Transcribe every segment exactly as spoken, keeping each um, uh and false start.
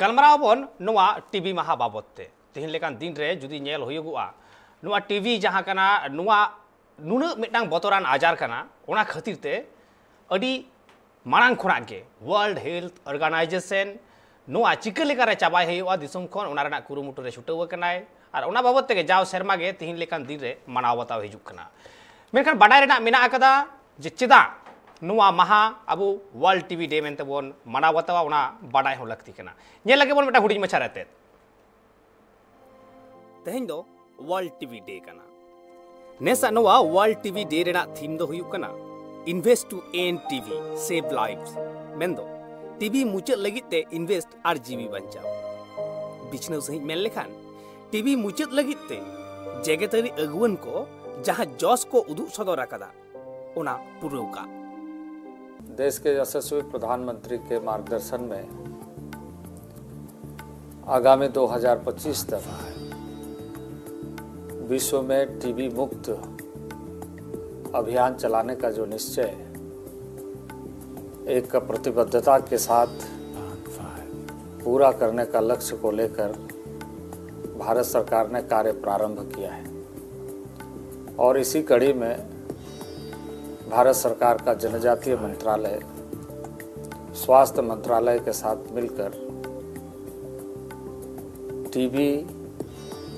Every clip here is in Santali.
ᱜᱟᱞᱢᱟᱨᱟᱣ ᱟᱵᱚᱱ ᱱᱚᱣᱟ ᱴᱤᱵᱤ ᱢᱟᱦᱟ ᱵᱟᱵᱚᱛ ᱛᱮ᱾ ᱛᱮᱦᱮᱧ ᱞᱮᱠᱟᱱ ᱫᱤᱱ ᱨᱮ ᱡᱩᱫᱤ ᱧᱮᱞ ᱦᱩᱭᱩᱜᱚᱜᱼᱟ, ᱱᱚᱣᱟ ᱴᱤᱵᱤ ᱡᱟᱦᱟᱸ ᱠᱟᱱᱟ, ᱱᱚᱣᱟ ᱱᱩᱱᱟᱹᱜ ᱢᱤᱫᱴᱟᱝ ᱵᱚᱛᱚᱨᱟᱱ ᱟᱡᱟᱨ ᱠᱟᱱᱟ, ᱚᱱᱟ ᱠᱷᱟᱹᱛᱤᱨ ᱛᱮ ᱟᱹᱰᱤ ᱢᱟᱲᱟᱝ ᱠᱷᱚᱱᱟᱜ ᱜᱮ World Health Organization ᱱᱚᱣᱟ ᱪᱤᱠᱟᱹ ᱞᱮᱠᱟᱨᱮ ᱪᱟᱵᱟᱭ ᱦᱩᱭᱩᱜᱼᱟ ᱫᱤᱥᱚᱢ ᱠᱷᱚᱱ, ᱚᱱᱟ ᱨᱮᱱᱟᱜ ᱠᱩᱨᱩᱢᱩᱴᱩ ᱨᱮ ᱪᱷᱩᱴᱟᱹᱣ ᱟᱠᱟᱱᱟᱭ᱾ ᱟᱨ ᱚᱱᱟ ᱵᱟᱵᱚᱛ ᱛᱮᱜᱮ ᱡᱟᱣ ᱥᱮᱨᱢᱟ ᱜᱮ ᱛᱤᱦᱤᱧ ᱞᱮᱠᱟᱱ ᱫᱤᱱ ᱨᱮ ᱢᱟᱱᱟᱣ ᱵᱟᱛᱟᱣ ᱦᱤᱡᱩᱜ ᱠᱟᱱᱟ᱾ ᱢᱮᱱᱠᱷᱟᱱ ᱵᱟᱰᱟᱭ ᱨᱮᱱᱟᱜ ᱢᱮᱱᱟᱜ ᱟᱠᱟᱫᱟ ᱡᱮ ᱪᱮᱫᱟᱜ ᱱᱚᱣᱟ ᱢᱟᱦᱟ ᱟᱵᱚ World ᱴᱤᱵᱤ ᱰᱮ ᱢᱮᱱᱛᱮ ᱵᱚᱱ ᱢᱟᱱᱟᱣ ᱵᱟᱛᱟᱣᱟ, ᱚᱱᱟ ᱵᱟᱰᱟᱭ ᱦᱚᱸ ᱞᱟᱹᱠᱛᱤ ᱠᱟᱱᱟ᱾ ᱧᱮᱞ ᱞᱟᱹᱜᱤᱫ ᱵᱚᱱ ᱢᱤᱫᱴᱟᱝ ᱦᱩᱰᱤᱧ ᱢᱟᱪᱷᱟ ᱨᱮ ᱛᱮᱫ᱾ ᱛᱮᱦᱮᱧ ᱫᱚ World ᱴᱤᱵᱤ ᱰᱮ ᱠᱟᱱᱟ᱾ ᱱᱮᱥᱟᱜ ᱱᱚᱣᱟ World ᱴᱤᱵᱤ ᱰᱮ ᱨᱮᱱᱟᱜ ᱛᱷᱤᱢ ᱫᱚ ᱦᱩᱭᱩᱜ ᱠᱟᱱᱟ Invest to End TB, Save Lives, ᱢᱮᱱᱫᱚ ᱴᱤᱵᱤ ᱢᱩᱪᱟᱹᱫ ᱞᱟᱹᱜᱤᱫ ᱛᱮ ᱤᱱᱵᱷᱮᱥᱴ ᱟᱨ ᱡᱤᱣᱤ ᱵᱟᱧᱪᱟᱣ᱾ ᱵᱤᱪᱷᱱᱟᱹᱣ ᱥᱟᱺᱦᱤᱡ ᱢᱮᱱ ᱞᱮᱠᱷᱟᱱ, ᱴᱤᱵᱤ ᱢᱩᱪᱟᱹᱫ ᱞᱟᱹᱜᱤᱫ ᱛᱮ ᱡᱮᱜᱮᱛᱟᱹᱨᱤ ᱟᱹᱜᱩᱣᱟᱹᱱ ᱠᱚ ᱡᱟᱦᱟᱸ ᱡᱚᱥ ᱠᱚ ᱩᱫᱩᱜ ᱥᱚᱫᱚᱨ ᱟᱠᱟᱫᱟ, ᱚᱱᱟ ᱯᱩᱨᱟᱹᱣ ᱠᱟᱜ᱾ देश के यशस्वी प्रधानमंत्री के मार्गदर्शन में आगामी दो हज़ार पच्चीस तक विश्व में टीबी मुक्त अभियान चलाने का जो निश्चय, एक प्रतिबद्धता के साथ पूरा करने का लक्ष्य को लेकर भारत सरकार ने कार्य प्रारंभ किया है। और इसी कड़ी में भारत सरकार का जनजातीय मंत्रालय स्वास्थ्य मंत्रालय के साथ मिलकर टीबी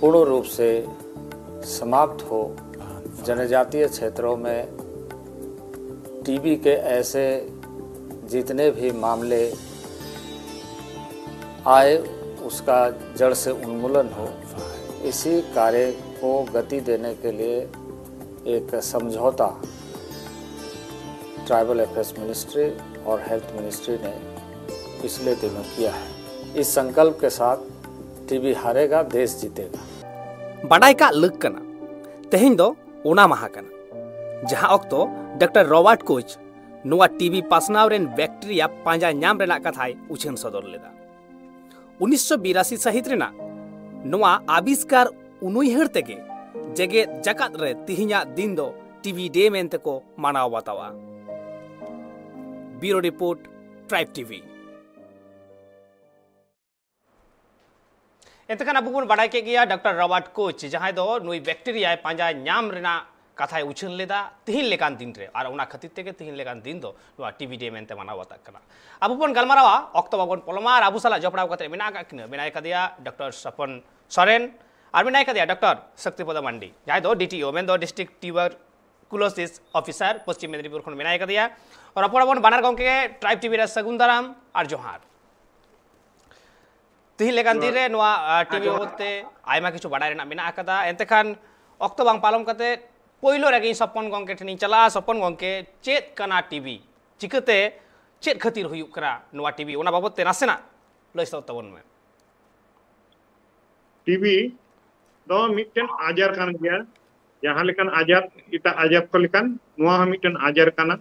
पूर्ण रूप से समाप्त हो, जनजातीय क्षेत्रों में टीबी के ऐसे जितने भी मामले आए, उसका जड़ से उन्मूलन हो, इसी कार्य को गति देने के लिए एक समझौता ट्राइबल अफेयर्स मिनिस्ट्री और हेल्थ मिनिस्ट्री ने पिछले दिनों किया है। इस संकल्प के साथ टीबी हारेगा, देश जीतेगा। ᱵᱟᱰᱟᱭ ᱠᱟᱜ ᱞᱟᱹᱠ ᱠᱟᱱᱟ, ᱛᱮᱦᱮᱧ ᱫᱚ ᱚᱱᱟ ᱢᱟᱦᱟ ᱠᱟᱱᱟ, ᱡᱟᱦᱟᱸ ᱚᱠᱛᱚ ᱰᱟᱠᱛᱟᱨ ᱨᱚᱵᱟᱨᱴ ᱠᱳᱪ ᱱᱚᱣᱟ ᱴᱤᱵᱤ ᱯᱟᱥᱱᱟᱣ ᱨᱮᱱ ᱵᱮᱠᱴᱮᱨᱤᱭᱟ ᱯᱟᱸᱡᱟ ᱧᱟᱢ ᱨᱮᱱᱟᱜ ᱠᱟᱛᱷᱟᱭ ᱩᱪᱷᱟᱹᱱ ᱥᱚᱫᱚᱨ ᱞᱮᱫᱟ᱾ ᱩᱱᱤᱥᱥᱚ ᱵᱤᱨᱟᱥᱤ ᱥᱟᱹᱦᱤᱛ ᱨᱮᱱᱟᱜ ᱱᱚᱣᱟ ᱟᱵᱤᱥᱠᱟᱨ ᱩᱱᱩᱭᱦᱟᱹᱨ ᱛᱮᱜᱮ ᱡᱮᱜᱮᱛ ᱡᱟᱠᱟᱛ ᱨᱮ ᱛᱤᱦᱤᱧᱟᱜ ᱫᱤᱱ ᱫᱚ ᱴᱤᱵᱤ ᱰᱮ ᱢᱮᱱᱛᱮ ᱠᱚ ᱢᱟᱱᱟᱣ ᱵᱟᱛᱟᱣᱟ᱾ ᱵᱤᱭᱩᱨᱳ ᱨᱤᱯᱳᱨᱴ, ᱴᱨᱟᱭᱤᱵᱽ ᱴᱤᱵᱷᱤ᱾ ᱮᱱᱛᱮᱠᱷᱟᱱ ᱟᱵᱚ ᱵᱚᱱ ᱵᱟᱰᱟᱭ ᱠᱮᱫ ᱜᱮᱭᱟ ᱰᱚᱠᱴᱚᱨ ᱨᱚᱵᱟᱨᱴ ᱠᱳᱪ, ᱡᱟᱦᱟᱸᱭ ᱫᱚ ᱱᱩᱭ ᱵᱮᱠᱴᱮᱨᱤᱭᱟᱭ ᱯᱟᱸᱡᱟ ᱧᱟᱢ ᱨᱮᱱᱟᱜ ᱠᱟᱛᱷᱟᱭ ᱩᱪᱷᱟᱹᱱ ᱞᱮᱫᱟ ᱛᱤᱦᱤᱧ ᱞᱮᱠᱟᱱ ᱫᱤᱱ ᱨᱮ, ᱟᱨ ᱚᱱᱟ ᱠᱷᱟᱹᱛᱤᱨ ᱛᱮᱜᱮ ᱛᱤᱦᱤᱧ ᱞᱮᱠᱟᱱ ᱫᱤᱱ ᱫᱚ ᱱᱚᱣᱟ ᱴᱤᱵᱤ ᱰᱮ ᱢᱮᱱᱛᱮ ᱢᱟᱱᱟᱣ ᱵᱟᱛᱟᱜ ᱠᱟᱱᱟ᱾ ᱟᱵᱚ ᱵᱚᱱ ᱜᱟᱞᱢᱟᱨᱟᱣᱟ, ᱚᱠᱛᱚ ᱵᱟᱵᱚᱱ ᱯᱚᱞᱚᱢᱟ, ᱟᱨ ᱟᱵᱚ ᱥᱟᱞᱟᱜ ᱡᱚᱯᱲᱟᱣ ᱠᱟᱛᱮ ᱢᱮᱱᱟᱜ ᱟᱠᱟᱫ ᱠᱤᱱᱟ, ᱢᱮᱱᱟᱭ ᱠᱟᱫᱮᱭᱟ ᱰᱚᱠᱴᱚᱨ ᱥᱚᱯᱚᱱ ᱥᱚᱨᱮᱱ, ᱟᱨ ᱢᱮᱱᱟᱭ ᱠᱟᱫᱮᱭᱟ ᱰᱚᱠᱴᱚᱨ ᱥᱚᱠᱛᱤᱯᱚᱫᱟ ᱢᱟᱱᱰᱤ, ᱡᱟᱦᱟᱸᱭ ᱫᱚ ᱰᱤ ᱴᱤ ᱳ, ᱢᱮᱱᱫᱚ ᱰᱤᱥᱴᱨᱤᱠᱴ ᱴᱤᱭᱩᱵᱟᱨᱠᱩᱞᱳᱥᱤᱥ ᱚᱯᱷᱤᱥᱟᱨ, ᱯᱚᱥᱪᱤᱢ ᱢᱮᱫᱽᱱᱤᱯᱩᱨ ᱠᱷᱚᱱ ᱢᱮᱱᱟᱭ ᱠᱟᱫᱮᱭᱟ᱾ ᱨᱚᱯᱚᱲ ᱟᱵᱚᱱ ᱵᱟᱱᱟᱨ ᱜᱚᱢᱠᱮ ᱜᱮ ᱴᱨᱟᱭᱤᱵᱽ ᱴᱤᱵᱷᱤ ᱨᱮ ᱥᱟᱹᱜᱩᱱ ᱫᱟᱨᱟᱢ ᱟᱨ ᱡᱚᱦᱟᱨ᱾ ᱛᱤᱦᱤᱧ ᱞᱮᱠᱟᱱ ᱫᱤᱱ ᱨᱮ ᱱᱚᱣᱟ, ᱟ, ᱴᱤᱵᱤ ᱡᱚᱦᱟᱨ᱾ ᱵᱟᱵᱚᱫ ᱛᱮ ᱟᱭᱢᱟ ᱠᱤᱪᱷᱩ ᱵᱟᱰᱟᱭ ᱨᱮᱱᱟᱜ ᱢᱮᱱᱟᱜ ᱟᱠᱟᱫᱟ᱾ ᱮᱱᱛᱮ ᱠᱷᱟᱱ ᱚᱠᱛᱚ ᱵᱟᱝ ᱯᱟᱨᱚᱢ ᱠᱟᱛᱮ ᱯᱳᱭᱞᱳ ᱨᱮᱜᱮ ᱤᱧ ᱥᱚᱯᱚᱱ ᱜᱚᱢᱠᱮ ᱴᱷᱮᱱᱤᱧ ᱪᱟᱞᱟᱜᱼᱟ᱾ ᱥᱚᱯᱚᱱ ᱜᱚᱢᱠᱮ, ᱪᱮᱫ ᱠᱟᱱᱟ ᱴᱤᱵᱤ? ᱪᱤᱠᱟᱹᱛᱮ, ᱪᱮᱫ ᱠᱷᱟᱹᱛᱤᱨ ᱦᱩᱭᱩᱜ ᱠᱟᱱᱟ ᱱᱚᱣᱟ ᱴᱤᱵᱤ? ᱚᱱᱟ ᱵᱟᱵᱚᱫ ᱛᱮ ᱱᱟᱥᱮᱱᱟᱜ ᱞᱟᱹᱭ ᱥᱚᱫᱚᱨ ᱛᱟᱵᱚᱱ ᱢᱮ᱾ ᱴᱤᱵᱤ ᱫᱚ ᱢᱤᱫᱴᱮᱱ ᱟᱡᱟᱨ ᱠᱟᱱ ᱜᱮᱭᱟ᱾ ᱡᱟᱦᱟᱸ ᱞᱮᱠᱟᱱ ᱟᱡᱟᱨ, ᱮᱴᱟᱜ ᱟᱡᱟᱨ ᱠᱚ ᱞᱮᱠᱟᱱ, ᱱᱚᱣᱟ ᱦᱚᱸ ᱢᱤᱫᱴᱮᱱ ᱟᱡᱟᱨ ᱠᱟᱱᱟ᱾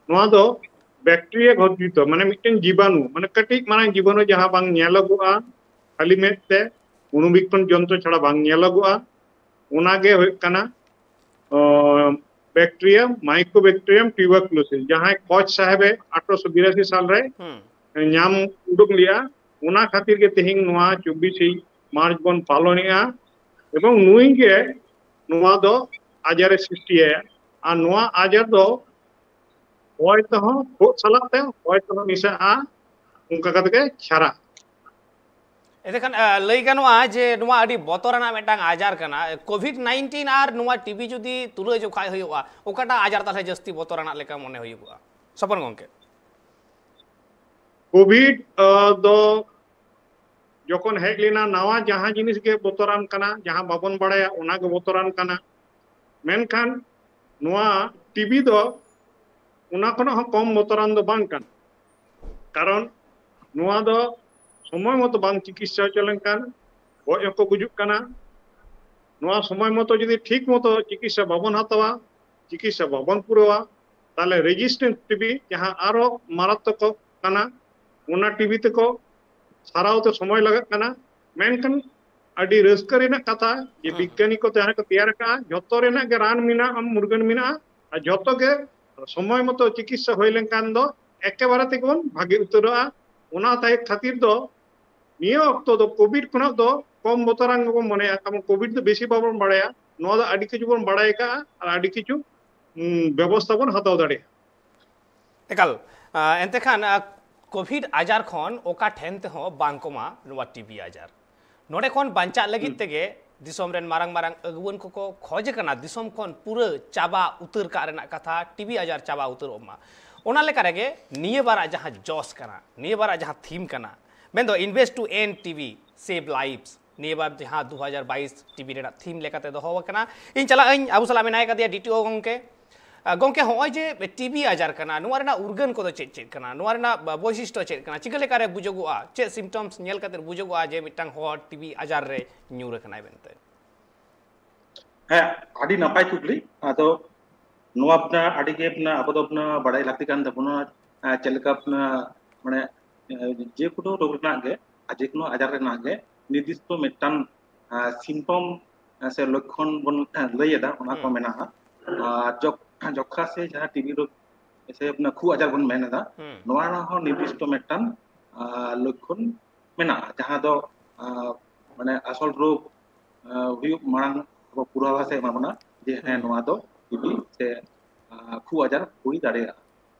ᱱᱚᱣᱟ ᱫᱚ ᱵᱮᱠᱴᱮᱨᱤᱭᱟ ᱜᱷᱚᱴᱤᱛᱚ, ᱢᱟᱱᱮ ᱢᱤᱫᱴᱮᱱ ᱡᱤᱵᱟᱱᱩ, ᱢᱟᱱᱮ ᱠᱟᱹᱴᱤᱡ ᱢᱟᱨᱟᱝ ᱡᱤᱵᱟᱱᱩ ᱡᱟᱦᱟᱸ ᱵᱟᱝ ᱧᱮᱞᱚᱜᱚᱜᱼᱟ ᱠᱷᱟᱹᱞᱤ ᱢᱮᱫ ᱛᱮ, ᱚᱱᱩᱵᱤᱠᱠᱷᱚᱱ ᱡᱚᱱᱛᱨᱚ ᱪᱷᱟᱲᱟ ᱵᱟᱝ ᱧᱮᱞᱚᱜᱚᱜᱼᱟ, ᱚᱱᱟ ᱜᱮ ᱦᱩᱭᱩᱜ ᱠᱟᱱᱟ, ᱚ, ᱵᱮᱠᱴᱮᱨᱤᱭᱟ, ᱢᱟᱭᱠᱳᱵᱮᱠᱴᱮᱨᱤᱭᱟᱢ ᱴᱤᱭᱩᱵᱟᱨᱠᱩᱞᱳᱥᱤᱥ, ᱡᱟᱦᱟᱸᱭ ᱠᱚᱪ ᱥᱟᱦᱮᱵᱮ ᱟᱴᱷᱨᱚᱥᱚ ᱵᱤᱨᱟᱥᱤ ᱥᱟᱞ ᱨᱮ ᱦᱩᱸ᱾ ᱧᱟᱢ ᱩᱰᱩᱠ ᱞᱮᱜᱼᱟ᱾ ᱚᱱᱟ ᱠᱷᱟᱹᱛᱤᱨ ᱜᱮ ᱛᱮᱦᱮᱧ ᱱᱚᱣᱟ ᱪᱚᱵᱵᱤᱥᱮ ᱢᱟᱨᱪ ᱵᱚᱱ ᱯᱟᱞᱚᱱᱮᱜᱼᱟ, ᱮᱵᱚᱝ ᱱᱩᱭ ᱜᱮ ᱱᱚᱣᱟ ᱫᱚ ᱟᱡᱟᱨ ᱮ ᱥᱨᱤᱥᱴᱤᱭᱟ᱾ ᱟᱨ ᱱᱚᱣᱟ ᱟᱡᱟᱨ ᱫᱚ ᱦᱚᱭ ᱛᱮᱦᱚᱸ, ᱠᱷᱳᱜ ᱥᱟᱞᱟᱜ ᱛᱮ ᱦᱚᱭ ᱛᱮᱦᱚᱸ ᱢᱮᱥᱟᱜᱼᱟ, ᱚᱱᱠᱟ ᱠᱟᱛᱮ ᱜᱮ ᱪᱷᱟᱨᱟᱜᱼᱟ᱾ ᱮᱱᱛᱮᱠᱷᱟᱱ, ᱟ, ᱞᱟᱹᱭ ᱜᱟᱱᱚᱜᱼᱟ ᱡᱮ ᱱᱚᱣᱟ ᱟᱹᱰᱤ ᱵᱚᱛᱚᱨᱟᱱᱟᱜ ᱢᱤᱫᱴᱟᱝ ᱟᱡᱟᱨ ᱠᱟᱱᱟ᱾ ᱠᱳᱵᱷᱤᱰ ᱱᱟᱭᱤᱱᱴᱤᱱ ᱟᱨ ᱱᱚᱣᱟ ᱴᱤᱵᱤ ᱡᱩᱫᱤ ᱛᱩᱞᱟᱹ ᱡᱚᱠᱷᱟ ᱦᱩᱭᱩᱜᱼᱟ, ᱚᱠᱟᱴᱟᱜ ᱟᱡᱟᱨ ᱛᱟᱦᱚᱞᱮ ᱡᱟᱹᱥᱛᱤ ᱵᱚᱛᱚᱨᱟᱱᱟᱜ ᱞᱮᱠᱟ ᱢᱚᱱᱮ ᱦᱩᱭᱩᱜᱼᱟ, ᱥᱚᱯᱚᱱ ᱜᱚᱢᱠᱮ? ᱠᱳᱵᱷᱤᱰ, ᱟ, ᱫᱚ ᱡᱚᱠᱷᱚᱱ ᱦᱮᱡ ᱞᱮᱱᱟ, ᱱᱟᱣᱟ ᱡᱟᱦᱟᱸ ᱡᱤᱱᱤᱥ ᱜᱮ ᱵᱚᱛᱚᱨᱟᱱ ᱠᱟᱱᱟ, ᱡᱟᱦᱟᱸ ᱵᱟᱵᱚᱱ ᱵᱟᱲᱟᱭᱟ, ᱚᱱᱟ ᱜᱮ ᱵᱚᱛᱚᱨᱟᱱ ᱠᱟᱱᱟ᱾ ᱢᱮᱱᱠᱷᱟᱱ ᱱᱚᱣᱟ ᱴᱤᱵᱤ ᱫᱚ ᱚᱱᱟ ᱠᱷᱚᱱᱟᱜ ᱦᱚᱸ ᱠᱚᱢ ᱵᱚᱛᱚᱨᱟᱱ ᱫᱚ ᱵᱟᱝ ᱠᱟᱱᱟ᱾ ᱠᱟᱨᱚᱱ ᱱᱚᱣᱟ ᱫᱚ ᱥᱚᱢᱚᱭ ᱢᱚᱛᱚ ᱵᱟᱝ ᱪᱤᱠᱤᱛᱥᱟ ᱦᱚᱪᱚ ᱞᱮᱱᱠᱷᱟᱱ ᱜᱚᱡ ᱦᱚᱸᱠᱚ ᱜᱩᱡᱩᱜ ᱠᱟᱱᱟ᱾ ᱱᱚᱣᱟ ᱥᱚᱢᱚᱭ ᱢᱚᱛᱚ ᱡᱩᱫᱤ ᱴᱷᱤᱠ ᱢᱚᱛᱚ ᱪᱤᱠᱤᱛᱥᱟ ᱵᱟᱵᱚᱱ ᱦᱟᱛᱟᱣᱟ, ᱪᱤᱠᱤᱛᱥᱟ ᱵᱟᱵᱚᱱ ᱯᱩᱨᱟᱹᱣᱟ, ᱛᱟᱦᱞᱮ ᱨᱮᱡᱤᱥᱴᱮᱱᱴ ᱴᱤᱵᱤ, ᱡᱟᱦᱟᱸ ᱟᱨᱚ ᱢᱟᱨᱟᱛᱢᱚᱠ ᱠᱟᱱᱟ, ᱚᱱᱟ ᱴᱤᱵᱤ ᱛᱮᱠᱚ ᱥᱟᱨᱟᱣ ᱛᱮ ᱥᱚᱢᱚᱭ ᱞᱟᱜᱟᱜ ᱠᱟᱱᱟ᱾ ᱢᱮᱱᱠᱷᱟᱱ ᱟᱹᱰᱤ ᱨᱟᱹᱥᱠᱟᱹ ᱨᱮᱱᱟᱜ ᱠᱟᱛᱷᱟ ᱡᱮ ᱦᱩᱸ᱾ ᱵᱤᱜᱽᱜᱟᱱᱤ ᱠᱚ ᱡᱟᱦᱟᱸ ᱠᱚ ᱛᱮᱭᱟᱨ ᱟᱠᱟᱫᱼᱟ, ᱡᱷᱚᱛᱚ ᱨᱮᱱᱟᱜ ᱜᱮ ᱨᱟᱱ ᱢᱮᱱᱟᱜᱼᱟ, ᱢᱩᱨᱜᱟᱹᱱ ᱢᱮᱱᱟᱜᱼᱟ, ᱟᱨ ᱡᱷᱚᱛᱚ ᱜᱮ ᱥᱚᱢᱚᱭ ᱢᱚᱛᱚ ᱪᱤᱠᱤᱛᱥᱟ ᱦᱩᱭ ᱞᱮᱱᱠᱷᱟᱱ ᱫᱚ ᱮᱠᱮᱵᱟᱨᱮ ᱛᱮᱜᱮ ᱵᱚᱱ ᱵᱷᱟᱜᱮ ᱩᱛᱟᱹᱨᱚᱜᱼᱟ᱾ ᱚᱱᱟ ᱛᱟᱭ ᱠᱷᱟᱹᱛᱤᱨ ᱫᱚ ᱱᱤᱭᱟᱹ ᱚᱠᱛᱚ ᱫᱚ ᱠᱳᱵᱷᱤᱰ ᱠᱷᱚᱱᱟᱜ ᱫᱚ ᱠᱚᱢ ᱵᱚᱛᱚᱨᱟᱱ ᱜᱮᱵᱚᱱ ᱢᱚᱱᱮᱭᱟ, ᱠᱟᱨᱚᱱ ᱠᱳᱵᱷᱤᱰ ᱫᱚ ᱵᱮᱥᱤ ᱵᱟᱵᱚᱱ ᱵᱟᱲᱟᱭᱟ, ᱱᱚᱣᱟ ᱫᱚ ᱟᱹᱰᱤ ᱠᱤᱪᱷᱩ ᱵᱚᱱ ᱵᱟᱲᱟᱭ ᱟᱠᱟᱫᱼᱟ ᱟᱨ ᱟᱹᱰᱤ ᱠᱤᱪᱷᱩ ᱵᱮᱵᱚᱥᱛᱷᱟ ᱵᱚᱱ ᱦᱟᱛᱟᱣ ᱫᱟᱲᱮᱭᱟᱜᱼᱟ᱾ ᱮᱠᱟᱞ᱾ ᱮᱱᱛᱮ ᱠᱷᱟᱱ ᱠᱳᱵᱷᱤᱰ ᱟᱡᱟᱨ ᱠᱷᱚᱱ ᱚᱠᱟ ᱴᱷᱮᱱ ᱛᱮᱦᱚᱸ ᱵᱟᱝ ᱠᱚᱢᱟ ᱱᱚᱣᱟ ᱴᱤᱵᱤ ᱟᱡᱟᱨ᱾ ᱱᱚᱰᱮ ᱠᱷᱚᱱ ᱵᱟᱧᱪᱟᱜ ᱞᱟᱹᱜᱤᱫ ᱛᱮᱜᱮ ᱫᱤᱥᱚᱢ ᱨᱮᱱ ᱢᱟᱨᱟᱝ ᱢᱟᱨᱟᱝ ᱟᱹᱜᱩᱣᱟᱹᱱ ᱠᱚᱠᱚ ᱠᱷᱚᱡᱽ ᱠᱟᱱᱟ ᱫᱤᱥᱚᱢ ᱠᱷᱚᱱ ᱯᱩᱨᱟᱹ ᱪᱟᱵᱟ ᱩᱛᱟᱹᱨ ᱠᱟᱜ ᱨᱮᱱᱟᱜ ᱠᱟᱛᱷᱟ, ᱴᱤᱵᱤ ᱟᱡᱟᱨ ᱪᱟᱵᱟ ᱩᱛᱟᱹᱨᱚᱜ ᱢᱟ᱾ ᱚᱱᱟ ᱞᱮᱠᱟ ᱨᱮᱜᱮ ᱱᱤᱭᱟᱹ ᱵᱟᱨᱟᱜ ᱡᱟᱦᱟᱸ ᱡᱚᱥ ᱠᱟᱱᱟ, ᱱᱤᱭᱟᱹ ᱵᱟᱨᱟᱜ ᱡᱟᱦᱟᱸ ᱛᱷᱤᱢ ᱠᱟᱱᱟ, ᱢᱮᱱᱫᱚ Invest to End TB, Save Lives, ᱱᱤᱭᱟᱹ ᱵᱟᱨ ᱡᱟᱦᱟᱸ ᱫᱩ ᱦᱟᱡᱟᱨ ᱵᱟᱭᱤᱥ ᱴᱤᱵᱤ ᱨᱮᱱᱟᱜ ᱛᱷᱤᱢ ᱞᱮᱠᱟᱛᱮ ᱫᱚᱦᱚ ᱟᱠᱟᱱᱟ᱾ ᱤᱧ ᱪᱟᱞᱟᱜ ᱟᱹᱧ, ᱟᱵᱚ ᱥᱟᱞᱟᱜ ᱢᱮᱱᱟᱭ ᱠᱟᱫᱮᱭᱟ ᱰᱤᱴᱤᱳ ᱜᱚᱝᱠᱮ᱾ ᱜᱚᱝᱠᱮ, ᱦᱚᱸᱜᱼᱚᱭ ᱡᱮ ᱴᱤᱵᱤ ᱟᱡᱟᱨ ᱠᱟᱱᱟ, ᱱᱚᱣᱟ ᱨᱮᱱᱟᱜ ᱩᱨᱜᱟᱹᱱ ᱠᱚᱫᱚ ᱪᱮᱫ ᱪᱮᱫ ᱠᱟᱱᱟ? ᱱᱚᱣᱟ ᱨᱮᱱᱟᱜ ᱵᱳᱭᱥᱤᱥᱴᱚ ᱪᱮᱫ ᱠᱟᱱᱟ? ᱪᱤᱠᱟᱹ ᱞᱮᱠᱟᱨᱮ ᱵᱩᱡᱩᱜᱚᱜᱼᱟ? ᱪᱮᱫ ᱥᱤᱢᱴᱚᱢᱥ ᱧᱮᱞ ᱠᱟᱛᱮ ᱵᱩᱡᱩᱜᱚᱜᱼᱟ ᱡᱮ ᱢᱤᱫᱴᱟᱝ ᱦᱚᱲ ᱴᱤᱵᱤ ᱟᱡᱟᱨ ᱨᱮ ᱧᱩᱨ ᱟᱠᱟᱱᱟᱭ ᱢᱮᱱᱛᱮ? ᱦᱮᱸ, ᱟᱹᱰᱤ ᱱᱟᱯᱟᱭ ᱠᱩᱠᱞᱤ᱾ ᱟᱫᱚ ᱱᱚᱣᱟ ᱟᱹᱰᱤ ᱜᱮ ᱟᱵᱚ ᱫᱚ ᱵᱟᱲᱟᱭ ᱞᱟᱹᱠᱛᱤ ᱠᱟᱱ ᱛᱟᱵᱚᱱᱟ, ᱪᱮᱫ ᱞᱮᱠᱟ ᱢᱟᱱᱮ ᱡᱮᱠᱳᱱᱳ ᱨᱳᱜᱽ ᱨᱮᱱᱟᱜ ᱜᱮ ᱟᱨ ᱡᱮᱠᱳᱱᱳ ᱟᱡᱟᱨ ᱨᱮᱱᱟᱜ ᱜᱮ ᱱᱤᱨᱫᱤᱥᱴᱚ ᱢᱤᱫᱴᱟᱝ ᱥᱤᱢᱴᱚᱢ ᱥᱮ ᱞᱚᱠᱠᱷᱚᱱ ᱵᱚᱱ ᱞᱟᱹᱭ ᱮᱫᱟ, ᱚᱱᱟ ᱠᱚ ᱢᱮᱱᱟᱜᱼᱟ᱾ ᱟᱨ ᱡᱚᱠ- ᱡᱚᱠᱷᱟ ᱥᱮ ᱡᱟᱦᱟᱸ ᱴᱤᱵᱤ ᱨᱳᱜᱽ ᱥᱮ ᱠᱷᱩᱜ ᱟᱡᱟᱨ ᱵᱚᱱ ᱢᱮᱱ ᱮᱫᱟ, ᱱᱚᱣᱟ ᱨᱮᱱᱟᱜ ᱦᱚᱸ ᱱᱤᱨᱫᱤᱥᱴᱚ ᱢᱤᱫᱴᱟᱝ ᱞᱚᱠᱠᱷᱚᱱ ᱢᱮᱱᱟᱜᱼᱟ, ᱡᱟᱦᱟᱸ ᱫᱚ ᱢᱟᱱᱮ ᱟᱥᱚᱞ ᱨᱳᱜᱽ ᱦᱩᱭᱩᱜ ᱢᱟᱲᱟᱝ ᱟᱵᱚ ᱯᱩᱨᱟᱹᱣᱟ ᱥᱮ ᱮᱢᱟ ᱵᱚᱱᱟ ᱡᱮ ᱦᱮᱸ, ᱱᱚᱣᱟ ᱫᱚ ᱴᱤᱵᱤ ᱥᱮ ᱠᱷᱩᱜ ᱟᱡᱟᱨ ᱦᱩᱭ ᱫᱟᱲᱮᱭᱟᱜᱼᱟ᱾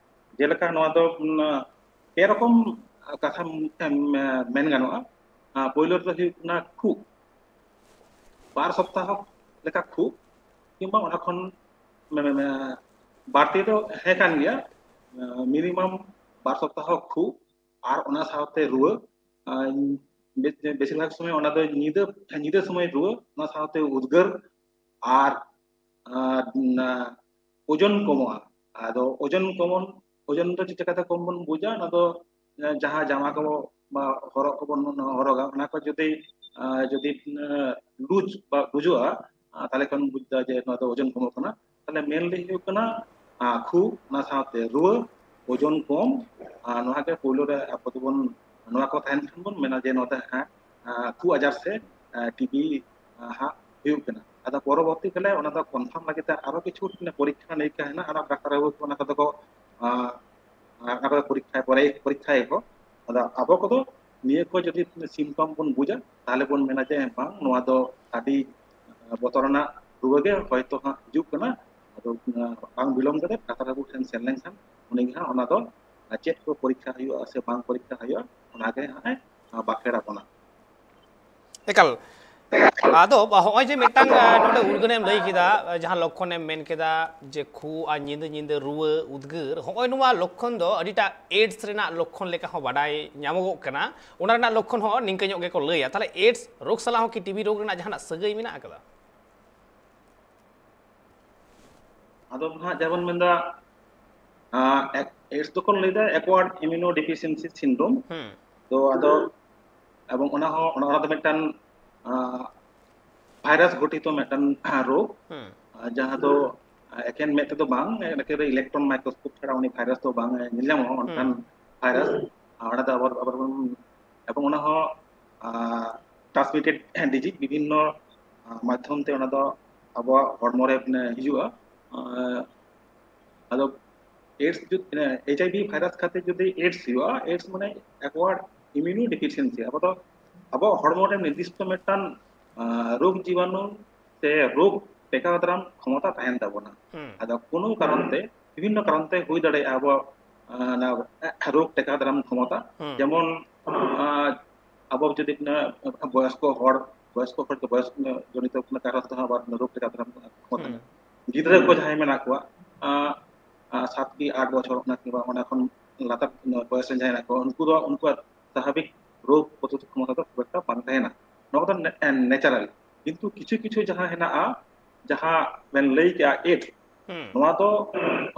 ᱡᱮᱞᱮᱠᱟ ᱱᱚᱣᱟ ᱫᱚ ᱯᱮ ᱨᱚᱠᱚᱢ ᱠᱟᱛᱷᱟ ᱢᱮᱱ ᱜᱟᱱᱚᱜᱼᱟ᱾ ᱯᱳᱭᱞᱳ ᱨᱮᱫᱚ ᱦᱩᱭᱩᱜ ᱠᱟᱱᱟ ᱠᱷᱩᱜ, ᱵᱟᱨ ᱥᱚᱯᱛᱟᱦᱚ ᱞᱮᱠᱟ ᱠᱷᱩᱜ ᱠᱤᱝᱵᱟ ᱚᱱᱟ ᱠᱷᱚᱱ ᱵᱟᱹᱲᱛᱤ ᱫᱚ ᱦᱮᱸ ᱠᱟᱱ ᱜᱮᱭᱟ᱾ ᱢᱤᱱᱤᱢᱟᱢ ᱵᱟᱨ ᱥᱚᱯᱛᱟᱦᱚ ᱠᱷᱩᱜ ᱟᱨ ᱚᱱᱟ ᱥᱟᱶᱛᱮ ᱨᱩᱣᱟᱹ, ᱵᱮᱥᱤᱨ ᱵᱷᱟᱜᱽ ᱥᱚᱢᱚᱭ ᱚᱱᱟ ᱫᱚ ᱧᱤᱫᱟᱹ ᱧᱤᱫᱟᱹ ᱥᱚᱢᱚᱭ ᱨᱩᱣᱟᱹ, ᱚᱱᱟ ᱥᱟᱶᱛᱮ ᱩᱫᱽᱜᱟᱹᱨ ᱟᱨ ᱳᱡᱚᱱ ᱠᱚᱢᱚᱜᱼᱟ᱾ ᱟᱫᱚ ᱳᱡᱚᱱ ᱠᱚᱢᱚᱱ ᱳᱡᱚᱱ ᱫᱚ ᱪᱤᱠᱟᱹ ᱠᱟᱛᱮ ᱠᱚᱢ ᱵᱚᱱ ᱵᱩᱡᱟ? ᱚᱱᱟ ᱫᱚ ᱡᱟᱦᱟᱸ ᱡᱟᱢᱟ ᱠᱚ ᱦᱚᱨᱚᱜ ᱠᱚᱵᱚᱱ ᱦᱚᱨᱚᱜᱟ, ᱚᱱᱟ ᱠᱚ ᱡᱩᱫᱤ ᱡᱩᱫᱤ ᱞᱩᱡᱽ ᱵᱟ ᱵᱩᱡᱩᱜᱼᱟ, ᱛᱟᱦᱚᱞᱮ ᱠᱷᱟᱱ ᱵᱩᱡᱽ ᱫᱟ ᱡᱮ ᱱᱚᱣᱟ ᱫᱚ ᱳᱡᱚᱱ ᱠᱚᱢᱚᱜ ᱠᱟᱱᱟ᱾ ᱛᱟᱦᱚᱞᱮ ᱢᱮᱱᱞᱤ ᱦᱩᱭᱩᱜ ᱠᱟᱱᱟ ᱠᱷᱩᱜ, ᱚᱱᱟ ᱥᱟᱶᱛᱮ ᱨᱩᱣᱟᱹ, ᱳᱡᱚᱱ ᱠᱚᱢ, ᱱᱚᱣᱟ ᱜᱮ ᱯᱳᱭᱞᱳ ᱨᱮ ᱟᱵᱚ ᱫᱚᱵᱚᱱ, ᱱᱚᱣᱟ ᱠᱚ ᱛᱟᱦᱮᱱ ᱠᱷᱟᱱ ᱵᱚᱱ ᱢᱮᱱᱟ ᱡᱮ ᱱᱚᱣᱟ ᱫᱚ ᱠᱷᱩᱜ ᱟᱡᱟᱨ ᱥᱮ ᱴᱤᱵᱤ ᱦᱟᱸᱜ ᱦᱩᱭᱩᱜ ᱠᱟᱱᱟ᱾ ᱟᱫᱚ ᱯᱚᱨᱚᱵᱚᱨᱛᱤ ᱠᱟᱞᱮ ᱚᱱᱟ ᱫᱚ ᱠᱚᱱᱯᱷᱟᱨᱢ ᱞᱟᱹᱜᱤᱫ ᱛᱮ ᱟᱨᱚ ᱠᱤᱪᱷᱩ ᱯᱚᱨᱤᱠᱠᱷᱟ ᱱᱤᱨᱤᱠᱠᱷᱟ ᱦᱮᱱᱟᱜᱼᱟ, ᱟᱨ ᱰᱟᱠᱛᱟᱨ ᱵᱟᱹᱵᱩ ᱠᱚ ᱚᱱᱟ ᱠᱚᱫᱚ ᱠᱚ ᱚᱱᱟ ᱠᱚᱫᱚ ᱯᱚᱨᱤᱠᱠᱷᱟ ᱯᱚᱨᱤᱠᱠᱷᱟᱭᱟᱠᱚ᱾ ᱟᱫᱚ ᱟᱵᱚ ᱠᱚᱫᱚ ᱱᱤᱭᱟᱹ ᱠᱚ ᱡᱩᱫᱤ ᱥᱤᱢᱴᱚᱢ ᱵᱚᱱ ᱵᱩᱡᱟ, ᱛᱟᱦᱚᱞᱮ ᱵᱚᱱ ᱢᱮᱱᱟ ᱡᱮ ᱵᱟᱝ, ᱱᱚᱣᱟ ᱫᱚ ᱟᱹᱰᱤ, ᱟᱸ, ᱵᱚᱛᱚᱨᱟᱱᱟᱜ ᱨᱩᱣᱟᱹ ᱜᱮ ᱦᱚᱭᱛᱳ ᱦᱟᱸᱜ ᱦᱤᱡᱩᱜ ᱠᱟᱱᱟ᱾ ᱟᱫᱚ, ᱟᱸ, ᱵᱟᱝ ᱵᱤᱞᱚᱢ ᱠᱟᱛᱮ ᱰᱟᱠᱛᱟᱨ ᱵᱟᱹᱵᱩ ᱴᱷᱮᱱ ᱥᱮᱱ ᱞᱮᱱᱠᱷᱟᱱ ᱩᱱᱤ ᱜᱮ ᱦᱟᱸᱜ ᱚᱱᱟ ᱫᱚ, ᱟᱸ, ᱪᱮᱫ ᱠᱚ ᱯᱚᱨᱤᱠᱠᱷᱟ ᱦᱩᱭᱩᱜᱼᱟ ᱥᱮ ᱵᱟᱝ ᱯᱚᱨᱤᱠᱠᱷᱟ ᱦᱩᱭᱩᱜᱼᱟ, ᱚᱱᱟ ᱜᱮ ᱦᱟᱸᱜ ᱮ, ᱟᱸ, ᱵᱟᱠᱷᱮᱲ ᱟᱵᱚᱱᱟ᱾ ᱮᱠᱟᱞ᱾ ᱟᱫᱚ ᱦᱚᱸᱜᱼᱚᱭ ᱡᱮ ᱢᱤᱫᱴᱟᱝ, ᱟᱸ, ᱱᱚᱰᱮ ᱩᱨᱜᱟᱹᱱᱮᱢ ᱞᱟᱹᱭ ᱠᱮᱫᱟ, ᱟᱸ, ᱡᱟᱦᱟᱸ ᱞᱚᱠᱠᱷᱚᱱᱮᱢ ᱢᱮᱱ ᱠᱮᱫᱟ ᱡᱮ ᱠᱷᱩᱜ ᱟᱨ ᱧᱤᱫᱟᱹ ᱧᱤᱫᱟᱹ ᱨᱩᱣᱟᱹ, ᱩᱫᱽᱜᱟᱹᱨ, ᱦᱚᱸᱜᱼᱚᱭ ᱱᱚᱣᱟ ᱞᱚᱠᱠᱷᱚᱱ ᱫᱚ ᱟᱹᱰᱤᱴᱟ AIDS ᱨᱮᱱᱟᱜ ᱞᱚᱠᱠᱷᱚᱱ ᱞᱮᱠᱟ ᱦᱚᱸ ᱵᱟᱰᱟᱭ ᱧᱟᱢᱚᱜᱚᱜ ᱠᱟᱱᱟ᱾ ᱚᱱᱟ ᱨᱮᱱᱟᱜ ᱞᱚᱠᱠᱷᱚᱱ ᱦᱚᱸ ᱱᱤᱝᱠᱟᱹ ᱧᱚᱜ ᱜᱮᱠᱚ ᱞᱟᱹᱭᱟ᱾ ᱛᱟᱦᱞᱮ AIDS ᱨᱳᱜᱽ ᱥᱟᱞᱟᱜ ᱦᱚᱸ ᱠᱤ TB ᱨᱳᱜᱽ ᱨᱮᱱᱟᱜ ᱡᱟᱦᱟᱱᱟᱜ ᱥᱟᱹᱜᱟᱹᱭ ᱢᱮᱱᱟᱜ ᱟᱠᱟᱫᱟ? ᱟᱫᱚ ᱦᱟᱸᱜ ᱡᱟᱦᱟᱸ ᱵᱚᱱ ᱢᱮᱱᱫᱟ, ᱟᱸ, ᱮᱠ-, AIDS ᱫᱚᱠᱚ ᱞᱟᱹᱭᱫᱟ acquired immunodeficiency syndrome᱾ ᱦᱩᱸ᱾ ᱛᱚ ᱟᱫᱚ, ᱮᱵᱚᱝ ᱚᱱᱟ ᱦᱚᱸ, ᱚᱱᱟ, ᱚᱱᱟ ᱫᱚ ᱢᱤᱫᱴᱟᱝ, ᱟᱸ, ᱵᱷᱟᱭᱨᱟᱥ ᱜᱷᱚᱴᱤᱛᱚ ᱢᱤᱫᱴᱟᱝ, ᱟᱸ, ᱨᱳᱜᱽ, ᱦᱩᱸ᱾ ᱟᱸ, ᱡᱟᱦᱟᱸ ᱫᱚ, ᱟᱸ, ᱮᱠᱮᱱ ᱢᱮᱫ ᱛᱮᱫᱚ ᱵᱟᱝ, ᱮᱠᱮᱱ electron microscope ᱪᱷᱟᱲᱟ ᱩᱱᱤ ᱵᱷᱟᱭᱨᱟᱥ ᱫᱚ ᱵᱟᱝ, ᱮ, ᱧᱮᱞ ᱧᱟᱢᱚᱜᱼᱟ, ᱚᱱᱠᱟᱱ ᱦᱩᱸ᱾ ᱵᱷᱟᱭᱨᱟᱥ᱾ ᱟᱨ ᱚᱱᱟ ᱫᱚ ᱟᱵᱚ, ᱟᱵᱚ ᱵᱚᱱ, ᱮᱵᱚᱝ ᱚᱱᱟ ᱦᱚᱸ, ᱟᱸ, transmitted disease, ᱵᱤᱵᱷᱤᱱᱱᱚ, ᱟᱸ, ᱢᱟᱫᱽᱫᱷᱚᱢ ᱛᱮ ᱚᱱᱟ ᱫᱚ ᱟᱵᱚᱣᱟᱜ ᱦᱚᱲᱢᱚ ᱨᱮ, ᱢᱟᱱᱮ, ᱦᱤᱡᱩᱜᱼᱟ᱾ ᱟᱸ, ᱟᱫᱚ AIDS ᱡᱩᱫᱤ, ᱮ, HIV ᱵᱷᱟᱭᱨᱟᱥ ᱠᱷᱟᱹᱛᱤᱨ ᱡᱩᱫᱤ AIDS ᱦᱩᱭᱩᱜᱼᱟ, AIDS ᱢᱟᱱᱮ acquired immunodeficiency᱾ ᱟᱵᱚ ᱫᱚ, ᱟᱵᱚᱣᱟᱜ ᱦᱚᱲᱢᱚ ᱨᱮ ᱱᱤᱨᱫᱤᱥᱴᱚ ᱢᱤᱫᱴᱟᱝ, ᱟᱸ, ᱨᱳᱜᱽ ᱡᱤᱵᱟᱱᱩ ᱥᱮ ᱨᱳᱜᱽ ᱴᱮᱠᱟᱣ ᱫᱟᱨᱟᱢ ᱠᱷᱚᱢᱚᱛᱟ ᱛᱟᱦᱮᱱ ᱛᱟᱵᱚᱱᱟ᱾ ᱦᱩᱸ᱾ ᱟᱫᱚ ᱠᱳᱱᱳ ᱠᱟᱨᱚᱱ ᱛᱮ, ᱵᱤᱵᱷᱤᱱᱱᱚ ᱠᱟᱨᱚᱱ ᱛᱮ ᱦᱩᱭ ᱫᱟᱲᱮᱭᱟᱜᱼᱟ ᱟᱵᱚᱣᱟᱜ, ᱟᱸ, ᱚᱱᱟ ᱨᱳᱜᱽ ᱴᱮᱠᱟᱣ ᱫᱟᱨᱟᱢ ᱠᱷᱚᱢᱚᱛᱟ᱾ ᱦᱩᱸ᱾ ᱡᱮᱢᱚᱱ, ᱟᱸ, ᱟᱵᱚ ᱡᱩᱫᱤ ᱵᱚᱭᱚᱥᱠᱚ ᱦᱚᱲ, ᱵᱚᱭᱚᱥᱠᱚ ᱦᱚᱲ ᱫᱚ ᱵᱚᱭᱚᱥ ᱡᱚᱱᱤᱛᱚ ᱠᱟᱨᱚᱱ ᱛᱮᱦᱚᱸ ᱟᱵᱟᱨ ᱨᱳᱜᱽ ᱴᱮᱠᱟᱣ ᱫᱟᱨᱟᱢ ᱠᱷᱚᱢᱚᱛᱟ᱾ ᱦᱩᱸ᱾ ᱜᱤᱫᱽᱨᱟᱹ ᱠᱚ ᱡᱟᱦᱟᱸᱭ ᱢᱮᱱᱟᱜ ᱠᱚᱣᱟ, ᱟᱸ, ᱟᱸ, ᱥᱟᱛ ᱠᱤ ᱟᱴ ᱵᱚᱪᱷᱚᱨ ᱠᱷᱚᱱᱟᱜ ᱠᱤᱝᱵᱟ ᱚᱱᱟ ᱠᱷᱚᱱ ᱞᱟᱛᱟᱨ ᱵᱚᱭᱮᱥ ᱨᱮᱱ ᱡᱟᱦᱟᱸᱭ ᱢᱮᱱᱟᱜ ᱠᱚᱣᱟ, ᱩᱱᱠᱩ ᱫᱚ, ᱩᱱᱠᱩᱣᱟᱜ ᱥᱟᱵᱷᱟᱵᱤᱠ ᱨᱳᱜᱽ ᱯᱨᱚᱛᱤᱨᱳᱫᱷ ᱠᱷᱚᱢᱚᱛᱟ ᱫᱚ ᱠᱷᱩᱵ ᱮᱠᱴᱟ ᱵᱟᱝ ᱛᱟᱦᱮᱱᱟ᱾ ᱱᱚᱣᱟ ᱫᱚ ᱱᱮ-, natural᱾ ᱠᱤᱱᱛᱩ ᱠᱤᱪᱷᱩ ᱠᱤᱪᱷᱩ ᱡᱟᱦᱟᱸ ᱦᱮᱱᱟᱜᱼᱟ, ᱡᱟᱦᱟᱸ ᱵᱮᱱ ᱞᱟᱹᱭ ᱠᱮᱜᱼᱟ AIDS, ᱦᱩᱸ᱾ ᱱᱚᱣᱟ ᱫᱚ,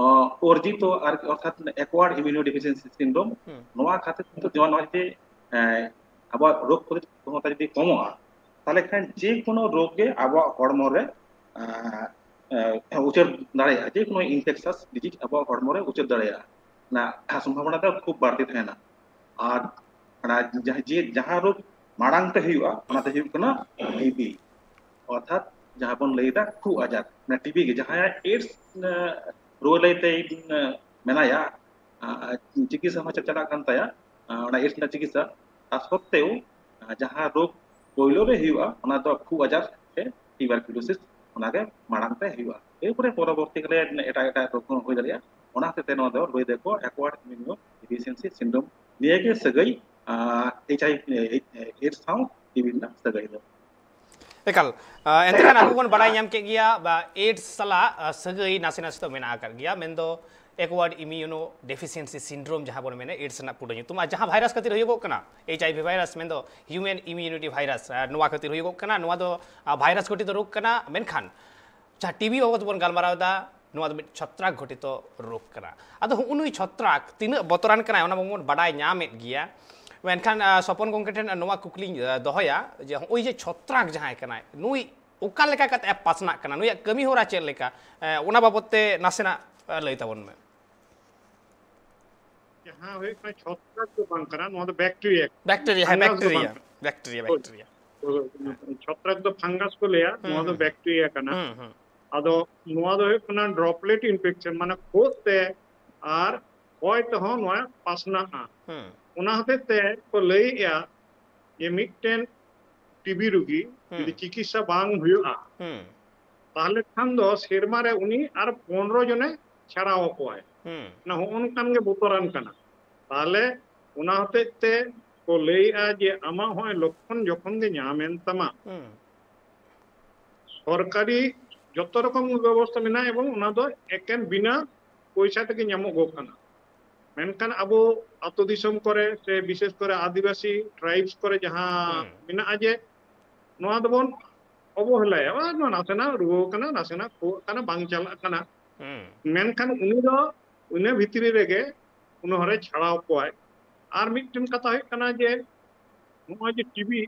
ᱟᱸ, ᱚᱨᱡᱤᱛᱚ ᱟᱨ ᱚᱨᱛᱷᱟᱛ acquired immunodeficiency syndrome᱾ ᱦᱩᱸ᱾ ᱱᱚᱣᱟ ᱠᱷᱟᱹᱛᱤᱨ ᱛᱮ ᱡᱮᱢᱚᱱ ᱱᱚᱜᱼᱚᱭ ᱡᱮ, ᱮᱸ, ᱟᱵᱚᱣᱟᱜ ᱨᱳᱜᱽ ᱯᱨᱚᱛᱤᱨᱳᱫᱷ ᱠᱷᱚᱢᱚᱛᱟ ᱡᱩᱫᱤ ᱠᱚᱢᱚᱜᱼᱟ, ᱛᱟᱦᱚᱞᱮ ᱠᱷᱟᱱ ᱡᱮ ᱠᱳᱱᱳ ᱨᱳᱜᱽ ᱜᱮ ᱟᱵᱚᱣᱟᱜ ᱦᱚᱲᱢᱚ ᱨᱮ, ᱟᱸ, ᱮᱸ, ᱩᱪᱟᱹᱲ ᱫᱟᱲᱮᱭᱟᱜᱼᱟ, ᱡᱮ ᱠᱳᱱᱳ infectious disease ᱟᱵᱚᱣᱟᱜ ᱦᱚᱲᱢᱚ ᱨᱮ ᱩᱪᱟᱹᱲ ᱫᱟᱲᱮᱭᱟᱜᱼᱟ᱾ ᱚᱱᱟ ᱥᱚᱢᱵᱷᱟᱵᱚᱱᱟ ᱫᱚ ᱠᱷᱩᱵ ᱵᱟᱹᱲᱛᱤ ᱛᱟᱦᱮᱱᱟ᱾ ᱟᱨ ᱚᱱᱟ ᱡᱟᱦᱟᱸ, ᱡᱮ ᱡᱟᱦᱟᱸ ᱨᱳᱜᱽ ᱢᱟᱲᱟᱝ ᱛᱮ ᱦᱩᱭᱩᱜᱼᱟ, ᱚᱱᱟ ᱫᱚ ᱦᱩᱭᱩᱜ ᱠᱟᱱᱟ TB, ᱚᱨᱛᱷᱟᱛ ᱡᱟᱦᱟᱸ ᱵᱚᱱ ᱞᱟᱹᱭ ᱮᱫᱟ ᱠᱷᱩᱜ ᱟᱡᱟᱨ, ᱚᱱᱟ TB ᱜᱮ᱾ ᱡᱟᱦᱟᱸᱭᱟᱜ AIDS, ᱮᱸ, ᱨᱩᱣᱟᱹ ᱞᱟᱹᱭᱛᱮ, ᱮᱸ, ᱢᱮᱱᱟᱭᱟ, ᱟᱸ, ᱪᱤᱠᱤᱛᱥᱟ ᱦᱚᱸ ᱪᱟᱞᱟᱜ ᱠᱟᱱ ᱛᱟᱭᱟ, ᱟᱸ, ᱚᱱᱟ AIDS ᱨᱮᱱᱟᱜ ᱪᱤᱠᱤᱛᱥᱟ, ᱛᱟ ᱥᱚᱛᱛᱮᱣ ᱡᱟᱦᱟᱸ ᱨᱳᱜᱽ ᱯᱳᱭᱞᱳ ᱨᱮ ᱦᱩᱭᱩᱜᱼᱟ, ᱚᱱᱟ ᱫᱚ ᱠᱷᱩᱜ ᱟᱡᱟᱨ ᱥᱮ ᱴᱤᱭᱩᱵᱟᱨᱠᱩᱞᱳᱥᱤᱥ, ᱚᱱᱟᱜᱮ ᱢᱟᱲᱟᱝ ᱛᱮ ᱦᱩᱭᱩᱜᱼᱟ᱾ ᱮᱨᱯᱚᱨᱮ ᱯᱚᱨᱚᱵᱚᱨᱛᱤ ᱠᱟᱞᱮ ᱮᱴᱟᱜ ᱮᱴᱟᱜ ᱨᱳᱜᱽ ᱦᱚᱸ ᱦᱩᱭ ᱫᱟᱲᱮᱭᱟᱜᱼᱟ᱾ ᱚᱱᱟ ᱦᱚᱛᱮᱡ ᱛᱮ ᱱᱚᱣᱟ ᱫᱚ ᱞᱟᱹᱭ ᱫᱟᱠᱚ acquired immunodeficiency syndrome᱾ ᱱᱤᱭᱟᱹ ᱜᱮ ᱥᱟᱹᱜᱟᱹᱭ ᱮᱭᱤᱪ ᱟᱭ ᱮᱭᱤᱪ ᱥᱟᱶ ᱴᱤᱵᱤ ᱨᱮᱱᱟᱜ ᱥᱟᱹᱜᱟᱹᱭ ᱫᱚ᱾ ᱮᱠᱟᱞ᱾ ᱮᱱᱛᱮ ᱠᱷᱟᱱ ᱟᱵᱚ ᱵᱚᱱ ᱵᱟᱲᱟᱭ ᱧᱟᱢ ᱠᱮᱫ ᱜᱮᱭᱟ, ᱮᱭᱤᱰᱥ ᱥᱟᱞᱟᱜ ᱥᱟᱹᱜᱟᱹᱭ ᱱᱟᱥᱮ ᱱᱟᱥᱮ ᱫᱚ ᱢᱮᱱᱟᱜ ᱟᱠᱟᱫ ᱜᱮᱭᱟ, ᱢᱮᱱᱫᱚ acquired immunodeficiency syndrome ᱡᱟᱦᱟᱸ ᱵᱚᱱ ᱢᱮᱱᱟ, ᱮᱭᱤᱰᱥ ᱨᱮᱱᱟᱜ ᱯᱩᱨᱟᱹ ᱧᱩᱛᱩᱢ᱾ ᱟᱨ ᱡᱟᱦᱟᱸ ᱵᱷᱟᱭᱨᱟᱥ ᱠᱷᱟᱹᱛᱤᱨ ᱦᱩᱭᱩᱜᱚᱜ ᱠᱟᱱᱟ, ᱮᱭᱤᱪ ᱟᱭ ᱵᱷᱤ ᱵᱷᱟᱭᱨᱟᱥ, ᱢᱮᱱᱫᱚ human immunity virus, ᱱᱚᱣᱟ ᱠᱷᱟᱹᱛᱤᱨ ᱦᱩᱭᱩᱜᱚᱜ ᱠᱟᱱᱟ᱾ ᱱᱚᱣᱟ ᱫᱚ ᱵᱷᱟᱭᱨᱟᱥ ᱜᱷᱚᱴᱤᱛ ᱨᱳᱜᱽ ᱠᱟᱱᱟ᱾ ᱢᱮᱱᱠᱷᱟᱱ ᱡᱟᱦᱟᱸ ᱴᱤᱵᱤ ᱵᱟᱵᱚᱫ ᱵᱚᱱ ᱜᱟᱞᱢᱟᱨᱟᱣ ᱮᱫᱟ, ᱱᱚᱣᱟ ᱫᱚ ᱢᱤᱫ ᱪᱷᱚᱛᱨᱟᱠ ᱜᱷᱚᱴᱤᱛ ᱨᱳᱜᱽ ᱠᱟᱱᱟ᱾ ᱟᱫᱚ ᱦᱩᱜᱼᱩ ᱱᱩᱭ ᱪᱷᱚᱛᱨᱟᱠ ᱛᱤᱱᱟᱹᱜ ᱵᱚᱛᱚᱨᱟᱱ ᱠᱟᱱᱟᱭ, ᱚᱱᱟ ᱢᱟᱵᱚᱱ ᱵᱟᱰᱟᱭ ᱧᱟᱢᱮᱫ ᱜᱮᱭᱟ᱾ ᱢᱮᱱᱠᱷᱟᱱ ᱥᱚᱯᱚᱱ ᱜᱚᱢᱠᱮ ᱴᱷᱮᱱ ᱱᱚᱣᱟ ᱠᱩᱠᱞᱤᱧ ᱫᱚᱦᱚᱭᱟ ᱡᱮ ᱦᱚᱸᱜᱼᱚᱭ ᱡᱮ ᱪᱷᱚᱛᱨᱟᱠ ᱡᱟᱦᱟᱸᱭ ᱠᱟᱱᱟᱭ, ᱱᱩᱭ ᱚᱠᱟ ᱞᱮᱠᱟ ᱠᱟᱛᱮ ᱮ ᱯᱟᱥᱱᱟᱜ ᱠᱟᱱᱟ, ᱱᱩᱭᱟᱜ ᱠᱟᱹᱢᱤ ᱦᱚᱨᱟ ᱪᱮᱫ ᱞᱮᱠᱟ, ᱚᱱᱟ ᱵᱟᱵᱚᱫ ᱛᱮ ᱱᱟᱥᱮᱱᱟᱜ ᱞᱟᱹᱭ ᱛᱟᱵᱚᱱ ᱢᱮ᱾ ᱡᱟᱦᱟᱸ ᱦᱩᱭᱩᱜ ᱠᱟᱱᱟ, ᱪᱷᱚᱛᱨᱟᱠ ᱫᱚ ᱵᱟᱝ ᱠᱟᱱᱟ, ᱱᱚᱣᱟ ᱫᱚ ᱵᱮᱠᱴᱮᱨᱤᱭᱟ᱾ ᱵᱮᱠᱴᱮᱨᱤᱭᱟ, ᱦᱮᱸ, fungus ᱫᱚ ᱵᱮᱠᱴᱮᱨᱤᱭᱟ, ᱵᱟᱝ ᱠᱟᱱᱟ᱾ ᱵᱮᱠᱴᱮᱨᱤᱭᱟ, ᱦᱳᱭ᱾ ᱵᱮᱠᱴᱮᱨᱤᱭᱟ᱾ ᱪᱷᱚᱛᱨᱟᱠ ᱫᱚ ᱯᱷᱟᱝᱜᱟᱥ ᱠᱚ ᱞᱟᱹᱭᱟ, ᱦᱩᱸ, ᱱᱚᱣᱟ ᱫᱚ ᱦᱩᱸ᱾ ᱵᱮᱠᱴᱮᱨᱤᱭᱟ ᱠᱟᱱᱟ᱾ ᱦᱩᱸ, ᱦᱩᱸ᱾ ᱟᱫᱚ ᱱᱚᱣᱟ ᱫᱚ ᱦᱩᱭᱩᱜ ᱠᱟᱱᱟ ᱰᱨᱚᱯᱞᱮᱴ ᱤᱱᱯᱷᱮᱠᱥᱚᱱ, ᱢᱟᱱᱮ ᱠᱷᱳᱫ ᱛᱮ ᱟᱨ ᱦᱚᱭ ᱛᱮᱦᱚᱸ ᱱᱚᱣᱟ ᱯᱟᱥᱱᱟᱜᱼᱟ᱾ ᱦᱩᱸ, ᱚᱱᱟ ᱦᱚᱛᱮᱡ ᱛᱮ ᱠᱚ ᱞᱟᱹᱭᱮᱜᱼᱟ ᱡᱮ ᱢᱤᱫᱴᱮᱱ ᱴᱤᱵᱤ ᱨᱩᱜᱤ ᱡᱩᱫᱤ ᱦᱩᱸ᱾ ᱪᱤᱠᱤᱛᱥᱟ ᱵᱟᱝ ᱦᱩᱭᱩᱜᱼᱟ, ᱦᱩᱸ, ᱛᱟᱦᱞᱮ ᱠᱷᱟᱱ ᱫᱚ ᱥᱮᱨᱢᱟ ᱨᱮ ᱩᱱᱤ ᱟᱨ ᱯᱚᱱᱨᱚ ᱡᱚᱱᱮ ᱪᱷᱟᱲᱟᱣ ᱟᱠᱚᱣᱟᱭ᱾ ᱦᱩᱸ᱾ ᱚᱱᱟ ᱦᱚᱸᱜᱼᱚ ᱱᱚᱝᱠᱟᱱ ᱜᱮ ᱵᱚᱛᱚᱨᱟᱱ ᱠᱟᱱᱟ᱾ ᱛᱟᱦᱞᱮ ᱚᱱᱟ ᱦᱚᱛᱮᱡ ᱛᱮ ᱠᱚ ᱞᱟᱹᱭᱮᱜᱼᱟ ᱡᱮ ᱟᱢᱟᱜ ᱦᱚᱸᱜᱼᱚᱭ ᱞᱚᱠᱠᱷᱚᱱ ᱡᱚᱠᱷᱚᱱ ᱜᱮ ᱧᱟᱢᱮᱱ ᱛᱟᱢᱟ, ᱦᱩᱸ᱾ ᱥᱚᱨᱠᱟᱨᱤ ᱡᱚᱛᱚ ᱨᱚᱠᱚᱢ ᱵᱮᱵᱚᱥᱛᱷᱟ ᱢᱮᱱᱟᱜᱼᱟ ᱮᱵᱚᱝ ᱚᱱᱟ ᱫᱚ ᱮᱠᱮᱱ ᱵᱤᱱᱟᱹ ᱯᱚᱭᱥᱟ ᱛᱮᱜᱮ ᱧᱟᱢᱚᱜᱚᱜ ᱠᱟᱱᱟ᱾ ᱢᱮᱱᱠᱷᱟᱱ ᱟᱵᱚ ᱟᱹᱛᱩ ᱫᱤᱥᱚᱢ ᱠᱚᱨᱮ ᱥᱮ ᱵᱤᱥᱮᱥ ᱠᱚᱨᱮ ᱟᱹᱫᱤᱵᱟᱹᱥᱤ ᱴᱨᱟᱭᱤᱵᱥ ᱠᱚᱨᱮ ᱡᱟᱦᱟᱸ ᱦᱩᱸ᱾ ᱢᱮᱱᱟᱜᱼᱟ ᱡᱮ ᱱᱚᱣᱟ ᱫᱚᱵᱚᱱ ᱚᱵᱚᱦᱮᱞᱟᱭᱟ, ᱟᱨ ᱱᱚᱣᱟ ᱱᱟᱥᱮᱱᱟᱜ ᱨᱩᱣᱟᱹ ᱠᱟᱱᱟ, ᱱᱟᱥᱮᱱᱟᱜ ᱠᱷᱩᱜ ᱠᱟᱱᱟ, ᱵᱟᱝ ᱪᱟᱞᱟᱜ ᱠᱟᱱᱟ᱾ ᱦᱩᱸ᱾ ᱢᱮᱱᱠᱷᱟᱱ ᱩᱱᱤ ᱫᱚ ᱤᱱᱟᱹ ᱵᱷᱤᱛᱨᱤ ᱨᱮᱜᱮ ᱩᱱᱤ ᱦᱚᱲᱮ ᱪᱷᱟᱲᱟᱣ ᱠᱚᱣᱟᱭ᱾ ᱟᱨ ᱢᱤᱫᱴᱮᱱ ᱠᱟᱛᱷᱟ ᱦᱩᱭᱩᱜ ᱠᱟᱱᱟ ᱡᱮ ᱱᱚᱜᱼᱚᱭ ᱡᱮ ᱴᱤᱵᱤ,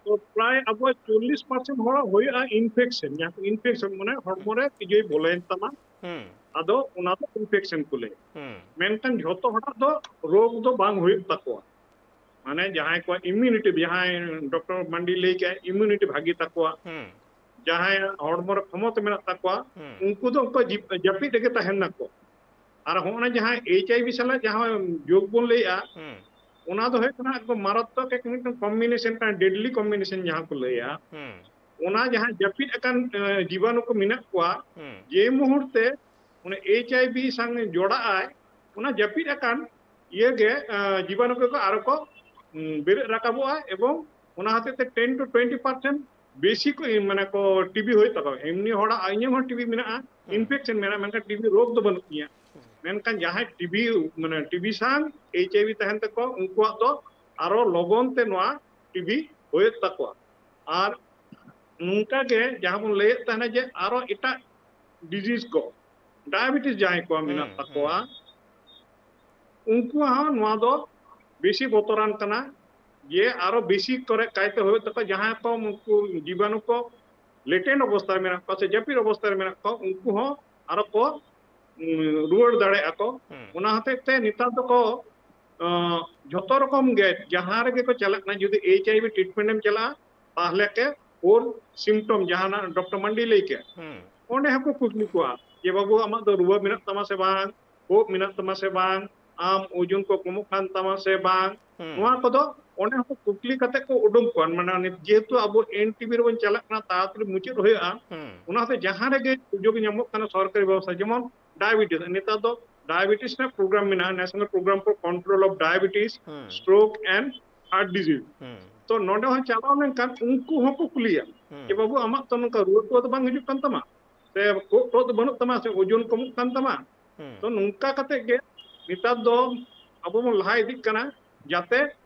ᱛᱚ ᱯᱨᱟᱭ ᱟᱵᱚᱣᱟᱜ ᱪᱚᱞᱞᱤᱥ ᱯᱟᱨᱥᱮᱱᱴ ᱦᱚᱲᱟᱜ ᱦᱩᱭᱩᱜᱼᱟ ᱤᱱᱯᱷᱮᱠᱥᱚᱱ, ᱡᱟᱦᱟᱸ ᱤᱱᱯᱷᱮᱠᱥᱚᱱ ᱢᱟᱱᱮ ᱦᱚᱲᱢᱚ ᱨᱮ ᱛᱤᱡᱩᱭ ᱵᱚᱞᱚᱭᱮᱱ ᱛᱟᱢᱟ, ᱦᱩᱸ᱾ ᱟᱫᱚ ᱚᱱᱟ ᱫᱚ ᱤᱱᱯᱷᱮᱠᱥᱚᱱ ᱠᱚ ᱞᱟᱹᱭᱟ᱾ ᱦᱩᱸ᱾ ᱢᱮᱱᱠᱷᱟᱱ ᱡᱷᱚᱛᱚ ᱦᱚᱲᱟᱜ ᱫᱚ ᱨᱳᱜᱽ ᱫᱚ ᱵᱟᱝ ᱦᱩᱭᱩᱜ ᱛᱟᱠᱚᱣᱟ᱾ ᱢᱟᱱᱮ ᱡᱟᱦᱟᱸᱭ ᱠᱚᱣᱟᱜ ᱤᱢᱤᱭᱩᱱᱤᱴᱤ, ᱡᱟᱦᱟᱸᱭ ᱰᱚᱠᱴᱚᱨ ᱢᱟᱱᱰᱤ ᱞᱟᱹᱭ ᱠᱮᱜᱼᱟ ᱤᱢᱤᱭᱩᱱᱤᱴᱤ ᱵᱷᱟᱜᱤ ᱛᱟᱠᱚᱣᱟ, ᱦᱩᱸ᱾ ᱡᱟᱦᱟᱸᱭᱟᱜ ᱦᱚᱲᱢᱚ ᱨᱮ ᱠᱷᱚᱢᱚᱛᱟ ᱢᱮᱱᱟᱜ ᱛᱟᱠᱚᱣᱟ, ᱦᱩᱸ᱾ ᱩᱱᱠᱩ ᱫᱚ ᱩᱱᱠᱩ ᱡᱤᱯ-, ᱡᱟᱹᱯᱤᱫ ᱨᱮᱜᱮ ᱛᱟᱦᱮᱱ ᱱᱟᱠᱚ᱾ ᱟᱨ ᱦᱚᱸᱜᱼᱚᱭ ᱡᱟᱦᱟᱸ ᱮᱭᱤᱪ ᱟᱭ ᱵᱷᱤ ᱥᱟᱞᱟᱜ ᱡᱟᱦᱟᱸ ᱡᱳᱜᱽ ᱵᱚᱱ ᱞᱟᱹᱭᱮᱜᱼᱟ, ᱦᱩᱸ᱾ ᱚᱱᱟ ᱫᱚ ᱦᱩᱭᱩᱜ ᱠᱟᱱᱟ ᱮᱠᱫᱚᱢ ᱢᱟᱨᱟᱛᱛᱚᱠ ᱮᱠ ᱢᱤᱫᱴᱟᱝ ᱠᱚᱢᱵᱤᱱᱮᱥᱚᱱ ᱠᱟᱱᱟ, ᱰᱮᱰᱞᱤ ᱠᱚᱢᱵᱤᱱᱮᱥᱚᱱ ᱡᱟᱦᱟᱸ ᱠᱚ ᱞᱟᱹᱭᱟ᱾ ᱦᱩᱸ ᱚᱱᱟ ᱡᱟᱦᱟᱸ ᱡᱟᱹᱯᱤᱫ ᱟᱠᱟᱱ ᱮ, ᱡᱤᱵᱟᱱᱩ ᱠᱚ ᱢᱮᱱᱟᱜ ᱠᱚᱣᱟ, ᱦᱩᱸ ᱡᱮ ᱢᱩᱦᱩᱨᱛᱮ ᱚᱱᱟ ᱮᱭᱤᱪ ᱟᱭ ᱵᱷᱤ ᱥᱟᱝ ᱡᱚᱲᱟᱜ ᱟᱭ, ᱚᱱᱟ ᱡᱟᱹᱯᱤᱫ ᱟᱠᱟᱱ ᱤᱭᱟᱹ ᱜᱮ ᱮ, ᱡᱤᱵᱟᱱᱩ ᱠᱚ ᱟᱨᱚ ᱠᱚ ᱩᱸ, ᱵᱮᱨᱮᱫ ᱨᱟᱠᱟᱵᱚᱜᱼᱟ, ᱮᱵᱚᱝ ᱚᱱᱟ ᱦᱚᱛᱮᱡ ᱛᱮ ᱴᱮᱱ ᱴᱩ ᱴᱩᱭᱮᱱᱴᱤ ᱯᱟᱨᱥᱮᱱᱴ ᱵᱮᱥᱤ ᱠᱚ ᱮ, ᱢᱟᱱᱮ ᱠᱚ ᱴᱤᱵᱤ ᱦᱩᱭᱩᱜ ᱛᱟᱠᱚᱣᱟ᱾ ᱮᱢᱱᱤ ᱦᱚᱲᱟᱜ, ᱤᱧᱟᱹᱜ ᱦᱚᱸ ᱴᱤᱵᱤ ᱢᱮᱱᱟᱜᱼᱟ, ᱦᱩᱸ ᱤᱱᱯᱷᱮᱠᱥᱚᱱ ᱢᱮᱱᱟᱜᱼᱟ, ᱢᱮᱱᱠᱷᱟᱱ ᱴᱤᱵᱤ ᱨᱳᱜᱽ ᱫᱚ ᱵᱟᱹᱱᱩᱜ ᱛᱤᱧᱟᱹ᱾ ᱢᱮᱱᱠᱷᱟᱱ ᱡᱟᱦᱟᱸᱭ ᱴᱤᱵᱤ ᱢᱟᱱᱮ ᱴᱤᱵᱤ ᱥᱟᱝ ᱮᱭᱤᱪ ᱟᱭ ᱵᱷᱤ ᱛᱟᱦᱮᱱ ᱛᱟᱠᱚᱣᱟ, ᱩᱱᱠᱩᱣᱟᱜ ᱫᱚ ᱟᱨᱚ ᱞᱚᱜᱚᱱ ᱛᱮ ᱱᱚᱣᱟ ᱴᱤᱵᱤ ᱦᱩᱭᱩᱜ ᱛᱟᱠᱚᱣᱟ᱾ ᱟᱨ ᱱᱚᱝᱠᱟ ᱜᱮ ᱡᱟᱦᱟᱸ ᱵᱚᱱ ᱞᱟᱹᱭᱮᱫ ᱛᱟᱦᱮᱱᱟ ᱡᱮ ᱟᱨᱚ ᱮᱴᱟᱜ ᱰᱤᱡᱤᱡᱽ ᱠᱚ, ᱰᱟᱭᱟᱵᱮᱴᱤᱥ ᱡᱟᱦᱟᱸᱭ ᱠᱚᱣᱟᱜ ᱢᱮᱱᱟᱜ ᱦᱩᱸ ᱛᱟᱠᱚᱣᱟ, ᱩᱱᱠᱩᱣᱟᱜ ᱦᱚᱸ ᱱᱚᱣᱟ ᱫᱚ ᱵᱮᱥᱤ ᱵᱚᱛᱚᱨᱟᱱ ᱠᱟᱱᱟ᱾ ᱡᱮ ᱟᱨᱚ ᱵᱮᱥᱤ ᱠᱚᱨᱮ ᱠᱟᱭᱛᱮ ᱦᱩᱭᱩᱜ ᱛᱟᱠᱚᱣᱟ, ᱡᱟᱦᱟᱸᱭ ᱠᱚ ᱩᱱᱠᱩ ᱡᱤᱵᱟᱱᱩ ᱠᱚ ᱞᱮᱴᱮᱱᱴ ᱚᱵᱚᱥᱛᱟ ᱨᱮ ᱢᱮᱱᱟᱜ ᱠᱚᱣᱟ ᱥᱮ ᱡᱟᱹᱯᱤᱫ ᱚᱵᱚᱥᱛᱟ ᱨᱮ ᱢᱮᱱᱟᱜ ᱠᱚᱣᱟ, ᱩᱱᱠᱩ ᱦᱚᱸ ᱟᱨᱚ ᱠᱚ ᱩᱸ, ᱨᱩᱣᱟᱹᱲ ᱫᱟᱲᱮᱭᱟᱜᱼᱟ ᱠᱚ᱾ ᱦᱩᱸ ᱚᱱᱟ ᱦᱚᱛᱮᱡ ᱛᱮ ᱱᱮᱛᱟᱨ ᱫᱚᱠᱚ ᱟᱸ, ᱡᱷᱚᱛᱚ ᱨᱚᱠᱚᱢ ᱜᱮ ᱡᱟᱦᱟᱸ ᱨᱮᱜᱮ ᱠᱚ ᱪᱟᱞᱟᱜ ᱠᱟᱱᱟ, ᱡᱩᱫᱤ ᱮᱭᱤᱪ ᱟᱭ ᱵᱷᱤ ᱴᱨᱤᱴᱢᱮᱱᱴ ᱮᱢ ᱪᱟᱞᱟᱜᱼᱟ, ᱛᱟᱦᱚᱞᱮ ᱠᱮ ᱳᱨ ᱥᱤᱢᱴᱚᱢ ᱡᱟᱦᱟᱱᱟᱜ ᱰᱚᱠᱴᱚᱨ ᱢᱟᱱᱰᱤ ᱞᱟᱹᱭ ᱠᱮᱫ, ᱦᱩᱸ ᱚᱸᱰᱮ ᱦᱚᱸᱠᱚ ᱠᱩᱠᱞᱤ ᱠᱚᱣᱟ ᱡᱮ, "ᱵᱟᱹᱵᱩ, ᱟᱢᱟᱜ ᱫᱚ ᱨᱩᱣᱟᱹ ᱢᱮᱱᱟᱜ ᱛᱟᱢᱟ ᱥᱮ ᱵᱟᱝ, ᱠᱷᱩᱜ ᱢᱮᱱᱟᱜ ᱛᱟᱢᱟ ᱥᱮ ᱵᱟᱝ, ᱟᱢ ᱳᱡᱚᱱ ᱠᱚ ᱠᱚᱢᱚᱜ ᱠᱟᱱ ᱛᱟᱢᱟ ᱥᱮ ᱵᱟᱝ?" ᱦᱩᱸ ᱱᱚᱣᱟ ᱠᱚᱫᱚ ᱚᱸᱰᱮ ᱦᱚᱸᱠᱚ ᱠᱩᱠᱞᱤ ᱠᱟᱛᱮ ᱠᱚ ᱩᱰᱩᱝ ᱠᱚᱣᱟ᱾ ᱢᱟᱱᱮ, ᱱᱤᱛ ᱡᱮᱦᱮᱛᱩ ᱟᱵᱚ ᱮᱱ ᱴᱤ ᱵᱷᱤ ᱨᱮᱵᱚᱱ ᱪᱟᱞᱟᱜ ᱠᱟᱱᱟ, ᱛᱟᱲᱟᱛᱟᱲᱤ ᱢᱩᱪᱟᱹᱫ ᱦᱩᱭᱩᱜᱼᱟ, ᱦᱩᱸ ᱚᱱᱟᱛᱮ ᱡᱟᱦᱟᱸ ᱨᱮᱜᱮ ᱥᱩᱡᱳᱜᱽ ᱧᱟᱢᱚᱜ ᱠᱟᱱᱟ ᱥᱚᱨᱠᱟᱨᱤ ᱵᱮᱵᱚᱥᱛᱷᱟ, ᱡᱮᱢᱚᱱ ᱰᱟᱭᱟᱵᱮᱴᱤᱥ, ᱱᱮᱛᱟᱨ ᱫᱚ ᱰᱟᱭᱟᱵᱮᱴᱤᱥ ᱨᱮᱱᱟᱜ ᱯᱨᱳᱜᱨᱟᱢ ᱢᱮᱱᱟᱜᱼᱟ, national programme for control of diabetes, ᱦᱩᱸ ᱥᱴᱨᱳᱠ ᱮᱱᱰ ᱦᱟᱨᱴ ᱰᱤᱡᱤᱡ᱾ ᱦᱩᱸ ᱛᱚ ᱱᱚᱰᱮ ᱦᱚᱸ ᱪᱟᱞᱟᱣ ᱞᱮᱱᱠᱷᱟᱱ ᱩᱱᱠᱩ ᱦᱚᱸᱠᱚ ᱠᱩᱞᱤᱭᱟ ᱦᱩᱸ ᱡᱮ, "ᱵᱟᱹᱵᱩ, ᱟᱢᱟᱜ ᱛᱚ ᱱᱚᱝᱠᱟ ᱨᱩᱣᱟᱹ ᱠᱚ ᱫᱚ ᱵᱟᱝ ᱦᱤᱡᱩᱜ ᱠᱟᱱ ᱛᱟᱢᱟ, ᱥᱮ ᱠᱷᱩᱜ ᱴᱷᱩᱜ ᱫᱚ ᱵᱟᱹᱱᱩᱜ ᱛᱟᱢᱟ, ᱥᱮ ᱳᱡᱚᱱ ᱠᱚᱢᱚᱜ ᱠᱟᱱ ᱛᱟᱢᱟ?" ᱦᱩᱸ ᱛᱚ ᱱᱚᱝᱠᱟ ᱠᱟᱛᱮ ᱜᱮ ᱱᱮᱛᱟᱨ ᱫᱚ ᱟᱵᱚ ᱵᱚᱱ ᱞᱟᱦᱟ ᱤᱫᱤᱜ ᱠᱟᱱᱟ, ᱡᱟᱛᱮ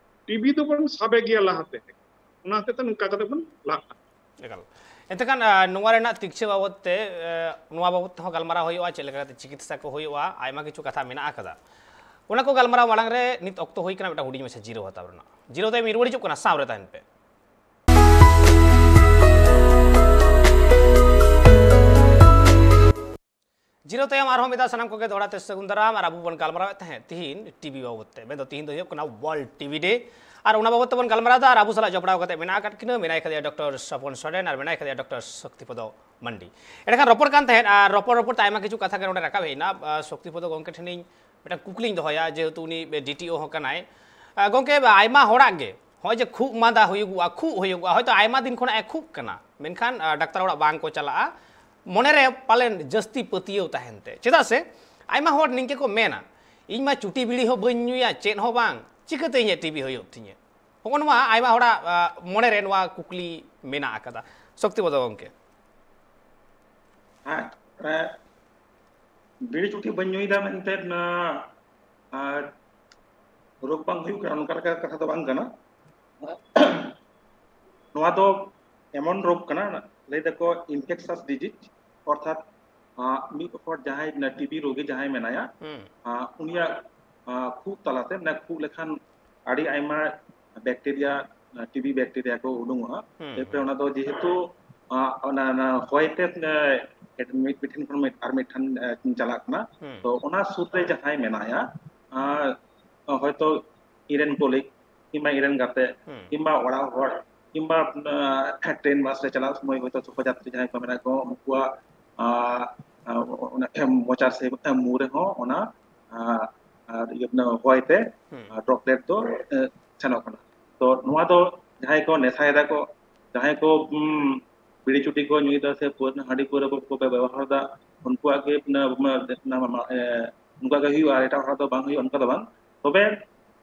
ᱴᱤᱵᱤ ᱫᱚᱵᱚᱱ ᱥᱟᱵᱮ ᱜᱮᱭᱟ ᱞᱟᱦᱟᱛᱮ᱾ ᱚᱱᱟ ᱦᱚᱛᱮᱡ ᱛᱮ ᱱᱚᱝᱠᱟ ᱠᱟᱛᱮ ᱵᱚᱱ ᱞᱟᱦᱟᱜ ᱠᱟᱱᱟ᱾ ᱮᱠᱟᱞ᱾ ᱮᱱᱛᱮ ᱠᱷᱟᱱ, ᱟ, ᱱᱚᱣᱟ ᱨᱮᱱᱟᱜ ᱛᱤᱠᱪᱷᱟᱹ ᱵᱟᱵᱚᱫ ᱛᱮ, ᱮ, ᱱᱚᱣᱟ ᱵᱟᱵᱚᱫ ᱛᱮᱦᱚᱸ ᱜᱟᱞᱢᱟᱨᱟᱣ ᱦᱩᱭᱩᱜᱼᱟ, ᱪᱮᱫ ᱞᱮᱠᱟᱛᱮ ᱪᱤᱠᱤᱛᱥᱟ ᱠᱚ ᱦᱩᱭᱩᱜᱼᱟ, ᱟᱭᱢᱟ ᱠᱤᱪᱷᱩ ᱠᱟᱛᱷᱟ ᱢᱮᱱᱟᱜ ᱟᱠᱟᱫᱟ᱾ ᱚᱱᱟ ᱠᱚ ᱜᱟᱞᱢᱟᱨᱟᱣ ᱢᱟᱲᱟᱝ ᱨᱮ ᱱᱤᱛ ᱚᱠᱛᱚ ᱦᱩᱭ ᱠᱟᱱᱟ ᱢᱤᱫᱴᱟᱝ ᱦᱩᱰᱤᱧ ᱢᱟᱪᱷᱟ ᱡᱤᱨᱟᱹᱣ ᱦᱟᱛᱟᱣ ᱨᱮᱱᱟᱜ᱾ ᱡᱤᱨᱟᱹᱣ ᱛᱟᱭᱚᱢ ᱤᱧ ᱨᱩᱣᱟᱹᱲ ᱦᱤᱡᱩᱜ ᱠᱟᱱᱟ, ᱥᱟᱶ ᱨᱮ ᱛᱟᱦᱮᱱ ᱯᱮ᱾ ᱡᱤᱨᱟᱹᱣ ᱛᱟᱭᱚᱢ ᱟᱨᱦᱚᱸ ᱢᱤᱫ ᱫᱷᱟᱣ ᱥᱟᱱᱟᱢ ᱠᱚᱜᱮ ᱫᱚᱦᱲᱟ ᱛᱮ ᱥᱟᱹᱜᱩᱱ ᱫᱟᱨᱟᱢ᱾ ᱟᱨ ᱟᱵᱚ ᱵᱚᱱ ᱜᱟᱞᱢᱟᱨᱟᱣᱮᱫ ᱛᱟᱦᱮᱸᱫ ᱛᱤᱦᱤᱧ ᱴᱤᱵᱤ ᱵᱟᱵᱚᱫ ᱛᱮ, ᱢᱮᱱᱫᱚ ᱛᱤᱦᱤᱧ ᱫᱚ ᱦᱩᱭᱩᱜ ᱠᱟᱱᱟ ᱣᱟᱨᱞᱰ ᱴᱤᱵᱤ ᱰᱮ᱾ ᱟᱨ ᱚᱱᱟ ᱵᱟᱵᱚᱫ ᱛᱮᱵᱚᱱ ᱜᱟᱞᱢᱟᱨᱟᱣ ᱮᱫᱟ, ᱟᱨ ᱟᱵᱚ ᱥᱟᱞᱟᱜ ᱡᱚᱯᱲᱟᱣ ᱠᱟᱛᱮ ᱢᱮᱱᱟᱜ ᱟᱠᱟᱫ ᱠᱤᱱᱟ, ᱢᱮᱱᱟᱭ ᱠᱟᱫᱮᱭᱟ ᱰᱚᱠᱴᱚᱨ ᱥᱚᱯᱚᱱ ᱥᱚᱨᱮᱱ ᱟᱨ ᱢᱮᱱᱟᱭ ᱠᱟᱫᱮᱭᱟ ᱰᱚᱠᱴᱚᱨ ᱥᱚᱠᱛᱤᱯᱚᱫᱚ ᱢᱟᱱᱰᱤ᱾ ᱮᱸᱰᱮᱠᱷᱟᱱ ᱨᱚᱯᱚᱲ ᱠᱟᱱ ᱛᱟᱦᱮᱸᱫ, ᱟᱨ ᱨᱚᱯᱚᱲ ᱨᱚᱯᱚᱲ ᱛᱮ ᱟᱭᱢᱟ ᱠᱤᱪᱷᱩ ᱠᱟᱛᱷᱟ ᱜᱮ ᱱᱚᱰᱮ ᱨᱟᱠᱟᱵ ᱦᱮᱡ ᱮᱱᱟ᱾ ᱟᱨ ᱥᱚᱠᱛᱤᱯᱚᱫᱚ ᱜᱚᱢᱠᱮ ᱴᱷᱮᱱᱤᱧ ᱢᱤᱫᱴᱟᱝ ᱠᱩᱠᱞᱤᱧ ᱫᱚᱦᱚᱭᱟ, ᱡᱮᱦᱮᱛᱩ ᱩᱱᱤ ᱰᱤ ᱴᱤ ᱳ ᱦᱚᱸ ᱠᱟᱱᱟᱭ, ᱟᱨ ᱜᱚᱢᱠᱮ, ᱟᱭᱢᱟ ᱦᱚᱲᱟᱜ ᱜᱮ ᱱᱚᱜᱼᱚᱭ ᱡᱮ ᱠᱷᱩᱜ ᱢᱟᱸᱫᱟ ᱦᱩᱭᱩᱜᱚᱜᱼᱟ, ᱠᱷᱩᱜ ᱦᱩᱭᱩᱜᱚᱜᱼᱟ, ᱦᱚᱭᱛᱳ ᱟᱭᱢᱟ ᱫᱤᱱ ᱠᱷᱚᱱᱟᱜ ᱮ ᱠᱷᱩᱜ ᱠᱟᱱᱟ, ᱢᱮᱱᱠᱷᱟᱱ ᱟᱨ, ᱰᱟᱠᱛᱟᱨ ᱚᱲᱟᱜ ᱵᱟᱝ ᱠᱚ ᱪᱟᱞᱟᱜᱼᱟ, ᱢᱚᱱᱮᱨᱮ ᱯᱟᱞᱮᱱ ᱡᱟᱹᱥᱛᱤ ᱯᱟᱹᱛᱭᱟᱹᱣ ᱛᱟᱦᱮᱱ ᱛᱮ᱾ ᱪᱮᱫᱟᱜ ᱥᱮ ᱟᱭᱢᱟ ᱦᱚᱲ ᱱᱤᱝᱠᱟᱹ ᱠᱚ ᱢᱮᱱᱟ, "ᱤᱧ ᱢᱟ ᱪᱩᱴᱤ ᱵᱤᱲᱤ ᱦᱚᱸ ᱵᱟᱹᱧ ᱧᱩᱭᱟ, ᱪᱮᱫ ᱦᱚᱸ ᱵᱟᱝ, ᱪᱤᱠᱟᱹᱛᱮ ᱤᱧᱟᱹᱜ ᱴᱤᱵᱤ ᱦᱩᱭᱩᱜ ᱛᱤᱧᱟᱹ?" ᱦᱚᱸᱜᱼᱚ ᱱᱚᱣᱟ ᱟᱭᱢᱟ ᱦᱚᱲᱟᱜ ᱟᱨ, ᱢᱚᱱᱮᱨᱮ ᱱᱚᱣᱟ ᱠᱩᱠᱞᱤ ᱢᱮᱱᱟᱜ ᱟᱠᱟᱫᱟ᱾ ᱥᱚᱠᱛᱤᱯᱚᱫᱚ ᱜᱚᱢᱠᱮ᱾ ᱦᱮᱸ, ᱵᱤᱲᱤ ᱪᱩᱴᱤ ᱵᱟᱹᱧ ᱧᱩᱭᱮᱫᱟ ᱢᱮᱱᱛᱮ ᱟᱨ ᱨᱳᱜᱽ ᱵᱟᱝ ᱦᱩᱭᱩᱜ ᱠᱟᱱᱟ, ᱚᱱᱠᱟ ᱞᱮᱠᱟ ᱠᱟᱛᱷᱟ ᱫᱚ ᱵᱟᱝ ᱠᱟᱱᱟ᱾ ᱱᱚᱣᱟ ᱫᱚ ᱮᱢᱚᱱ ᱨᱳᱜᱽ ᱠᱟᱱᱟ, ᱞᱟᱹᱭ ᱫᱟᱠᱚ infectious disease, ᱚᱨᱛᱷᱟᱛ ᱟᱸ, ᱢᱤᱫ ᱦᱚᱲ ᱡᱟᱦᱟᱸᱭ ᱴᱤᱵᱤ ᱨᱳᱜᱤ ᱡᱟᱦᱟᱸᱭ ᱢᱮᱱᱟᱭᱟ, ᱦᱩᱸ᱾ ᱟᱸ, ᱩᱱᱤᱭᱟᱜ ᱟᱸ, ᱠᱷᱩᱜ ᱛᱟᱞᱟᱛᱮ, ᱢᱟᱱᱮ ᱠᱷᱩᱜ ᱞᱮᱠᱷᱟᱱ ᱟᱹᱰᱤ ᱟᱭᱢᱟ ᱵᱮᱠᱴᱮᱨᱤᱭᱟ, ᱴᱤᱵᱤ ᱵᱮᱠᱴᱮᱨᱤᱭᱟ ᱠᱚ ᱩᱰᱩᱝᱚᱜᱼᱟ᱾ ᱦᱩᱸ, ᱮᱨᱯᱚᱨᱮ ᱦᱩᱸ᱾ ᱚᱱᱟ ᱫᱚ ᱡᱮᱦᱮᱛᱩ ᱟᱸ, ᱚᱱᱟ, ᱚᱱᱟ ᱦᱚᱭᱛᱮ ᱢᱤᱫ ᱢᱤᱫ ᱴᱷᱮᱱ ᱠᱷᱚᱱ ᱢᱤᱫ ᱟᱨ ᱢᱤᱫ ᱴᱷᱮᱱ ᱪᱟᱞᱟᱜ ᱠᱟᱱᱟ᱾ ᱦᱩᱸ᱾ ᱛᱚ ᱚᱱᱟ ᱥᱩᱨ ᱨᱮ ᱡᱟᱦᱟᱸᱭ ᱢᱮᱱᱟᱭᱟ, ᱟᱸ, ᱦᱚᱭᱛᱚ ᱤᱧᱨᱮᱱ ᱠᱚᱞᱤᱜᱽ ᱠᱤᱝᱵᱟ ᱤᱧᱨᱮᱱ ᱜᱟᱛᱮ ᱦᱩᱸ᱾ ᱠᱤᱝᱵᱟ ᱚᱲᱟᱜ ᱦᱚᱲ ᱠᱤᱝᱵᱟ ᱴᱨᱮᱱ ᱵᱟᱥ ᱨᱮ ᱪᱟᱞᱟᱜ ᱥᱚᱢᱚᱭ ᱦᱚᱭᱛᱚ ᱥᱚᱦᱚᱡᱟᱛᱨᱤ ᱡᱟᱦᱟᱸᱭ ᱠᱚ ᱢᱮᱱᱟᱜ ᱠᱚ, ᱩᱱᱠᱩᱣᱟᱜ ᱟᱸ, ᱟᱸ, ᱚᱱᱟ ᱢᱚᱪᱟ ᱥᱮ ᱢᱩ ᱨᱮᱦᱚᱸ ᱚᱱᱟ ᱟᱸ, ᱟᱨ ᱤᱭᱟᱹ ᱦᱚᱭᱛᱮ ᱦᱩᱸ᱾ ᱰᱨᱚᱯᱞᱮᱴ ᱫᱚ ᱮ, ᱥᱮᱱᱚᱜ ᱠᱟᱱᱟ᱾ ᱛᱚ ᱱᱚᱣᱟ ᱫᱚ ᱡᱟᱦᱟᱸᱭ ᱠᱚ ᱱᱮᱥᱟᱭ ᱫᱟᱠᱚ, ᱡᱟᱦᱟᱸᱭ ᱠᱚ ᱩᱸ, ᱵᱤᱲᱤ ᱪᱩᱴᱤ ᱠᱚ ᱧᱩᱭᱮᱫᱟ ᱥᱮ ᱯᱟᱹᱣᱨᱟᱹ, ᱦᱟᱺᱰᱤ ᱯᱟᱹᱣᱨᱟᱹ ᱠᱚ ᱵᱮᱵᱚᱦᱟᱨ ᱮᱫᱟ, ᱩᱱᱠᱩᱣᱟᱜ ᱜᱮ ᱚᱱᱟ, ᱚᱱᱟ, ᱚᱱᱟ, ᱮ, ᱩᱱᱠᱩᱣᱟᱜ ᱜᱮ ᱦᱩᱭᱩᱜᱼᱟ, ᱮᱴᱟᱜ ᱦᱚᱲᱟᱜ ᱫᱚ ᱵᱟᱝ ᱦᱩᱭᱩᱜᱼᱟ, ᱚᱱᱠᱟ ᱫᱚ ᱵᱟᱝ᱾ ᱛᱚᱵᱮ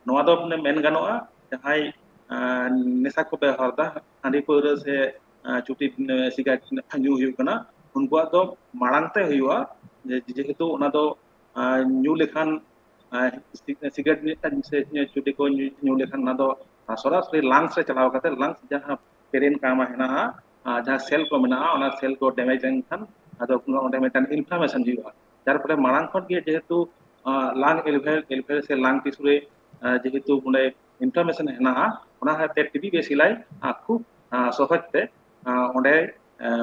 ᱱᱚᱣᱟ ᱫᱚ ᱢᱟᱱᱮ ᱢᱮᱱ ᱜᱟᱱᱚᱜᱼᱟ, ᱡᱟᱦᱟᱸᱭ ᱟᱸ, ᱱᱮᱥᱟ ᱠᱚ ᱵᱮᱣᱦᱟᱨ ᱮᱫᱟ, ᱦᱟᱺᱰᱤ ᱯᱟᱹᱣᱨᱟᱹ ᱥᱮ ᱟᱸ, ᱪᱩᱴᱤ, ᱮ, ᱥᱤᱜᱟᱨᱮᱴ ᱧᱩ ᱦᱩᱭᱩᱜ ᱠᱟᱱᱟ, ᱩᱱᱠᱩᱣᱟᱜ ᱫᱚ ᱢᱟᱲᱟᱝ ᱛᱮ ᱦᱩᱭᱩᱜᱼᱟ, ᱡᱮ-, ᱡᱮᱦᱮᱛᱩ ᱚᱱᱟ ᱫᱚ ᱟᱸ, ᱧᱩ ᱞᱮᱠᱷᱟᱱ, ᱟᱸ, ᱥᱤ-, ᱥᱤᱜᱟᱨᱮᱴ ᱧᱩ ᱥᱮ ᱪᱩᱴᱤ ᱠᱚ ᱧᱩ, ᱧᱩ ᱞᱮᱠᱷᱟᱱ ᱚᱱᱟ ᱫᱚ ᱥᱚᱨᱟᱥᱚᱨᱤ ᱞᱟᱝᱥ ᱨᱮ ᱪᱟᱞᱟᱣ ᱠᱟᱛᱮ ᱞᱟᱝᱥ ᱡᱟᱦᱟᱸ ᱯᱮᱨᱮᱱ ᱠᱟᱢᱟ ᱦᱮᱱᱟᱜᱼᱟ, ᱟᱨ ᱡᱟᱦᱟᱸ ᱥᱮᱞ ᱠᱚ ᱢᱮᱱᱟᱜᱼᱟ, ᱚᱱᱟ ᱥᱮᱞ ᱠᱚ ᱰᱮᱢᱮᱡᱽ ᱞᱮᱱᱠᱷᱟᱱ ᱟᱫᱚ ᱚᱸᱰᱮ ᱢᱤᱫᱴᱟᱝ ᱤᱱᱯᱷᱞᱟᱢᱮᱥᱚᱱ ᱦᱩᱭᱩᱜᱼᱟ᱾ ᱡᱟᱨ ᱯᱷᱚᱞᱮ ᱢᱟᱲᱟᱝ ᱠᱷᱚᱱ ᱜᱮ ᱡᱮᱦᱮᱛᱩ, ᱟᱸ, ᱞᱟᱝ ᱮᱞᱵᱷᱮ-, ᱮᱞᱵᱷᱮ ᱥᱮ ᱞᱟᱝ ᱴᱤᱥᱩ ᱨᱮ, ᱟᱸ, ᱡᱮᱦᱮᱛᱩ ᱚᱸᱰᱮ ᱤᱱᱯᱷᱞᱟᱢᱮᱥᱚᱱ ᱦᱮᱱᱟᱜᱼᱟ, ᱚᱱᱟ ᱦᱚᱛᱮᱡ ᱛᱮ ᱴᱤᱵᱤ ᱵᱮᱥᱤᱞᱟᱭ, ᱟᱸ, ᱠᱷᱩᱵ, ᱟᱸ, ᱥᱚᱦᱚᱡ ᱛᱮ, ᱟᱸ, ᱚᱸᱰᱮ, ᱟᱸ,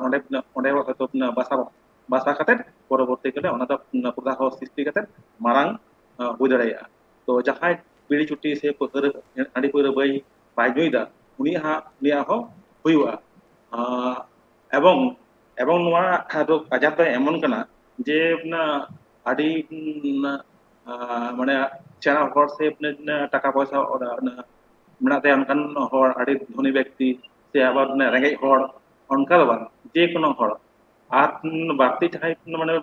ᱚᱸᱰᱮ, ᱚᱸᱰᱮ ᱦᱚᱭᱛᱳ ᱵᱟᱥᱟ, ᱵᱟᱥᱟ ᱠᱟᱛᱮ ᱯᱚᱨᱚᱵᱚᱨᱛᱤ ᱠᱟᱞᱮ ᱚᱱᱟ ᱫᱚ ᱯᱨᱚᱫᱟᱦᱚ ᱥᱨᱤᱥᱴᱤ ᱠᱟᱛᱮ ᱢᱟᱨᱟᱝ, ᱟᱸ, ᱦᱩᱭ ᱫᱟᱲᱮᱭᱟᱜᱼᱟ᱾ ᱛᱚ ᱡᱟᱦᱟᱸᱭ ᱵᱤᱲᱤ ᱪᱩᱴᱤ ᱥᱮ ᱯᱟᱹᱣᱨᱟᱹ, ᱦᱟᱺᱰᱤ ᱯᱟᱹᱣᱨᱟᱹ ᱵᱟᱭ, ᱵᱟᱭ ᱧᱩᱭᱮᱫᱟ, ᱩᱱᱤᱭᱟᱜ ᱦᱟᱸᱜ, ᱩᱱᱤᱭᱟᱜ ᱦᱚᱸ ᱦᱩᱭᱩᱜᱼᱟ᱾ ᱟᱸ, ᱮᱵᱚᱝ, ᱮᱵᱚᱝ ᱱᱚᱣᱟ ᱨᱳᱜᱽ ᱟᱡᱟᱨ ᱫᱚ ᱮᱢᱚᱱ ᱠᱟᱱᱟ ᱡᱮ ᱚᱱᱟ ᱟᱹᱰᱤ, ᱩᱸ, ᱟᱸ, ᱢᱟᱱᱮ ᱥᱮᱬᱟ ᱦᱚᱲ ᱥᱮ ᱴᱟᱠᱟ ᱯᱚᱭᱥᱟ ᱢᱮᱱᱟᱜ ᱛᱟᱭᱟ ᱚᱱᱠᱟᱱ ᱦᱚᱲ, ᱟᱹᱰᱤ ᱫᱷᱚᱱᱤ ᱵᱮᱠᱛᱤ ᱥᱮ ᱟᱵᱟᱨ ᱨᱮᱸᱜᱮᱡ ᱦᱚᱲ, ᱚᱱᱠᱟ ᱫᱚ ᱵᱟᱝ, ᱡᱮ ᱠᱳᱱᱳ ᱦᱚᱲ᱾ ᱟᱨ ᱵᱟᱹᱲᱛᱤ ᱡᱟᱦᱟᱸᱭ ᱢᱟᱱᱮ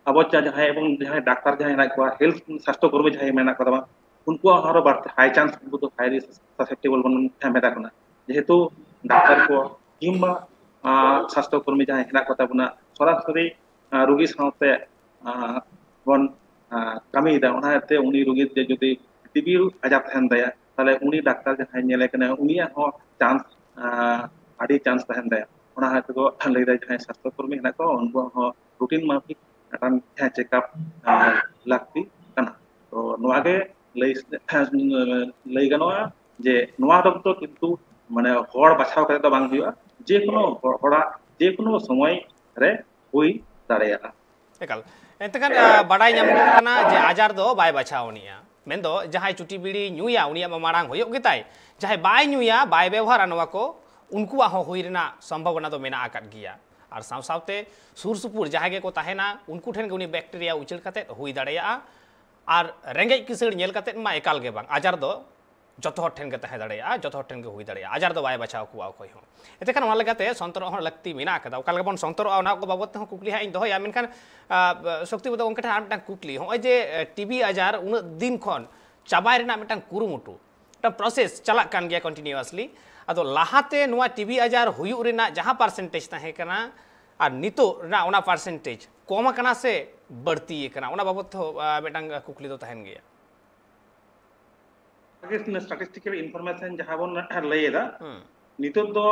ᱟᱵᱚ ᱡᱟᱦᱟᱸᱭ ᱮᱵᱚᱝ ᱡᱟᱦᱟᱸᱭ ᱰᱟᱠᱛᱟᱨ ᱡᱟᱦᱟᱸᱭ ᱦᱮᱱᱟᱜ ᱠᱚᱣᱟ, ᱦᱮᱞᱛᱷ ᱥᱟᱥᱛᱷᱚ ᱠᱚᱨᱢᱤ ᱡᱟᱦᱟᱸᱭ ᱢᱮᱱᱟᱜ ᱠᱚ ᱛᱟᱵᱚᱱᱟ, ᱩᱱᱠᱩᱣᱟᱜ ᱦᱚᱸ ᱟᱨᱚ ᱵᱟᱹᱲᱛᱤ ᱦᱟᱭ ᱪᱟᱱᱥ, ᱩᱱᱠᱩ ᱫᱚ ᱦᱟᱭᱞᱤ ᱥᱟᱥᱮᱯᱴᱮᱵᱚᱞ ᱵᱚᱱ ᱢᱮᱛᱟ ᱠᱚ ᱠᱟᱱᱟ᱾ ᱡᱮᱦᱮᱛᱩ ᱰᱟᱠᱛᱟᱨ ᱠᱚ ᱠᱤᱝᱵᱟ ᱥᱟᱥᱛᱷᱚ ᱠᱚᱨᱢᱤ ᱡᱟᱦᱟᱸᱭ ᱦᱮᱱᱟᱜ ᱠᱚ ᱛᱟᱵᱚᱱᱟ, ᱥᱚᱨᱟᱥᱚᱨᱤ ᱨᱩᱜᱤ ᱥᱟᱶᱛᱮ ᱵᱚᱱ ᱠᱟᱹᱢᱤᱭᱮᱫᱟ, ᱚᱱᱟ ᱤᱭᱟᱹᱛᱮ ᱩᱱᱤ ᱨᱩᱜᱤ ᱡᱩᱫᱤ ᱴᱤᱵᱤ ᱟᱡᱟᱨ ᱛᱟᱦᱮᱱ ᱛᱟᱭᱟ, ᱛᱟᱦᱚᱞᱮ ᱩᱱᱤ ᱰᱟᱠᱛᱟᱨ ᱡᱟᱦᱟᱸᱭ ᱧᱮᱞᱮ ᱠᱟᱱᱟ, ᱩᱱᱤᱭᱟᱜ ᱦᱚᱸ ᱪᱟᱱᱥ ᱟᱹᱰᱤ ᱪᱟᱱᱥ ᱛᱟᱦᱮᱱ ᱛᱟᱭᱟ᱾ ᱚᱱᱟ ᱦᱚᱛᱮ ᱠᱚ ᱞᱟᱹᱭᱫᱟ ᱡᱟᱦᱟᱸᱭ ᱥᱟᱥᱛᱷᱚ ᱠᱚᱨᱢᱤ ᱦᱮᱱᱟᱜ ᱠᱚᱣᱟ, ᱩᱱᱠᱩᱣᱟᱜ ᱦᱚᱸ ᱨᱩᱴᱤᱱ ᱢᱟᱯᱷᱤᱠ ᱢᱤᱫᱴᱟᱝ ᱪᱮᱠᱟᱯ ᱞᱟᱹᱠᱛᱤ ᱠᱟᱱᱟ᱾ ᱛᱚ ᱱᱚᱣᱟ ᱜᱮ ᱞᱟᱹᱭ ᱞᱟᱹᱭ ᱜᱟᱱᱚᱜᱼᱟ ᱡᱮ ᱱᱚᱣᱟ ᱨᱳᱜᱽ ᱫᱚ ᱠᱤᱱᱛᱩ ᱢᱟᱱᱮ ᱦᱚᱲ ᱵᱟᱪᱷᱟᱣ ᱠᱟᱛᱮ ᱫᱚ ᱵᱟᱝ ᱦᱩᱭᱩᱜᱼᱟ, ᱡᱮ ᱠᱳᱱᱳ ᱦᱚᱲᱟᱜ ᱡᱮ ᱠᱳᱱᱳ ᱥᱚᱢᱚᱭ ᱨᱮ ᱦᱩᱭ ᱫᱟᱲᱮᱭᱟᱜᱼᱟ᱾ ᱮᱠᱟᱞ᱾ ᱮᱱᱛᱮᱠᱷᱟᱱ ᱵᱟᱰᱟᱭ ᱧᱟᱢᱚᱜ ᱠᱟᱱᱟ ᱡᱮ ᱟᱡᱟᱨ ᱫᱚ ᱵᱟᱭ ᱵᱟᱪᱷᱟᱣ ᱟᱹᱱᱤᱡᱼᱟ, ᱢᱮᱱᱫᱚ ᱡᱟᱦᱟᱸᱭ ᱪᱩᱴᱤ ᱵᱤᱲᱤ ᱧᱩᱭᱟ ᱩᱱᱤᱭᱟᱜ ᱢᱟ ᱢᱟᱲᱟᱝ ᱦᱩᱭᱩᱜ ᱜᱮᱛᱟᱭ, ᱡᱟᱦᱟᱸᱭ ᱵᱟᱭ ᱧᱩᱭᱟ, ᱵᱟᱭ ᱵᱮᱣᱦᱟᱨᱟ ᱱᱚᱣᱟ ᱠᱚ, ᱩᱱᱠᱩᱣᱟᱜ ᱦᱚᱸ ᱦᱩᱭ ᱨᱮᱱᱟᱜ ᱥᱚᱢᱵᱷᱟᱵᱚᱱᱟ ᱫᱚ ᱢᱮᱱᱟᱜ ᱟᱠᱟᱫ ᱜᱮᱭᱟ᱾ ᱟᱨ ᱥᱟᱶ ᱥᱟᱶᱛᱮ ᱥᱩᱨ ᱥᱩᱯᱩᱨ ᱡᱟᱦᱟᱸᱭ ᱜᱮᱠᱚ ᱛᱟᱦᱮᱱᱟ ᱩᱱᱠᱩ ᱴᱷᱮᱱ ᱜᱮ ᱩᱱᱤ ᱵᱮᱠᱴᱮᱨᱤᱭᱟ ᱩᱪᱟᱹᱲ ᱠᱟᱛᱮᱫ ᱦᱩᱭ ᱫᱟᱲᱮᱭᱟᱜᱼᱟ᱾ ᱟᱨ ᱨᱮᱸᱜᱮᱡ ᱠᱤᱥᱟᱹᱲ ᱧᱮᱞ ᱠᱟᱛᱮᱫ ᱢᱟ ᱮᱠᱟᱞ ᱜᱮ ᱵᱟᱝ, ᱟᱡᱟᱨ ᱫᱚ ᱡᱚᱛᱚ ᱦᱚᱲ ᱴᱷᱮᱱ ᱜᱮ ᱛᱟᱦᱮᱸ ᱫᱟᱲᱮᱭᱟᱜᱼᱟ, ᱡᱚᱛᱚ ᱦᱚᱲ ᱴᱷᱮᱱ ᱜᱮ ᱦᱩᱭ ᱫᱟᱲᱮᱭᱟᱜᱼᱟ, ᱟᱡᱟᱨ ᱫᱚ ᱵᱟᱭ ᱵᱟᱪᱷᱟᱣ ᱠᱚᱣᱟ ᱚᱠᱚᱭ ᱦᱚᱸ᱾ ᱮᱱᱛᱮ ᱠᱷᱟᱱ ᱚᱱᱟ ᱞᱮᱠᱟᱛᱮ ᱥᱚᱱᱛᱚᱨᱚᱜ ᱦᱚᱸ ᱞᱟᱹᱠᱛᱤ ᱢᱮᱱᱟᱜ ᱟᱠᱟᱫᱟ᱾ ᱚᱠᱟ ᱞᱮᱠᱟ ᱵᱚᱱ ᱥᱚᱱᱛᱚᱨᱚᱜᱼᱟ ᱚᱱᱟ ᱠᱚ ᱵᱟᱵᱚᱫ ᱛᱮᱦᱚᱸ ᱠᱩᱠᱞᱤ ᱦᱟᱸᱜ ᱤᱧ ᱫᱚᱦᱚᱭᱟ, ᱢᱮᱱᱠᱷᱟᱱ ᱥᱚᱠᱛᱤ ᱵᱚᱫᱚ ᱜᱚᱢᱠᱮ ᱴᱷᱮᱱ ᱟᱨ ᱢᱤᱫᱴᱟᱝ ᱠᱩᱠᱞᱤ, ᱱᱚᱜᱼᱚᱭ ᱡᱮ ᱴᱤᱵᱤ ᱟᱡᱟᱨ ᱩᱱᱟᱹᱜ ᱫᱤᱱ ᱠᱷᱚᱱ ᱪᱟᱵᱟᱭ ᱨᱮᱱᱟᱜ ᱢᱤᱫᱴᱟᱝ ᱠᱩᱨᱩᱢᱩᱴᱩ, ᱢᱤᱫᱴᱟᱝ ᱯᱨᱚᱥᱮᱥ ᱪᱟᱞᱟᱜ ᱠᱟᱱ ᱜᱮᱭᱟ ᱠᱚᱱᱴᱤᱱᱤᱭᱩᱣᱟᱥᱞᱤ, ᱟᱫᱚ ᱞᱟᱦᱟᱛᱮ ᱱᱚᱣᱟ ᱴᱤᱵᱤ ᱟᱡᱟᱨ ᱦᱩᱭᱩᱜ ᱨᱮᱱᱟᱜ ᱡᱟᱦᱟᱸ ᱯᱟᱨᱥᱮᱱᱴᱮᱡᱽ ᱛᱟᱦᱮᱸ ᱠᱟᱱᱟ ᱟᱨ ᱱᱤᱛᱚᱜ ᱨᱮᱱᱟᱜ ᱚᱱᱟ ᱯᱟᱨᱥᱮᱱᱴᱮᱡᱽ ᱠᱚᱢ ᱟᱠᱟᱱᱟ ᱥᱮ ᱵᱟᱹᱲᱛᱤ ᱟᱠᱟᱱᱟ, ᱚᱱᱟ ᱵᱟᱵᱚᱫ ᱛᱮᱦᱚᱸ ᱢᱤᱫᱴᱟᱝ ᱠᱩᱠᱞᱤ ᱫᱚ ᱛᱟᱦᱮᱱ ᱜᱮᱭᱟ᱾ ᱥᱴᱟᱴᱤᱥᱴᱤᱠᱟᱞ ᱤᱱᱯᱷᱚᱨᱢᱮᱥᱚᱱ ᱡᱟᱦᱟᱸ ᱵᱚᱱ ᱞᱟᱹᱭ ᱮᱫᱟ, ᱱᱤᱛᱚᱜ ᱫᱚ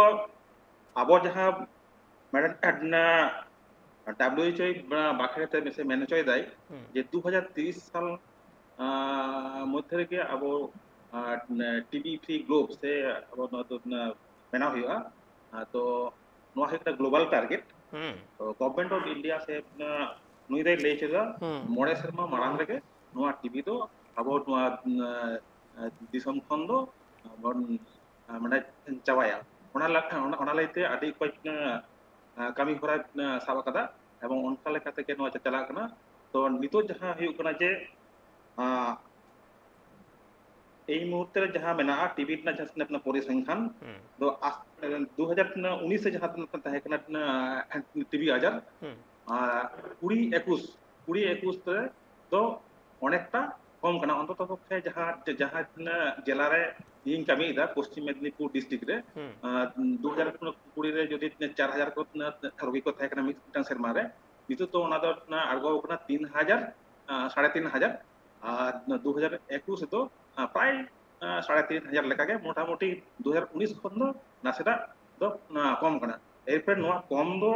ᱟᱵᱚ ᱡᱟᱦᱟᱸ ᱢᱮᱰᱟᱢ ᱰᱟᱵᱞᱤᱭᱩ ᱮᱭᱤᱪ ᱳ ᱵᱟᱠᱷᱮᱲ ᱛᱮ ᱥᱮ ᱢᱮᱱ ᱦᱚᱪᱚᱭᱮᱫᱟᱭ ᱡᱮ ᱫᱩ ᱦᱟᱡᱟᱨ ᱛᱤᱨᱤᱥ ᱥᱟᱞ ᱢᱚᱫᱽᱫᱷᱮ ᱨᱮᱜᱮ ᱟᱵᱚ ᱴᱤᱵᱤ ᱯᱷᱨᱤ ᱜᱞᱳᱵ ᱥᱮ ᱟᱵᱚ ᱱᱚᱣᱟ ᱫᱚ ᱵᱮᱱᱟᱣ ᱦᱩᱭᱩᱜᱼᱟ᱾ ᱛᱚ ᱱᱚᱣᱟ ᱦᱩᱭᱩᱜ ᱠᱟᱱᱟ ᱜᱞᱳᱵᱟᱞ ᱴᱟᱨᱜᱮᱴ᱾ ᱛᱚ ᱜᱚᱵᱷᱢᱮᱱᱴ ᱚᱯᱷ ᱤᱱᱰᱤᱭᱟ ᱥᱮ ᱱᱩᱭ ᱫᱚᱭ ᱞᱟᱹᱭ ᱦᱚᱪᱚᱭᱮᱫᱟ ᱢᱚᱬᱮ ᱥᱮᱨᱢᱟ ᱢᱟᱲᱟᱝ ᱨᱮᱜᱮ ᱱᱚᱣᱟ ᱴᱤᱵᱤ ᱫᱚ ᱟᱵᱚ ᱱᱚᱣᱟ ᱫᱤᱥᱚᱢ ᱠᱷᱚᱱ ᱫᱚ ᱵᱚᱱ ᱢᱟᱱᱮ ᱪᱟᱵᱟᱭᱟ᱾ ᱚᱱᱟ ᱞᱮᱠᱷᱟᱱ ᱚᱱᱟ ᱞᱟᱹᱭᱛᱮ ᱟᱹᱰᱤ ᱚᱠᱚᱡ ᱠᱟᱹᱢᱤ ᱦᱚᱨᱟ ᱥᱟᱵ ᱟᱠᱟᱫᱟ ᱮᱵᱚᱝ ᱚᱱᱠᱟ ᱞᱮᱠᱟ ᱛᱮᱜᱮ ᱱᱚᱣᱟ ᱪᱟᱞᱟᱜ ᱠᱟᱱᱟ᱾ ᱛᱚ ᱱᱤᱛᱚᱜ ᱡᱟᱦᱟᱸ ᱦᱩᱭᱩᱜ ᱠᱟᱱᱟ ᱡᱮ ᱟᱸ, ᱮᱭ ᱢᱩᱦᱩᱨᱛᱮ ᱨᱮ ᱡᱟᱦᱟᱸ ᱢᱮᱱᱟᱜᱼᱟ, ᱴᱤᱵᱤ ᱨᱮᱱᱟᱜ ᱡᱟᱦᱟᱸ ᱛᱤᱱᱟᱹᱜ ᱯᱚᱨᱤᱥᱚᱝᱠᱷᱟᱱ ᱦᱩᱸ᱾ ᱫᱚ ᱟᱥ-, ᱫᱩ ᱦᱟᱡᱟᱨ ᱩᱱᱤᱥ ᱨᱮ ᱡᱟᱦᱟᱸ ᱛᱤᱱᱟᱹᱜ ᱛᱟᱦᱮᱸ ᱠᱟᱱᱟ, ᱴᱤᱵᱤ ᱟᱡᱟᱨ, ᱦᱩᱸ᱾ ᱟᱨ ᱠᱩᱲᱤ ᱮᱠᱩᱥ, ᱠᱩᱲᱤ ᱮᱠᱩᱥ ᱨᱮ ᱫᱚ ᱚᱱᱮᱠᱴᱟ ᱠᱚᱢ ᱠᱟᱱᱟ᱾ ᱚᱱᱛᱚᱛᱚ ᱯᱚᱠᱠᱷᱮ ᱡᱟᱦᱟᱸ, ᱡᱟᱦᱟᱸ ᱛᱤᱱᱟᱹᱜ ᱡᱮᱞᱟ ᱨᱮ ᱤᱧ ᱠᱟᱹᱢᱤᱭᱮᱫᱟ, ᱯᱚᱥᱪᱤᱢ ᱢᱮᱫᱽᱱᱤᱯᱩᱨ ᱰᱤᱥᱴᱨᱤᱠᱴ ᱨᱮ, ᱦᱩᱸ᱾ ᱟᱸ, ᱫᱩ ᱦᱟᱡᱟᱨ ᱠᱩᱲᱤ ᱨᱮ ᱡᱩᱫᱤ ᱪᱟᱨ ᱦᱟᱡᱟᱨ ᱠᱚ ᱨᱳᱜᱤ ᱠᱚ ᱛᱟᱦᱮᱸ ᱠᱟᱱᱟ ᱢᱤᱫᱴᱟᱝ ᱥᱮᱨᱢᱟ ᱨᱮ, ᱱᱤᱛᱚᱜ ᱫᱚ ᱚᱱᱟ ᱫᱚ ᱟᱬᱜᱚ ᱟᱠᱟᱱᱟ ᱛᱤᱱ ᱦᱟᱡᱟᱨ, ᱟᱸ, ᱥᱟᱲᱮ ᱛᱤᱱ ᱦᱟᱡᱟᱨ᱾ ᱟᱨ ᱫᱩ ᱦᱟᱡᱟᱨ ᱮᱠᱩᱥ ᱨᱮᱫᱚ, ᱟᱸ, ᱯᱨᱟᱭ, ᱟᱸ, ᱥᱟᱲᱮ ᱛᱤᱱ ᱦᱟᱡᱟᱨ ᱞᱮᱠᱟᱜᱮ, ᱢᱚᱴᱟᱢᱩᱴᱤ ᱫᱩ ᱦᱟᱡᱟᱨ ᱩᱱᱤᱥ ᱠᱷᱚᱱ ᱫᱚ ᱱᱟᱥᱮᱱᱟᱜ ᱫᱚ, ᱟᱸ, ᱠᱚᱢ ᱠᱟᱱᱟ᱾ ᱮᱨᱯᱚᱨ ᱱᱚᱣᱟ ᱠᱚᱢ ᱫᱚ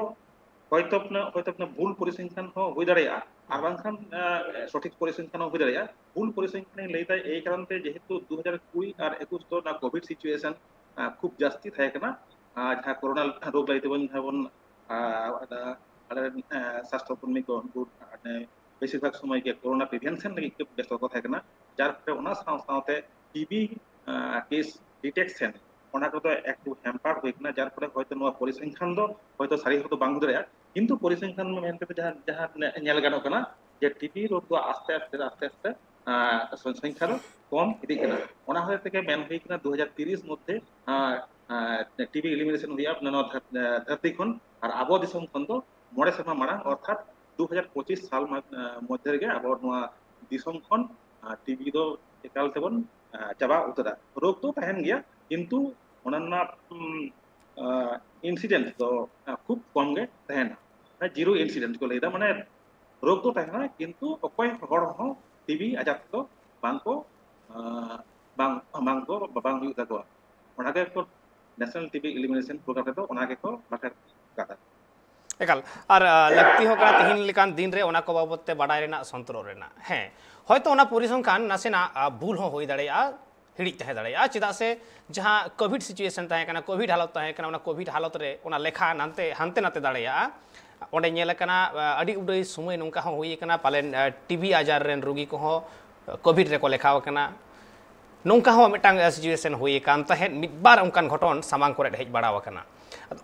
ᱦᱚᱭᱛᱚ ᱱᱟ-, ᱦᱚᱭᱛᱚ ᱱᱟ ᱵᱷᱩᱞ ᱯᱚᱨᱤᱥᱚᱝᱠᱷᱟᱱ ᱦᱚᱸ ᱦᱩᱭ ᱫᱟᱲᱮᱭᱟᱜᱼᱟ, ᱟᱨ ᱵᱟᱝᱠᱷᱟᱱ, ᱟᱸ, ᱥᱚᱴᱷᱤᱠ ᱯᱚᱨᱤᱥᱚᱝᱠᱷᱟᱱ ᱦᱚᱸ ᱦᱩᱭ ᱫᱟᱲᱮᱭᱟᱜᱼᱟ᱾ ᱵᱷᱩᱞ ᱯᱚᱨᱤᱥᱚᱝᱠᱷᱟᱱᱤᱧ ᱞᱟᱹᱭᱫᱟ ᱮᱭ ᱠᱟᱨᱚᱱ ᱛᱮ, ᱡᱮᱦᱮᱛᱩ ᱫᱩ ᱦᱟᱡᱟᱨ ᱠᱩᱲᱤ ᱟᱨ ᱮᱠᱩᱥ ᱫᱚ ᱚᱱᱟ ᱠᱳᱵᱷᱤᱰ ᱥᱤᱪᱩᱭᱮᱥᱚᱱ, ᱟᱸ, ᱠᱷᱩᱵ ᱡᱟᱹᱥᱛᱤ ᱛᱟᱦᱮᱸ ᱠᱟᱱᱟ᱾ ᱟᱨ ᱡᱟᱦᱟᱸ ᱠᱳᱨᱳᱱᱟ ᱨᱳᱜᱽ ᱞᱟᱹᱭ ᱛᱮᱵᱚᱱ, ᱡᱟᱦᱟᱸ ᱵᱚᱱ, ᱟᱸ, ᱟᱞᱮ ᱨᱮᱱ, ᱟᱸ, ᱥᱟᱥᱛᱷᱚ ᱠᱚᱨᱢᱤ ᱠᱚ ᱩᱱᱠᱩ, ᱢᱟᱱᱮ, ᱵᱮᱥᱤᱨ ᱵᱷᱟᱜᱽ ᱥᱚᱢᱚᱭ ᱜᱮ ᱠᱳᱨᱳᱱᱟ ᱯᱨᱤᱵᱷᱮᱱᱥᱚᱱ ᱞᱟᱹᱜᱤᱫ ᱜᱮ ᱵᱮᱥᱛᱚ ᱠᱚ ᱛᱟᱦᱮᱸ ᱠᱟᱱᱟ, ᱡᱟᱨ ᱯᱷᱚᱞᱮ ᱚᱱᱟ ᱥᱟᱶ ᱥᱟᱶᱛᱮ ᱴᱤᱵᱤ, ᱟᱸ, ᱠᱮᱥ ᱰᱤᱴᱮᱠᱥᱚᱱ, ᱚᱱᱟ ᱠᱚᱫᱚ ᱮᱠᱴᱩ ᱦᱮᱢᱯᱟᱨ ᱦᱩᱭ ᱠᱟᱱᱟ, ᱡᱟᱨ ᱯᱷᱚᱞᱮ ᱦᱚᱭᱛᱚ ᱱᱚᱣᱟ ᱯᱚᱨᱤᱥᱚᱝᱠᱷᱟᱱ ᱫᱚ ᱦᱚᱭᱛᱚ ᱥᱟᱹᱨᱤ ᱦᱚᱭᱛᱚ ᱵᱟᱝ ᱦᱩᱭ ᱫᱟᱲᱮᱭᱟᱜᱼᱟ, ᱠᱤᱱᱛᱩ ᱯᱚᱨᱤᱥᱚᱝᱠᱷᱟᱱ ᱢᱮᱱ ᱠᱟᱛᱮ ᱡᱟᱦᱟᱸ, ᱡᱟᱦᱟᱸ ᱧᱮᱞ ᱜᱟᱱᱚᱜ ᱠᱟᱱᱟ ᱡᱮ ᱴᱤᱵᱤ ᱨᱳᱜᱽ ᱫᱚ ᱟᱥᱛᱮ ᱟᱥᱛᱮ, ᱟᱥᱛᱮ ᱟᱥᱛᱮ, ᱟᱸ, ᱥᱚᱝ-, ᱥᱚᱝᱠᱷᱟ ᱫᱚ ᱠᱚᱢ ᱤᱫᱤᱜ ᱠᱟᱱᱟ᱾ ᱚᱱᱟ ᱦᱚᱛᱮᱡ ᱛᱮᱜᱮ ᱢᱮᱱ ᱦᱩᱭ ᱠᱟᱱᱟ ᱫᱩ ᱦᱟᱡᱟᱨ ᱛᱤᱨᱤᱥ ᱢᱚᱫᱽᱫᱷᱮ, ᱟᱸ, ᱟᱸ, ᱴᱤᱵᱤ ᱮᱞᱤᱢᱤᱱᱮᱥᱚᱱ ᱦᱩᱭᱩᱜᱼᱟ ᱱᱚᱣᱟ ᱫᱷᱟᱹᱨ-, ᱫᱷᱟᱹᱨᱛᱤ ᱠᱷᱚᱱ, ᱟᱨ ᱟᱵᱚ ᱫᱤᱥᱚᱢ ᱠᱷᱚᱱ ᱫᱚ ᱢᱚᱬᱮ ᱥᱮᱨᱢᱟ ᱢᱟᱲᱟᱝ, ᱚᱨᱛᱷᱟᱛ ᱫᱩ ᱦᱟᱡᱟᱨ ᱯᱚᱸᱪᱤᱥ ᱥᱟᱞ ᱢᱟ-, ᱟᱸ, ᱢᱚᱫᱽᱫᱷᱮ ᱨᱮᱜᱮ ᱟᱵᱚ ᱱᱚᱣᱟ ᱫᱤᱥᱚᱢ ᱠᱷᱚᱱ, ᱟᱸ, ᱴᱤᱵᱤ ᱫᱚ ᱮᱠᱟᱞ ᱛᱮᱵᱚᱱ, ᱟᱸ, ᱪᱟᱵᱟ ᱩᱛᱟᱹᱨᱟ᱾ ᱨᱳᱜᱽ ᱫᱚ ᱛᱟᱦᱮᱱ ᱜᱮᱭᱟ, ᱠᱤᱱᱛᱩ ᱚᱱᱟ ᱨᱮᱱᱟᱜ, ᱩᱢ, ᱟᱸ, ᱤᱱᱥᱤᱰᱮᱱᱥ ᱫᱚ, ᱟᱸ, ᱠᱷᱩᱵ ᱠᱚᱢ ᱜᱮ ᱛᱟᱦᱮᱱᱟ᱾ ᱡᱤᱨᱳ ᱤᱱᱥᱤᱰᱮᱱᱥ ᱠᱚ ᱞᱟᱹᱭᱫᱟ, ᱢᱟᱱᱮ ᱨᱳᱜᱽ ᱫᱚ ᱛᱟᱦᱮᱱᱟ, ᱠᱤᱱᱛᱩ ᱚᱠᱚᱭ ᱦᱚᱲ ᱦᱚᱸ ᱴᱤᱵᱤ ᱟᱡᱟᱨ ᱛᱮᱫᱚ ᱵᱟᱝ ᱠᱚ, ᱟᱸ, ᱵᱟᱝ, ᱵᱟᱝ ᱠᱚ, ᱵᱟᱝ ᱦᱩᱭᱩᱜ ᱛᱟᱠᱚᱣᱟ᱾ ᱚᱱᱟ ᱜᱮ ᱠᱚ ᱱᱮᱥᱱᱟᱞ ᱴᱤᱵᱤ ᱮᱞᱤᱢᱤᱱᱮᱥᱚᱱ ᱯᱨᱳᱜᱨᱟᱢ ᱨᱮᱫᱚ ᱚᱱᱟ ᱜᱮᱠᱚ ᱵᱟᱠᱷᱮᱲ ᱠᱟᱫᱟ᱾ ᱮᱠᱟᱞ᱾ ᱟᱨ, ᱟᱸ, ᱞᱟᱹᱠᱛᱤ ᱦᱚᱸ ᱠᱟᱱᱟ ᱛᱤᱦᱤᱧ ᱞᱮᱠᱟᱱ ᱫᱤᱱ ᱨᱮ ᱚᱱᱟ ᱠᱚ ᱵᱟᱵᱚᱛ ᱛᱮ ᱵᱟᱰᱟᱭ ᱨᱮᱱᱟᱜ, ᱥᱚᱱᱛᱚᱨᱚᱜ ᱨᱮᱱᱟᱜ᱾ ᱦᱮᱸ, ᱦᱚᱭᱛᱚ ᱚᱱᱟ ᱯᱚᱨᱤᱥᱚᱝᱠᱷᱟᱱ ᱱᱟᱥᱮᱱᱟᱜ, ᱟᱸ, ᱵᱷᱩᱞ ᱦᱚᱸ ᱦᱩᱭ ᱫᱟᱲᱮᱭᱟᱜᱼᱟ, ᱦᱤᱲᱤᱡ ᱛᱟᱦᱮᱸ ᱫᱟᱲᱮᱭᱟᱜᱼᱟ, ᱪᱮᱫᱟᱜ ᱥᱮ ᱡᱟᱦᱟᱸ ᱠᱳᱵᱷᱤᱰ ᱥᱤᱪᱩᱭᱮᱥᱚᱱ ᱛᱟᱦᱮᱸ ᱠᱟᱱᱟ, ᱠᱳᱵᱷᱤᱰ ᱦᱟᱞᱚᱛ ᱛᱟᱦᱮᱸ ᱠᱟᱱᱟ, ᱚᱱᱟ ᱠᱳᱵᱷᱤᱰ ᱦᱟᱞᱚᱛ ᱨᱮ ᱚᱱᱟ ᱞᱮᱠᱷᱟ ᱱᱟᱱᱛᱮ, ᱦᱟᱱᱛᱮ ᱱᱟᱛᱮ ᱫᱟᱲᱮᱭᱟᱜᱼᱟ᱾ ᱚᱸᱰᱮ ᱧᱮᱞ ᱟᱠᱟᱱᱟ, ᱟᱸ, ᱟᱹᱰᱤ ᱩᱰᱟᱹᱭ ᱥᱚᱢᱚᱭ ᱱᱚᱝᱠᱟ ᱦᱚᱸ ᱦᱩᱭ ᱟᱠᱟᱱᱟ, ᱯᱟᱞᱮᱱ, ᱟᱸ, ᱴᱤᱵᱤ ᱟᱡᱟᱨ ᱨᱮᱱ ᱨᱩᱜᱤ ᱠᱚᱦᱚᱸ ᱠᱳᱵᱷᱤᱰ ᱨᱮᱠᱚ ᱞᱮᱠᱷᱟᱣ ᱟᱠᱟᱱᱟ᱾ ᱱᱚᱝᱠᱟ ᱦᱚᱸ ᱢᱤᱫᱴᱟᱝ, ᱟᱸ, ᱥᱤᱪᱩᱭᱮᱥᱚᱱ ᱦᱩᱭ ᱟᱠᱟᱱ ᱛᱟᱦᱮᱸᱫ, ᱢᱤᱫ ᱵᱟᱨ ᱚᱱᱠᱟᱱ ᱜᱷᱚᱴᱚᱱ ᱥᱟᱢᱟᱝ ᱠᱚᱨᱮ ᱦᱮᱡ ᱵᱟᱲᱟ ᱟᱠᱟᱱᱟ᱾ ᱟᱫᱚ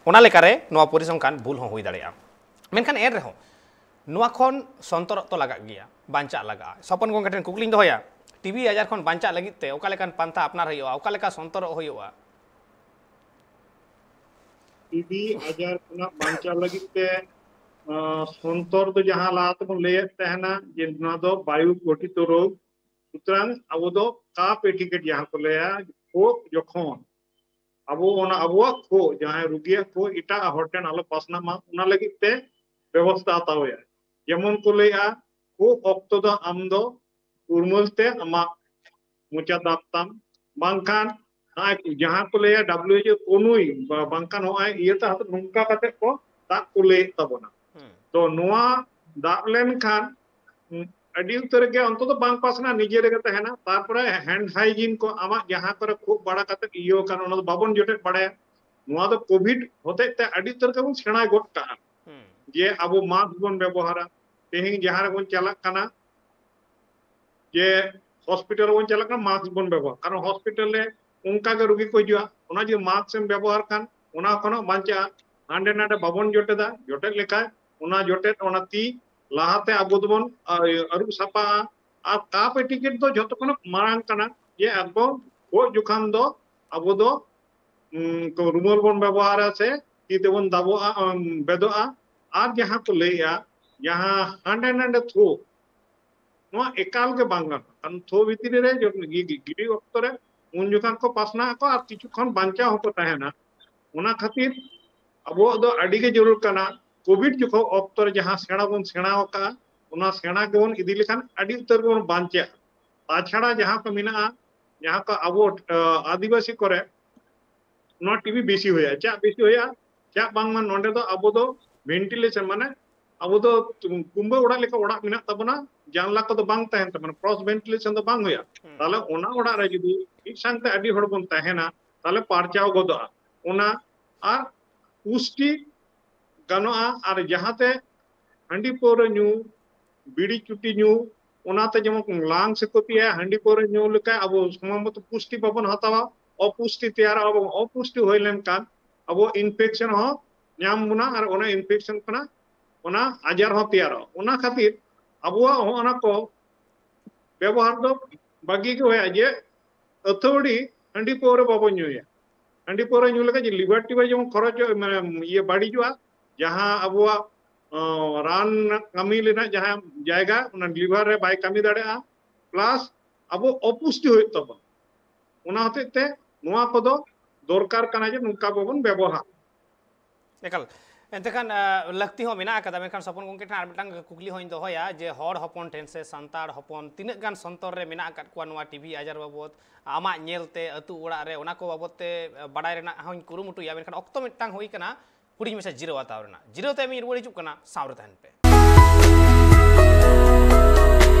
ᱚᱱᱟ ᱞᱮᱠᱟᱨᱮ ᱱᱚᱣᱟ ᱯᱚᱨᱤᱥᱚᱝᱠᱷᱟᱱ ᱵᱷᱩᱞ ᱦᱚᱸ ᱦᱩᱭ ᱫᱟᱲᱮᱭᱟᱜᱼᱟ᱾ ᱢᱮᱱᱠᱷᱟᱱ ᱮᱱ ᱨᱮᱦᱚᱸ ᱱᱚᱣᱟ ᱠᱷᱚᱱ ᱥᱚᱱᱛᱚᱨᱚᱜ ᱛᱚ ᱞᱟᱜᱟᱜ ᱜᱮᱭᱟ, ᱵᱟᱧᱪᱟᱜ ᱞᱟᱜᱟᱜᱼᱟ᱾ ᱥᱚᱯᱚᱱ ᱜᱚᱢᱠᱮ ᱴᱷᱮᱱ ᱠᱩᱠᱞᱤᱧ ᱫᱚᱦᱚᱭᱟ, ᱴᱤᱵᱤ ᱟᱡᱟᱨ ᱠᱷᱚᱱ ᱵᱟᱧᱪᱟᱜ ᱞᱟᱹᱜᱤᱫ ᱛᱮ ᱚᱠᱟ ᱞᱮᱠᱟᱱ ᱯᱟᱱᱛᱷᱟ ᱟᱯᱱᱟᱨ ᱦᱩᱭᱩᱜᱼᱟ, ᱚᱠᱟ ᱞᱮᱠᱟ ᱥᱚᱱᱛᱚᱨᱚᱜ ᱦᱩᱭᱩᱜᱼᱟ? ᱴᱤᱵᱤ ᱟᱡᱟᱨ ᱠᱷᱚᱱᱟᱜ ᱵᱟᱧᱪᱟᱣ ᱞᱟᱹᱜᱤᱫ ᱛᱮ ᱟᱸ, ᱥᱚᱱᱛᱚᱨ ᱫᱚ ᱡᱟᱦᱟᱸ ᱞᱟᱦᱟ ᱛᱮᱵᱚᱱ ᱞᱟᱹᱭᱮᱫ ᱛᱟᱦᱮᱱᱟ ᱡᱮ ᱱᱚᱣᱟ ᱫᱚ ᱵᱟᱭᱩ ᱜᱷᱚᱴᱤᱛ ᱨᱳᱜᱽ, ᱥᱩᱛᱚᱨᱟᱝ ᱟᱵᱚ ᱫᱚ ᱠᱟᱯ ᱮᱴᱤᱠᱮᱴ ᱡᱟᱦᱟᱸ ᱠᱚ ᱞᱟᱹᱭᱟ, ᱠᱷᱳᱜ ᱡᱚᱠᱷᱚᱱ ᱟᱵᱚ ᱚᱱᱟ ᱟᱵᱚᱣᱟᱜ ᱠᱷᱳᱜ, ᱡᱟᱦᱟᱸᱭ ᱨᱩᱜᱤᱭᱟᱜ ᱠᱷᱳᱜ ᱮᱴᱟᱜ ᱦᱚᱲ ᱴᱷᱮᱱ ᱟᱞᱚ ᱯᱟᱥᱱᱟᱜ ᱢᱟ, ᱚᱱᱟ ᱞᱟᱹᱜᱤᱫ ᱛᱮ ᱵᱮᱵᱚᱥᱛᱷᱟ ᱦᱟᱛᱟᱣ ᱦᱩᱭᱩᱜᱼᱟ᱾ ᱡᱮᱢᱚᱱ ᱠᱚ ᱞᱟᱹᱭᱟ, ᱠᱷᱳᱜ ᱚᱠᱛᱚ ᱫᱚ ᱟᱢ ᱫᱚ ᱩᱨᱢᱟᱹᱞ ᱛᱮ ᱟᱢᱟᱜ ᱢᱚᱪᱟ ᱫᱟᱵ ᱛᱟᱢ, ᱵᱟᱝᱠᱷᱟᱱ ᱱᱚᱜᱼᱚᱭ ᱡᱟᱦᱟᱸ ᱠᱚ ᱞᱟᱹᱭᱟ ᱰᱟᱵᱞᱤᱭᱩ ᱮᱭᱤᱪ ᱳ ᱠᱚᱱᱩᱭ, ᱵᱟ-, ᱵᱟᱝᱠᱷᱟᱱ ᱱᱚᱜᱼᱚᱭ ᱤᱭᱟᱹ ᱛᱮ ᱦᱟᱛ-, ᱱᱚᱝᱠᱟ ᱠᱟᱛᱮ ᱠᱚ ᱫᱟᱜ ᱠᱚ ᱞᱟᱹᱭᱮᱫ ᱛᱟᱵᱚᱱᱟ᱾ ᱦᱩᱸ᱾ ᱛᱚ ᱱᱚᱣᱟ ᱫᱟᱜ ᱞᱮᱱᱠᱷᱟᱱ, ᱩᱸ, ᱟᱹᱰᱤ ᱩᱛᱟᱹᱨ ᱜᱮ ᱚᱱᱛᱚᱛᱚ ᱵᱟᱝ ᱯᱟᱥᱱᱟ, ᱱᱤᱡᱮ ᱨᱮᱜᱮ ᱛᱟᱦᱮᱱᱟ᱾ ᱛᱟᱨᱯᱚᱨᱮ ᱦᱮᱱᱰ ᱦᱟᱭᱡᱤᱱ ᱠᱚ ᱟᱢᱟᱜ ᱡᱟᱦᱟᱸ ᱠᱚᱨᱮ ᱠᱷᱩᱜ ᱵᱟᱲᱟ ᱠᱟᱛᱮ ᱤᱭᱟᱹ ᱠᱟᱱ, ᱚᱱᱟ ᱫᱚ ᱵᱟᱵᱚᱱ ᱡᱚᱴᱮᱫ ᱵᱟᱲᱟᱭᱟ᱾ ᱱᱚᱣᱟ ᱫᱚ ᱠᱳᱵᱷᱤᱰ ᱦᱚᱛᱮᱡ ᱛᱮ ᱟᱹᱰᱤ ᱩᱛᱟᱹᱨ ᱜᱮᱵᱚᱱ ᱥᱮᱬᱟ ᱜᱚᱫ ᱠᱟᱜᱼᱟ᱾ ᱦᱩᱸ᱾ ᱡᱮ ᱟᱵᱚ ᱢᱟᱥᱠ ᱵᱚᱱ ᱵᱮᱵᱚᱦᱟᱨᱟ, ᱛᱮᱦᱮᱧ ᱡᱟᱦᱟᱸ ᱨᱮᱵᱚᱱ ᱪᱟᱞᱟᱜ ᱠᱟᱱᱟ, ᱡᱮ ᱦᱚᱥᱯᱤᱴᱟᱞ ᱵᱚᱱ ᱪᱟᱞᱟᱜ ᱠᱟᱱᱟ, ᱢᱟᱥᱠ ᱵᱚᱱ ᱵᱮᱵᱚᱦᱟᱨ, ᱠᱟᱨᱚᱱ ᱦᱚᱥᱯᱤᱴᱟᱞ ᱨᱮ ᱚᱱᱠᱟ ᱜᱮ ᱨᱩᱜᱤ ᱠᱚ ᱦᱤᱡᱩᱜᱼᱟ᱾ ᱚᱱᱟ ᱡᱩᱫᱤ ᱢᱟᱥᱠ ᱮᱢ ᱵᱮᱵᱚᱦᱟᱨ ᱠᱷᱟᱱ, ᱚᱱᱟ ᱠᱷᱚᱱᱟᱜ ᱵᱟᱧᱪᱟᱜᱼᱟ᱾ ᱦᱟᱸᱰᱮ ᱱᱟᱰᱮ ᱵᱟᱵᱚᱱ ᱡᱚᱴᱮᱫᱟ, ᱡᱚᱴᱮᱫ ᱞᱮᱠᱷᱟᱱ ᱚᱱᱟ ᱡᱚᱴᱮᱫ, ᱚᱱᱟ ᱛᱤ ᱞᱟᱦᱟᱛᱮ ᱟᱵᱚ ᱫᱚᱵᱚᱱ, ᱟ, ᱟᱹᱨᱩᱵ ᱥᱟᱯᱷᱟᱜᱼᱟ᱾ ᱟᱨ ᱠᱟᱯ ᱮᱴᱤᱠᱮᱴ ᱫᱚ ᱡᱷᱚᱛᱚ ᱠᱷᱚᱱᱟᱜ ᱢᱟᱲᱟᱝ ᱠᱟᱱᱟ, ᱡᱮ ᱮᱠᱫᱚᱢ ᱠᱷᱳᱜ ᱡᱚᱠᱷᱟᱱ ᱫᱚ ᱟᱵᱚ ᱫᱚ, ᱩᱢ, ᱠᱚ ᱨᱩᱢᱟᱹᱞ ᱵᱚᱱ ᱵᱮᱵᱚᱦᱟᱨᱟ ᱥᱮ ᱛᱤ ᱛᱮᱵᱚᱱ ᱫᱟᱵᱚᱜᱼᱟ, ᱩᱢ, ᱵᱮᱫᱚᱜᱼᱟ᱾ ᱟᱨ ᱡᱟᱦᱟᱸ ᱠᱚ ᱞᱟᱹᱭᱮᱜᱼᱟ, ᱡᱟᱦᱟᱸ ᱦᱟᱸᱰᱮ ᱱᱟᱰᱮ ᱛᱷᱩ, ᱱᱚᱣᱟ ᱮᱠᱟᱞ ᱜᱮ ᱵᱟᱝ ᱜᱟᱱᱚᱜᱼᱟ᱾ ᱠᱟᱨᱚᱱ ᱛᱷᱩ ᱵᱷᱤᱛᱨᱤ ᱨᱮ ᱡᱚᱠᱷᱚᱱ ᱜᱤ-, ᱜᱤ-, ᱜᱤᱰᱤ ᱚᱠᱛᱚ ᱨᱮ ᱩᱱ ᱡᱚᱠᱷᱟᱱ ᱠᱚ ᱯᱟᱥᱱᱟᱜ ᱟᱠᱚ ᱟᱨ ᱠᱤᱪᱷᱩ ᱠᱷᱚᱱ ᱵᱟᱧᱪᱟᱣ ᱦᱚᱸᱠᱚ ᱛᱟᱦᱮᱱᱟ᱾ ᱚᱱᱟ ᱠᱷᱟᱹᱛᱤᱨ ᱟᱵᱚᱣᱟᱜ ᱫᱚ ᱟᱹᱰᱤ ᱜᱮ ᱡᱟᱹᱨᱩᱲ ᱠᱟᱱᱟ, ᱠᱳᱵᱷᱤᱰ ᱡᱚᱠᱷᱚᱱ ᱚᱠᱛᱚ ᱨᱮ ᱡᱟᱦᱟᱸ ᱥᱮᱬᱟ ᱵᱚᱱ ᱥᱮᱬᱟ ᱟᱠᱟᱫᱼᱟ, ᱚᱱᱟ ᱥᱮᱬᱟ ᱜᱮᱵᱚᱱ ᱤᱫᱤ ᱞᱮᱠᱷᱟᱱ ᱟᱹᱰᱤ ᱩᱛᱟᱹᱨ ᱜᱮᱵᱚᱱ ᱵᱟᱧᱪᱟᱜᱼᱟ᱾ ᱛᱟᱪᱷᱟᱲᱟ ᱡᱟᱦᱟᱸ ᱠᱚ ᱢᱮᱱᱟᱜᱼᱟ, ᱡᱟᱦᱟᱸ ᱠᱚ ᱟᱵᱚ, ᱟ, ᱟᱹᱫᱤᱵᱟᱹᱥᱤ ᱠᱚᱨᱮ ᱱᱚᱣᱟ ᱴᱤᱵᱤ ᱵᱮᱥᱤ ᱦᱩᱭᱩᱜᱼᱟ᱾ ᱪᱮᱫᱟᱜ ᱵᱮᱥᱤ ᱦᱩᱭᱩᱜᱼᱟ? ᱪᱮᱫᱟᱜ ᱵᱟᱝᱢᱟ ᱱᱚᱰᱮ ᱫᱚ ᱟᱵᱚ ᱫᱚ ᱵᱷᱮᱱᱴᱤᱞᱮᱥᱚᱱ, ᱢᱟᱱᱮ ᱟᱵᱚ ᱫᱚ ᱠᱩᱢᱵᱟᱹ ᱚᱲᱟᱜ ᱞᱮᱠᱟ ᱚᱲᱟᱜ ᱢᱮᱱᱟᱜ ᱛᱟᱵᱚᱱᱟ, ᱡᱟᱱᱞᱟ ᱠᱚᱫᱚ ᱵᱟᱝ ᱛᱟᱦᱮᱱ ᱛᱟᱵᱚᱱᱟ, ᱠᱨᱚᱥ ᱵᱷᱮᱱᱴᱤᱞᱮᱥᱚᱱ ᱫᱚ ᱵᱟᱝ ᱦᱩᱭᱩᱜᱼᱟ᱾ ᱦᱩᱸ᱾ ᱛᱟᱦᱚᱞᱮ ᱚᱱᱟ ᱚᱲᱟᱜ ᱨᱮ ᱡᱩᱫᱤ ᱢᱤᱫ ᱥᱟᱶᱛᱮ ᱟᱹᱰᱤ ᱦᱚᱲ ᱵᱚᱱ ᱛᱟᱦᱮᱱᱟ, ᱛᱟᱦᱚᱞᱮ ᱯᱟᱨᱪᱟᱣ ᱜᱚᱫᱚᱜᱼᱟ᱾ ᱚᱱᱟ ᱟᱨ ᱯᱩᱥᱴᱤ ᱜᱟᱱᱚᱜᱼᱟ᱾ ᱟᱨ ᱡᱟᱦᱟᱸᱛᱮ ᱦᱟᱺᱰᱤ ᱯᱟᱹᱣᱨᱟᱹ ᱧᱩ, ᱵᱤᱲᱤ ᱪᱩᱴᱤ ᱧᱩ, ᱚᱱᱟᱛᱮ ᱡᱮᱢᱚᱱ ᱞᱟᱝᱥ ᱠᱚ ᱠᱷᱚᱛᱤᱭᱟ, ᱦᱟᱺᱰᱤ ᱯᱟᱹᱣᱨᱟᱹ ᱧᱩ ᱞᱮᱠᱷᱟᱱ ᱟᱵᱚ ᱥᱚᱢᱚᱭ ᱢᱚᱛᱚ ᱯᱩᱥᱴᱤ ᱵᱟᱵᱚᱱ ᱦᱟᱛᱟᱣᱟ, ᱚᱯᱩᱥᱴᱤ ᱛᱮᱭᱟᱨᱚᱜᱼᱟ, ᱚᱯᱩᱥᱴᱤ ᱦᱩᱭ ᱞᱮᱱᱠᱷᱟᱱ ᱟᱵᱚ ᱤᱱᱯᱷᱮᱠᱥᱚᱱ ᱦᱚᱸ ᱧᱟᱢ ᱵᱚᱱᱟ, ᱟᱨ ᱚᱱᱟ ᱤᱱᱯᱷᱮᱠᱥᱚᱱ ᱠᱷᱚᱱᱟᱜ ᱚᱱᱟ ᱟᱡᱟᱨ ᱦᱚᱸ ᱛᱮᱭᱟᱨᱚᱜᱼᱟ᱾ ᱚᱱᱟ ᱠᱷᱟᱹᱛᱤᱨ ᱟᱵᱚᱣᱟᱜ ᱦᱚᱸ ᱚᱱᱟ ᱠᱚ ᱵᱮᱵᱚᱦᱟᱨ ᱫᱚ ᱵᱟᱹᱜᱤ ᱜᱮ ᱦᱩᱭᱩᱜᱼᱟ, ᱡᱮ ᱟᱹᱛᱷᱟᱹᱣᱲᱤ ᱦᱟᱺᱰᱤ ᱯᱟᱹᱣᱨᱟᱹ ᱵᱟᱵᱚᱱ ᱧᱩᱭᱟ᱾ ᱦᱟᱺᱰᱤ ᱯᱟᱹᱣᱨᱟᱹ ᱧᱩ ᱞᱮᱠᱷᱟᱱ ᱡᱮ liver ᱴᱤᱵᱷᱟᱨ ᱡᱮᱢᱚᱱ ᱠᱷᱚᱨᱚᱪᱚᱜ, ᱢᱟᱱᱮ ᱤᱭᱟᱹ ᱵᱟᱹᱲᱤᱡᱚᱜᱼᱟ, ᱡᱟᱦᱟᱸ ᱟᱵᱚᱣᱟᱜ ᱚ, ᱨᱟᱱ ᱠᱟᱹᱢᱤ ᱨᱮᱱᱟᱜ ᱡᱟᱦᱟᱸ ᱡᱟᱭᱜᱟ, ᱚᱱᱟ liver ᱨᱮ ᱵᱟᱭ ᱠᱟᱹᱢᱤ ᱫᱟᱲᱮᱭᱟᱜᱼᱟ, plus ᱟᱵᱚ ᱚᱯᱩᱥᱴᱤ ᱦᱩᱭᱩᱜ ᱛᱟᱵᱚᱱᱟ᱾ ᱚᱱᱟ ᱦᱚᱛᱮᱡ ᱛᱮ ᱱᱚᱣᱟ ᱠᱚᱫᱚ ᱫᱚᱨᱠᱟᱨ ᱠᱟᱱᱟ ᱡᱮ ᱱᱚᱝᱠᱟ ᱵᱟᱵᱚᱱ ᱵᱮᱵᱚᱦᱟᱨ᱾ ᱮᱠᱟᱞ᱾ ᱮᱱᱛᱮ ᱠᱷᱟᱱ, ᱟ, ᱞᱟᱹᱠᱛᱤ ᱦᱚᱸ ᱢᱮᱱᱟᱜ ᱟᱠᱟᱫᱟ, ᱢᱮᱱᱠᱷᱟᱱ ᱥᱚᱯᱚᱱ ᱜᱚᱢᱠᱮ ᱴᱷᱮᱱ ᱟᱨ ᱢᱤᱫᱴᱟᱝ ᱠᱩᱠᱞᱤ ᱦᱚᱸᱧ ᱫᱚᱦᱚᱭᱟ ᱡᱮ ᱦᱚᱲ ᱦᱚᱯᱚᱱ ᱴᱷᱮᱱ ᱥᱮ ᱥᱟᱱᱛᱟᱲ ᱦᱚᱯᱚᱱ ᱛᱤᱱᱟᱹᱜ ᱜᱟᱱ ᱥᱚᱱᱛᱚᱨ ᱨᱮ ᱢᱮᱱᱟᱜ ᱟᱠᱟᱫ ᱠᱚᱣᱟ ᱱᱚᱣᱟ ᱴᱤᱵᱷᱤ ᱟᱡᱟᱨ ᱵᱟᱵᱚᱫ, ᱟᱢᱟᱜ ᱧᱮᱞ ᱛᱮ ᱟᱹᱛᱩ ᱚᱲᱟᱜ ᱨᱮ ᱚᱱᱟ ᱠᱚ ᱵᱟᱵᱚᱫ ᱛᱮ, ᱟ, ᱵᱟᱰᱟᱭ ᱨᱮᱱᱟᱜ ᱦᱚᱸᱧ ᱠᱩᱨᱩᱢᱩᱴᱩᱭᱟ, ᱢᱮᱱᱠᱷᱟᱱ ᱚᱠᱛᱚ ᱢᱤᱫᱴᱟᱝ ᱦᱩᱭ ᱠᱟᱱᱟ ᱦᱩᱰᱤᱧ ᱢᱟᱪᱷᱟ ᱡᱤᱨᱟᱹᱣ ᱦᱟᱛᱟᱣ ᱨᱮᱱᱟᱜ᱾ ᱡᱤᱨᱟᱹᱣ ᱛᱟᱭᱚᱢ ᱤᱧ ᱨᱩᱣᱟᱹᱲ ᱦᱤᱡᱩᱜ ᱠᱟᱱᱟ, ᱥᱟᱶ ᱨᱮ ᱛᱟᱦᱮᱱ ᱯᱮ᱾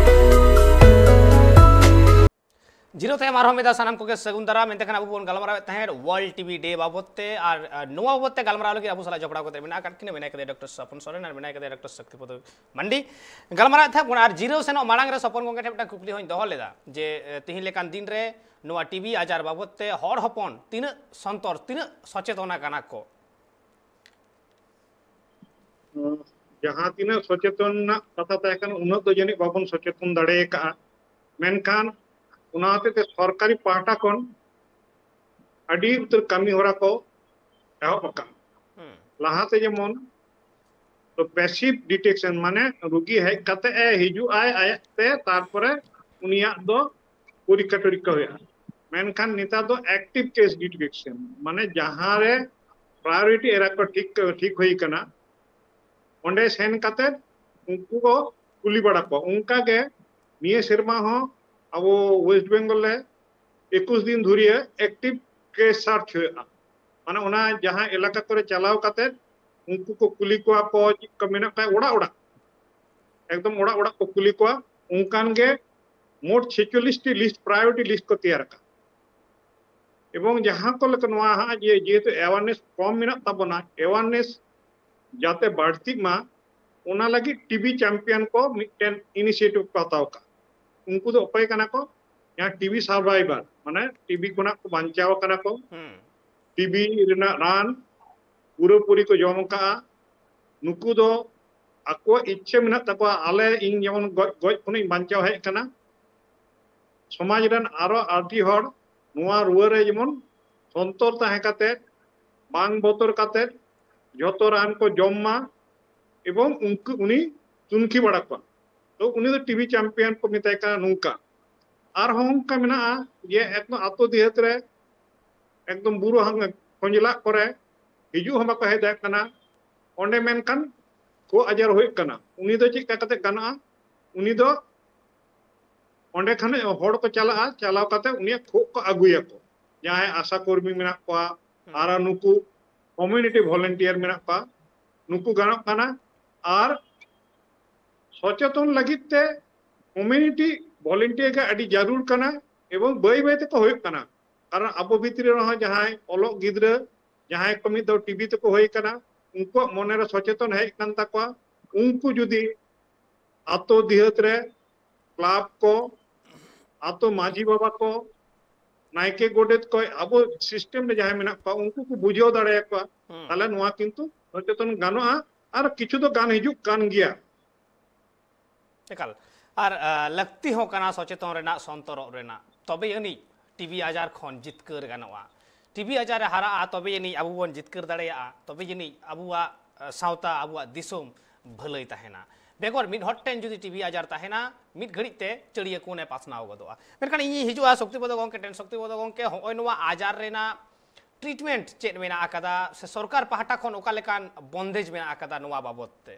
ᱡᱤᱨᱟᱹᱣ ᱛᱟᱭᱚᱢ ᱟᱨᱦᱚᱸ ᱢᱤᱫ ᱫᱷᱟᱣ ᱥᱟᱱᱟᱢ ᱠᱚᱜᱮ ᱥᱟᱹᱜᱩᱱ ᱫᱟᱨᱟᱢ᱾ ᱮᱱᱛᱮ ᱠᱷᱟᱱ ᱟᱵᱚ ᱵᱚᱱ ᱜᱟᱞᱢᱟᱨᱟᱣᱮᱫ ᱛᱟᱦᱮᱸᱫ World ᱴᱤᱵᱷᱤ ᱰᱮ ᱵᱟᱵᱚᱫ ᱛᱮ, ᱟᱨ, ᱟᱨ ᱱᱚᱣᱟ ᱵᱟᱵᱚᱫ ᱛᱮ ᱜᱟᱞᱢᱟᱨᱟᱣ ᱞᱟᱹᱜᱤᱫ ᱟᱵᱚ ᱥᱟᱞᱟᱜ ᱡᱚᱯᱲᱟᱣ ᱠᱟᱛᱮ ᱢᱮᱱᱟᱜ ᱟᱠᱟᱫ ᱠᱤᱱᱟ, ᱢᱮᱱᱟᱭ ᱠᱟᱫᱮᱭᱟ ᱰᱚᱠᱴᱚᱨ ᱥᱚᱯᱚᱱ ᱥᱚᱨᱮᱱ ᱟᱨ ᱢᱮᱱᱟᱭ ᱠᱟᱫᱮᱭᱟ ᱰᱚᱠᱴᱚᱨ ᱥᱚᱠᱛᱤᱯᱚᱫᱚ ᱢᱟᱱᱰᱤ᱾ ᱜᱟᱞᱢᱟᱨᱟᱣᱮᱫ ᱛᱟᱦᱮᱸᱫ ᱵᱚᱱ, ᱟᱨ ᱡᱤᱨᱟᱹᱣ ᱥᱮᱱᱚᱜ ᱢᱟᱲᱟᱝ ᱨᱮ ᱥᱚᱯᱚᱱ ᱜᱚᱢᱠᱮ ᱴᱷᱮᱱ ᱢᱤᱫᱴᱟᱝ ᱠᱩᱠᱞᱤ ᱦᱚᱸᱧ ᱫᱚᱦᱚ ᱞᱮᱫᱟ ᱡᱮ, ᱮ, ᱛᱤᱦᱤᱧ ᱞᱮᱠᱟᱱ ᱫᱤᱱ ᱨᱮ ᱱᱚᱣᱟ ᱴᱤᱵᱷᱤ ᱟᱡᱟᱨ ᱵᱟᱵᱚᱫ ᱛᱮ ᱦᱚᱲ ᱦᱚᱯᱚᱱ ᱛᱤᱱᱟᱹᱜ ᱥᱚᱱᱛᱚᱨ, ᱛᱤᱱᱟᱹᱜ ᱥᱚᱪᱮᱛᱚᱱ ᱟᱠᱟᱱᱟ ᱠᱚ? ᱡᱟᱦᱟᱸ ᱛᱤᱱᱟᱹᱜ ᱥᱚᱪᱮᱛᱚᱱ ᱨᱮᱱᱟᱜ ᱠᱟᱛᱷᱟ ᱛᱟᱦᱮᱸ ᱠᱟᱱᱟ, ᱩᱱᱟᱹᱜ ᱫᱚ ᱡᱟᱹᱱᱤᱡ ᱵᱟᱵᱚᱱ ᱥᱚᱪᱮᱛᱚᱱ ᱫᱟᱲᱮ ᱟᱠᱟᱫᱼᱟ᱾ ᱢᱮᱱᱠᱷᱟᱱ ᱚᱱᱟ ᱦᱚᱛᱮᱡ ᱛᱮ ᱥᱚᱨᱠᱟᱨᱤ ᱯᱟᱦᱴᱟ ᱠᱷᱚᱱ ᱟᱹᱰᱤ ᱩᱛᱟᱹᱨ ᱠᱟᱹᱢᱤ ᱦᱚᱨᱟ ᱠᱚ ᱮᱦᱚᱵ ᱟᱠᱟᱱᱟ᱾ ᱦᱩᱸ᱾ ᱞᱟᱦᱟᱛᱮ ᱡᱮᱢᱚᱱ ᱫᱚ passive detection, ᱢᱟᱱᱮ ᱨᱩᱜᱤ ᱦᱮᱡ ᱠᱟᱛᱮ ᱮ ᱦᱤᱡᱩᱜ ᱟᱭ ᱟᱭᱟᱜ ᱛᱮ, ᱛᱟᱨᱯᱚᱨᱮ ᱩᱱᱤᱭᱟᱜ ᱫᱚ ᱯᱚᱨᱤᱠᱠᱷᱟ ᱴᱚᱨᱤᱠᱠᱷᱟ ᱦᱩᱭᱩᱜᱼᱟ᱾ ᱢᱮᱱᱠᱷᱟᱱ ᱱᱮᱛᱟᱨ ᱫᱚ active case detection, ᱢᱟᱱᱮ ᱡᱟᱦᱟᱸ ᱨᱮ priority area ᱠᱚ ᱴᱷᱤᱠ, ᱴᱷᱤᱠ ᱦᱩᱭ ᱟᱠᱟᱱᱟ, ᱚᱸᱰᱮ ᱥᱮᱱ ᱠᱟᱛᱮ ᱩᱱᱠᱩ ᱠᱚ ᱠᱩᱞᱤ ᱵᱟᱲᱟ ᱠᱚᱣᱟ᱾ ᱚᱱᱠᱟ ᱜᱮ ᱱᱤᱭᱟᱹ ᱥᱮᱨᱢᱟ ᱦᱚᱸ ᱟᱵᱚ West Bengal ᱨᱮ ᱮᱠᱩᱥ ᱫᱤᱱ ᱫᱷᱩᱨᱤᱭᱟᱹ active case search ᱦᱩᱭᱩᱜᱼᱟ᱾ ᱢᱟᱱᱮ ᱚᱱᱟ ᱡᱟᱦᱟᱸ ᱮᱞᱟᱠᱟ ᱠᱚᱨᱮ ᱪᱟᱞᱟᱣ ᱠᱟᱛᱮ ᱩᱱᱠᱩ ᱠᱚ ᱠᱩᱞᱤ ᱠᱚᱣᱟ ᱠᱚ, ᱪᱮᱫ ᱠᱚ ᱢᱮᱱᱟᱜ ᱠᱚᱣᱟ, ᱚᱲᱟᱜ ᱚᱲᱟᱜ, ᱮᱠᱫᱚᱢ ᱚᱲᱟᱜ ᱚᱲᱟᱜ ᱠᱚ ᱠᱩᱞᱤ ᱠᱚᱣᱟ᱾ ᱚᱱᱠᱟᱱ ᱜᱮ ᱢᱳᱴ ᱪᱷᱮᱪᱚᱞᱞᱤᱥ ᱴᱤ list, priority list ᱠᱚ ᱛᱮᱭᱟᱨ ᱟᱠᱟᱫ᱾ ᱮᱵᱚᱝ ᱡᱟᱦᱟᱸ ᱠᱚ ᱞᱮᱠᱟ ᱱᱚᱣᱟ ᱦᱟᱸᱜ ᱡᱮ, ᱡᱮᱦᱮᱛᱩ awareness ᱠᱚᱢ ᱢᱮᱱᱟᱜ ᱛᱟᱵᱚᱱᱟ, awareness ᱡᱟᱛᱮ ᱵᱟᱹᱲᱛᱤᱜ ᱢᱟ, ᱚᱱᱟ ᱞᱟᱹᱜᱤᱫ ᱴᱤᱵᱤ ᱪᱟᱢᱯᱤᱭᱟᱱ ᱠᱚ ᱢᱤᱫᱴᱮᱱ initiative ᱠᱚ ᱦᱟᱛᱟᱣ ᱟᱠᱟᱫ᱾ ᱩᱱᱠᱩ ᱫᱚ ᱚᱠᱚᱭ ᱠᱟᱱᱟ ᱠᱚ? ᱡᱟᱦᱟᱸ ᱴᱤᱵᱤ survivor, ᱢᱟᱱᱮ ᱴᱤᱵᱤ ᱠᱷᱚᱱᱟᱜ ᱠᱚ ᱵᱟᱧᱪᱟᱣ ᱟᱠᱟᱱᱟ ᱠᱚ, ᱦᱩᱸ᱾ ᱴᱤᱵᱤ ᱨᱮᱱᱟᱜ ᱨᱟᱱ ᱯᱩᱨᱟᱹᱯᱩᱨᱤ ᱠᱚ ᱡᱚᱢ ᱟᱠᱟᱫᱼᱟ᱾ ᱱᱩᱠᱩ ᱫᱚ ᱟᱠᱚᱣᱟᱜ ᱤᱪᱪᱷᱟᱹ ᱢᱮᱱᱟᱜ ᱛᱟᱠᱚᱣᱟ, ᱟᱞᱮ, ᱤᱧ ᱡᱮᱢᱚᱱ ᱜᱚᱡ, ᱜᱚᱡ ᱠᱷᱚᱱᱤᱧ ᱵᱟᱧᱪᱟᱣ ᱦᱮᱡ ᱟᱠᱟᱱᱟ, ᱥᱚᱢᱟᱡᱽ ᱨᱮᱱ ᱟᱨᱚ ᱟᱹᱰᱤ ᱦᱚᱲ ᱱᱚᱣᱟ ᱨᱩᱣᱟᱹ ᱨᱮ ᱡᱮᱢᱚᱱ ᱥᱚᱱᱛᱚᱨ ᱛᱟᱦᱮᱸ ᱠᱟᱛᱮ, ᱵᱟᱝ ᱵᱚᱛᱚᱨ ᱠᱟᱛᱮ ᱡᱷᱚᱛᱚ ᱨᱟᱱ ᱠᱚ ᱡᱚᱢ ᱢᱟ, ᱮᱵᱚᱝ ᱩᱱᱠᱩ, ᱩᱱᱤ ᱛᱩᱱᱠᱷᱤ ᱵᱟᱲᱟ ᱠᱚᱣᱟ᱾ ᱛᱚ ᱩᱱᱤ ᱫᱚ ᱴᱤᱵᱤ ᱪᱟᱢᱯᱤᱭᱟᱱ ᱠᱚ ᱢᱮᱛᱟᱭ ᱠᱟᱱᱟ ᱱᱚᱝᱠᱟ᱾ ᱟᱨᱦᱚᱸ ᱚᱱᱠᱟ ᱢᱮᱱᱟᱜᱼᱟ ᱡᱮ ᱮᱠᱫᱚᱢ ᱟᱛᱳ ᱫᱤᱦᱟᱹᱛ ᱨᱮ ᱮᱠᱫᱚᱢ ᱵᱩᱨᱩ ᱦᱟᱝ-, ᱠᱷᱚᱸᱡᱽᱞᱟᱜ ᱠᱚᱨᱮ ᱦᱤᱡᱩᱜ ᱦᱚᱸ ᱵᱟᱠᱚ ᱦᱮᱡ ᱫᱟᱲᱮᱭᱟᱜ ᱠᱟᱱᱟ᱾ ᱚᱸᱰᱮ ᱢᱮᱱᱠᱷᱟᱱ ᱠᱷᱩᱜ ᱟᱡᱟᱨ ᱦᱩᱭᱩᱜ ᱠᱟᱱᱟ, ᱩᱱᱤ ᱫᱚ ᱪᱮᱫ ᱞᱮᱠᱟ ᱠᱟᱛᱮ ᱜᱟᱱᱚᱜᱼᱟ? ᱩᱱᱤ ᱫᱚ ᱚᱸᱰᱮ ᱠᱷᱚᱱ ᱦᱚᱲ ᱠᱚ ᱪᱟᱞᱟᱜᱼᱟ, ᱪᱟᱞᱟᱣ ᱠᱟᱛᱮ ᱩᱱᱤᱭᱟᱜ ᱠᱷᱩᱜ ᱠᱚ ᱟᱹᱜᱩᱭᱟᱠᱚ᱾ ᱡᱟᱦᱟᱸᱭ ᱟᱥᱟ ᱠᱚᱨᱢᱤ ᱢᱮᱱᱟᱜ ᱠᱚᱣᱟ, ᱦᱩᱸ᱾ ᱟᱨ ᱱᱩᱠᱩ ᱠᱚᱢᱤᱭᱩᱱᱤᱴᱤ ᱵᱷᱚᱞᱮᱱᱴᱤᱭᱟᱨ ᱢᱮᱱᱟᱜ ᱠᱚᱣᱟ, ᱱᱩᱠᱩ ᱜᱟᱱᱚᱜ ᱠᱟᱱᱟ᱾ ᱟᱨ ᱥᱚᱪᱮᱛᱚᱱ ᱞᱟᱹᱜᱤᱫ ᱛᱮ ᱠᱚᱢᱤᱭᱩᱱᱤᱴᱤ ᱵᱷᱚᱞᱮᱱᱴᱤᱭᱟᱨ ᱜᱮ ᱟᱹᱰᱤ ᱡᱟᱹᱨᱩᱲ ᱠᱟᱱᱟ, ᱮᱵᱚᱝ ᱵᱟᱹᱭ ᱵᱟᱹᱭ ᱛᱮᱠᱚ ᱦᱩᱭᱩᱜ ᱠᱟᱱᱟ᱾ ᱠᱟᱨᱚᱱ ᱟᱵᱚ ᱵᱷᱤᱛᱨᱤ ᱨᱮᱦᱚᱸ ᱡᱟᱦᱟᱸᱭ ᱚᱞᱚᱜ ᱜᱤᱫᱽᱨᱟᱹ, ᱡᱟᱦᱟᱸᱭ ᱠᱚ ᱢᱤᱫ ᱫᱷᱟᱣ ᱴᱤᱵᱤ ᱛᱮᱠᱚ ᱦᱩᱭ ᱠᱟᱱᱟ, ᱩᱱᱠᱩᱣᱟᱜ ᱢᱚᱱᱮᱨᱮ ᱥᱚᱪᱮᱛᱚᱱ ᱦᱮᱡ ᱠᱟᱱ ᱛᱟᱠᱚᱣᱟ, ᱩᱱᱠᱩ ᱡᱩᱫᱤ ᱟᱛᱳ ᱫᱤᱦᱟᱹᱛ ᱨᱮ ᱠᱞᱟᱵᱽ ᱠᱚ, ᱟᱛᱳ ᱢᱟᱹᱡᱷᱤ ᱵᱟᱵᱟ ᱠᱚ, ᱱᱟᱭᱠᱮ ᱜᱚᱰᱮᱛ ᱠᱚ, ᱟᱵᱚ ᱥᱤᱥᱴᱮᱢ ᱨᱮ ᱡᱟᱦᱟᱸᱭ ᱢᱮᱱᱟᱜ ᱠᱚᱣᱟ, ᱩᱱᱠᱩ ᱠᱚ ᱵᱩᱡᱷᱟᱹᱣ ᱫᱟᱲᱮᱭᱟᱠᱚᱣᱟ, ᱦᱩᱸ᱾ ᱛᱟᱦᱞᱮ ᱱᱚᱣᱟ ᱠᱤᱱᱛᱩ ᱥᱚᱪᱮᱛᱚᱱ ᱜᱟᱱᱚᱜᱼᱟ᱾ ᱟᱨ ᱠᱤᱪᱷᱩ ᱫᱚ ᱜᱟᱱ ᱦᱤᱡᱩᱜ ᱠᱟᱱ ᱜᱮᱭᱟ᱾ ᱮᱠᱟᱞ᱾ ᱟᱨ, ᱟ, ᱞᱟᱹᱠᱛᱤ ᱦᱚᱸ ᱠᱟᱱᱟ ᱥᱚᱪᱮᱛᱚᱱ ᱨᱮᱱᱟᱜ, ᱥᱚᱱᱛᱚᱨᱚᱜ ᱨᱮᱱᱟᱜ, ᱛᱚᱵᱮ ᱟᱹᱱᱤᱡ ᱴᱤᱵᱤ ᱟᱡᱟᱨ ᱠᱷᱚᱱ ᱡᱤᱛᱠᱟᱹᱨ ᱜᱟᱱᱚᱜᱼᱟ᱾ ᱴᱤᱵᱤ ᱟᱡᱟᱨ ᱮ ᱦᱟᱨᱟᱜᱼᱟ, ᱛᱚᱵᱮ ᱟᱹᱱᱤᱡ ᱟᱵᱚ ᱵᱚᱱ ᱡᱤᱛᱠᱟᱹᱨ ᱫᱟᱲᱮᱭᱟᱜᱼᱟ, ᱛᱚᱵᱮ ᱟᱹᱱᱤᱡ ᱟᱵᱚᱣᱟᱜ, ᱟ, ᱥᱟᱶᱛᱟ, ᱟᱵᱚᱣᱟᱜ ᱫᱤᱥᱚᱢ ᱵᱷᱟᱹᱞᱟᱹᱭ ᱛᱟᱦᱮᱱᱟ᱾ ᱵᱮᱜᱚᱨ ᱢᱤᱫ ᱦᱚᱲ ᱴᱷᱮᱱ ᱡᱩᱫᱤ ᱴᱤᱵᱤ ᱟᱡᱟᱨ ᱛᱟᱦᱮᱱᱟ, ᱢᱤᱫ ᱜᱷᱟᱹᱲᱤᱡ ᱛᱮ ᱪᱟᱹᱲᱤᱭᱟᱹ ᱠᱚᱱᱮ ᱯᱟᱥᱱᱟᱣ ᱜᱚᱫᱚᱜᱼᱟ᱾ ᱢᱮᱱᱠᱷᱟᱱ ᱤᱧᱤᱧ ᱦᱤᱡᱩᱜᱼᱟ ᱥᱚᱠᱛᱤᱯᱚᱫᱚ ᱜᱚᱢᱠᱮ ᱴᱷᱮᱱ᱾ ᱥᱚᱠᱛᱤᱯᱚᱫᱚ ᱜᱚᱢᱠᱮ, ᱦᱚᱸᱜᱼᱚᱭ ᱱᱚᱣᱟ ᱟᱡᱟᱨ ᱨᱮᱱᱟᱜ ᱴᱨᱤᱴᱢᱮᱱᱴ ᱪᱮᱫ ᱢᱮᱱᱟᱜ ᱟᱠᱟᱫᱟ, ᱥᱮ ᱥᱚᱨᱠᱟᱨ ᱯᱟᱦᱴᱟ ᱠᱷᱚᱱ ᱚᱠᱟ ᱞᱮᱠᱟᱱ ᱵᱚᱱᱫᱮᱡᱽ ᱢᱮᱱᱟᱜ ᱟᱠᱟᱫᱟ ᱱᱚᱣᱟ ᱵᱟᱵᱚᱛ ᱛᱮ?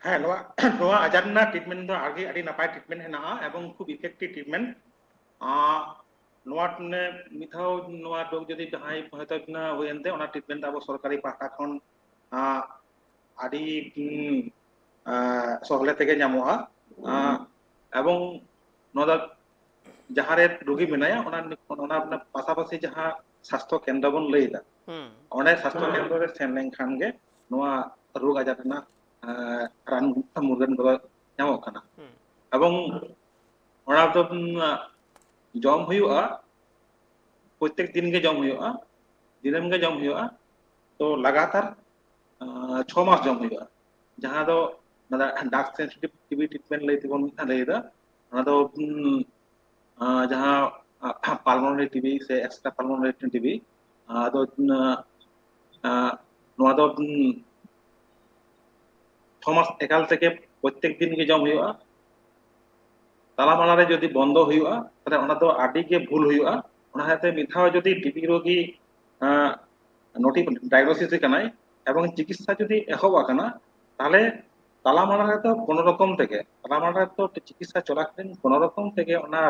ᱦᱮᱸ, ᱱᱚᱣᱟ, ᱱᱚᱣᱟ ᱟᱡᱟᱨ ᱨᱮᱱᱟᱜ ᱴᱨᱤᱴᱢᱮᱱᱴ ᱫᱚ ᱟᱹᱰᱤ, ᱟᱹᱰᱤ ᱱᱟᱯᱟᱭ ᱴᱨᱤᱴᱢᱮᱱᱴ ᱦᱮᱱᱟᱜᱼᱟ ᱮᱵᱚᱝ ᱠᱷᱩᱵ ᱤᱯᱷᱮᱠᱴᱤᱵᱷ ᱴᱨᱤᱴᱢᱮᱱᱴ᱾ ᱟᱸ, ᱱᱚᱣᱟ ᱴᱨᱤᱴᱢᱮᱱᱴ ᱢᱤᱫ ᱫᱷᱟᱣ ᱱᱚᱣᱟ ᱨᱳᱜᱽ ᱡᱩᱫᱤ ᱡᱟᱦᱟᱸᱭ ᱦᱚᱭᱛᱳ ᱦᱩᱭᱮᱱ ᱛᱮ, ᱚᱱᱟ ᱴᱨᱤᱴᱢᱮᱱᱴ ᱫᱚ ᱟᱵᱚ ᱥᱚᱨᱠᱟᱨᱤ ᱯᱟᱦᱴᱟ ᱠᱷᱚᱱ, ᱟᱸ, ᱟᱹᱰᱤ, ᱩᱸ, ᱟᱸ, ᱥᱚᱦᱞᱮ ᱛᱮᱜᱮ ᱧᱟᱢᱚᱜᱼᱟ᱾ ᱟᱸ, ᱮᱵᱚᱝ ᱱᱚᱣᱟ ᱫᱚ ᱡᱟᱦᱟᱸ ᱨᱮ ᱨᱩᱜᱤ ᱢᱮᱱᱟᱭᱟ, ᱚᱱᱟ, ᱚᱱᱟ ᱨᱮᱱᱟᱜ ᱯᱟᱥᱟᱯᱟᱥᱤ ᱡᱟᱦᱟᱸ ᱥᱟᱥᱛᱷᱚ ᱠᱮᱱᱫᱨᱚ ᱵᱚᱱ ᱞᱟᱹᱭ ᱮᱫᱟ, ᱦᱩᱸ᱾ ᱚᱸᱰᱮ ᱥᱟᱥᱛᱷᱚ ᱠᱮᱱᱫᱨᱚ ᱨᱮ ᱥᱮᱱ ᱞᱮᱱᱠᱷᱟᱱ ᱜᱮ ᱱᱚᱣᱟ ᱨᱳᱜᱽ ᱟᱡᱟᱨ ᱨᱮᱱᱟᱜ, ᱮᱸ, ᱨᱟᱱ ᱢᱩᱨᱜᱟᱹᱱ ᱠᱚᱫᱚ ᱧᱟᱢᱚᱜ ᱠᱟᱱᱟ᱾ ᱦᱩᱸ᱾ ᱮᱵᱚᱝ ᱚᱱᱟ ᱫᱚ, ᱩᱸ, ᱡᱚᱢ ᱦᱩᱭᱩᱜᱼᱟ, ᱯᱨᱚᱛᱮᱠ ᱫᱤᱱ ᱜᱮ ᱡᱚᱢ ᱦᱩᱭᱩᱜᱼᱟ, ᱫᱤᱱᱟᱹᱢ ᱜᱮ ᱡᱚᱢ ᱦᱩᱭᱩᱜᱼᱟ᱾ ᱛᱚ ᱞᱟᱜᱟᱛᱟᱨ, ᱟᱸ, ᱪᱷᱚ ᱢᱟᱥ ᱡᱚᱢ ᱦᱩᱭᱩᱜᱼᱟ᱾ ᱡᱟᱦᱟᱸ ᱫᱚ ᱚᱱᱟ ᱫᱚ ᱰᱟᱨᱠ ᱥᱮᱱᱥᱤᱴᱤᱵᱷ ᱴᱤᱵᱤ ᱴᱨᱤᱴᱢᱮᱱᱴ ᱞᱟᱹᱭ ᱛᱮᱵᱚᱱ ᱞᱟᱹᱭ ᱮᱫᱟ᱾ ᱚᱱᱟ ᱫᱚ ᱩᱸ, ᱟᱸ, ᱡᱟᱦᱟᱸ ᱯᱟᱞᱢᱳᱱᱟᱨᱤ ᱴᱤᱵᱤ ᱥᱮ ᱮᱠᱥᱴᱨᱟ ᱯᱟᱞᱢᱳᱱᱟᱨᱤ ᱴᱤᱵᱤ, ᱟᱫᱚ ᱩᱸ, ᱟᱸ, ᱱᱚᱣᱟ ᱫᱚ ᱩᱸ, ᱪᱷᱚ ᱢᱟᱥ ᱮᱠᱟᱞ ᱛᱮᱜᱮ ᱯᱨᱚᱛᱛᱮᱠ ᱫᱤᱱ ᱜᱮ ᱡᱚᱢ ᱦᱩᱭᱩᱜᱼᱟ᱾ ᱛᱟᱞᱟ ᱢᱟᱞᱟ ᱨᱮ ᱡᱩᱫᱤ ᱵᱚᱱᱫᱚ ᱦᱩᱭᱩᱜᱼᱟ, ᱛᱟᱦᱚᱞᱮ ᱚᱱᱟ ᱫᱚ ᱟᱹᱰᱤ ᱜᱮ ᱵᱷᱩᱞ ᱦᱩᱭᱩᱜᱼᱟ᱾ ᱚᱱᱟ ᱦᱚᱛᱮ ᱢᱤᱫ ᱫᱷᱟᱣ ᱡᱩᱫᱤ ᱴᱤᱵᱤ ᱨᱳᱜᱤ, ᱟᱸ, ᱱᱳᱴᱤ ᱰᱟᱭᱜᱱᱳᱥᱤᱥ ᱠᱟᱱᱟᱭ ᱮᱵᱚᱝ ᱪᱤᱠᱤᱛᱥᱟ ᱡᱩᱫᱤ ᱮᱦᱚᱵ ᱟᱠᱟᱱᱟ, ᱛᱟᱦᱚᱞᱮ ᱛᱟᱞᱟ ᱢᱟᱞᱟ ᱨᱮᱫᱚ ᱠᱳᱱᱳ ᱨᱚᱠᱚᱢ ᱛᱮᱜᱮ, ᱛᱟᱞᱟ ᱢᱟᱞᱟ ᱨᱮᱫᱚ ᱪᱤᱠᱤᱛᱥᱟ ᱪᱚᱞᱟᱠᱟᱞᱤᱱ ᱠᱳᱱᱳ ᱨᱚᱠᱚᱢ ᱛᱮᱜᱮ ᱚᱱᱟ,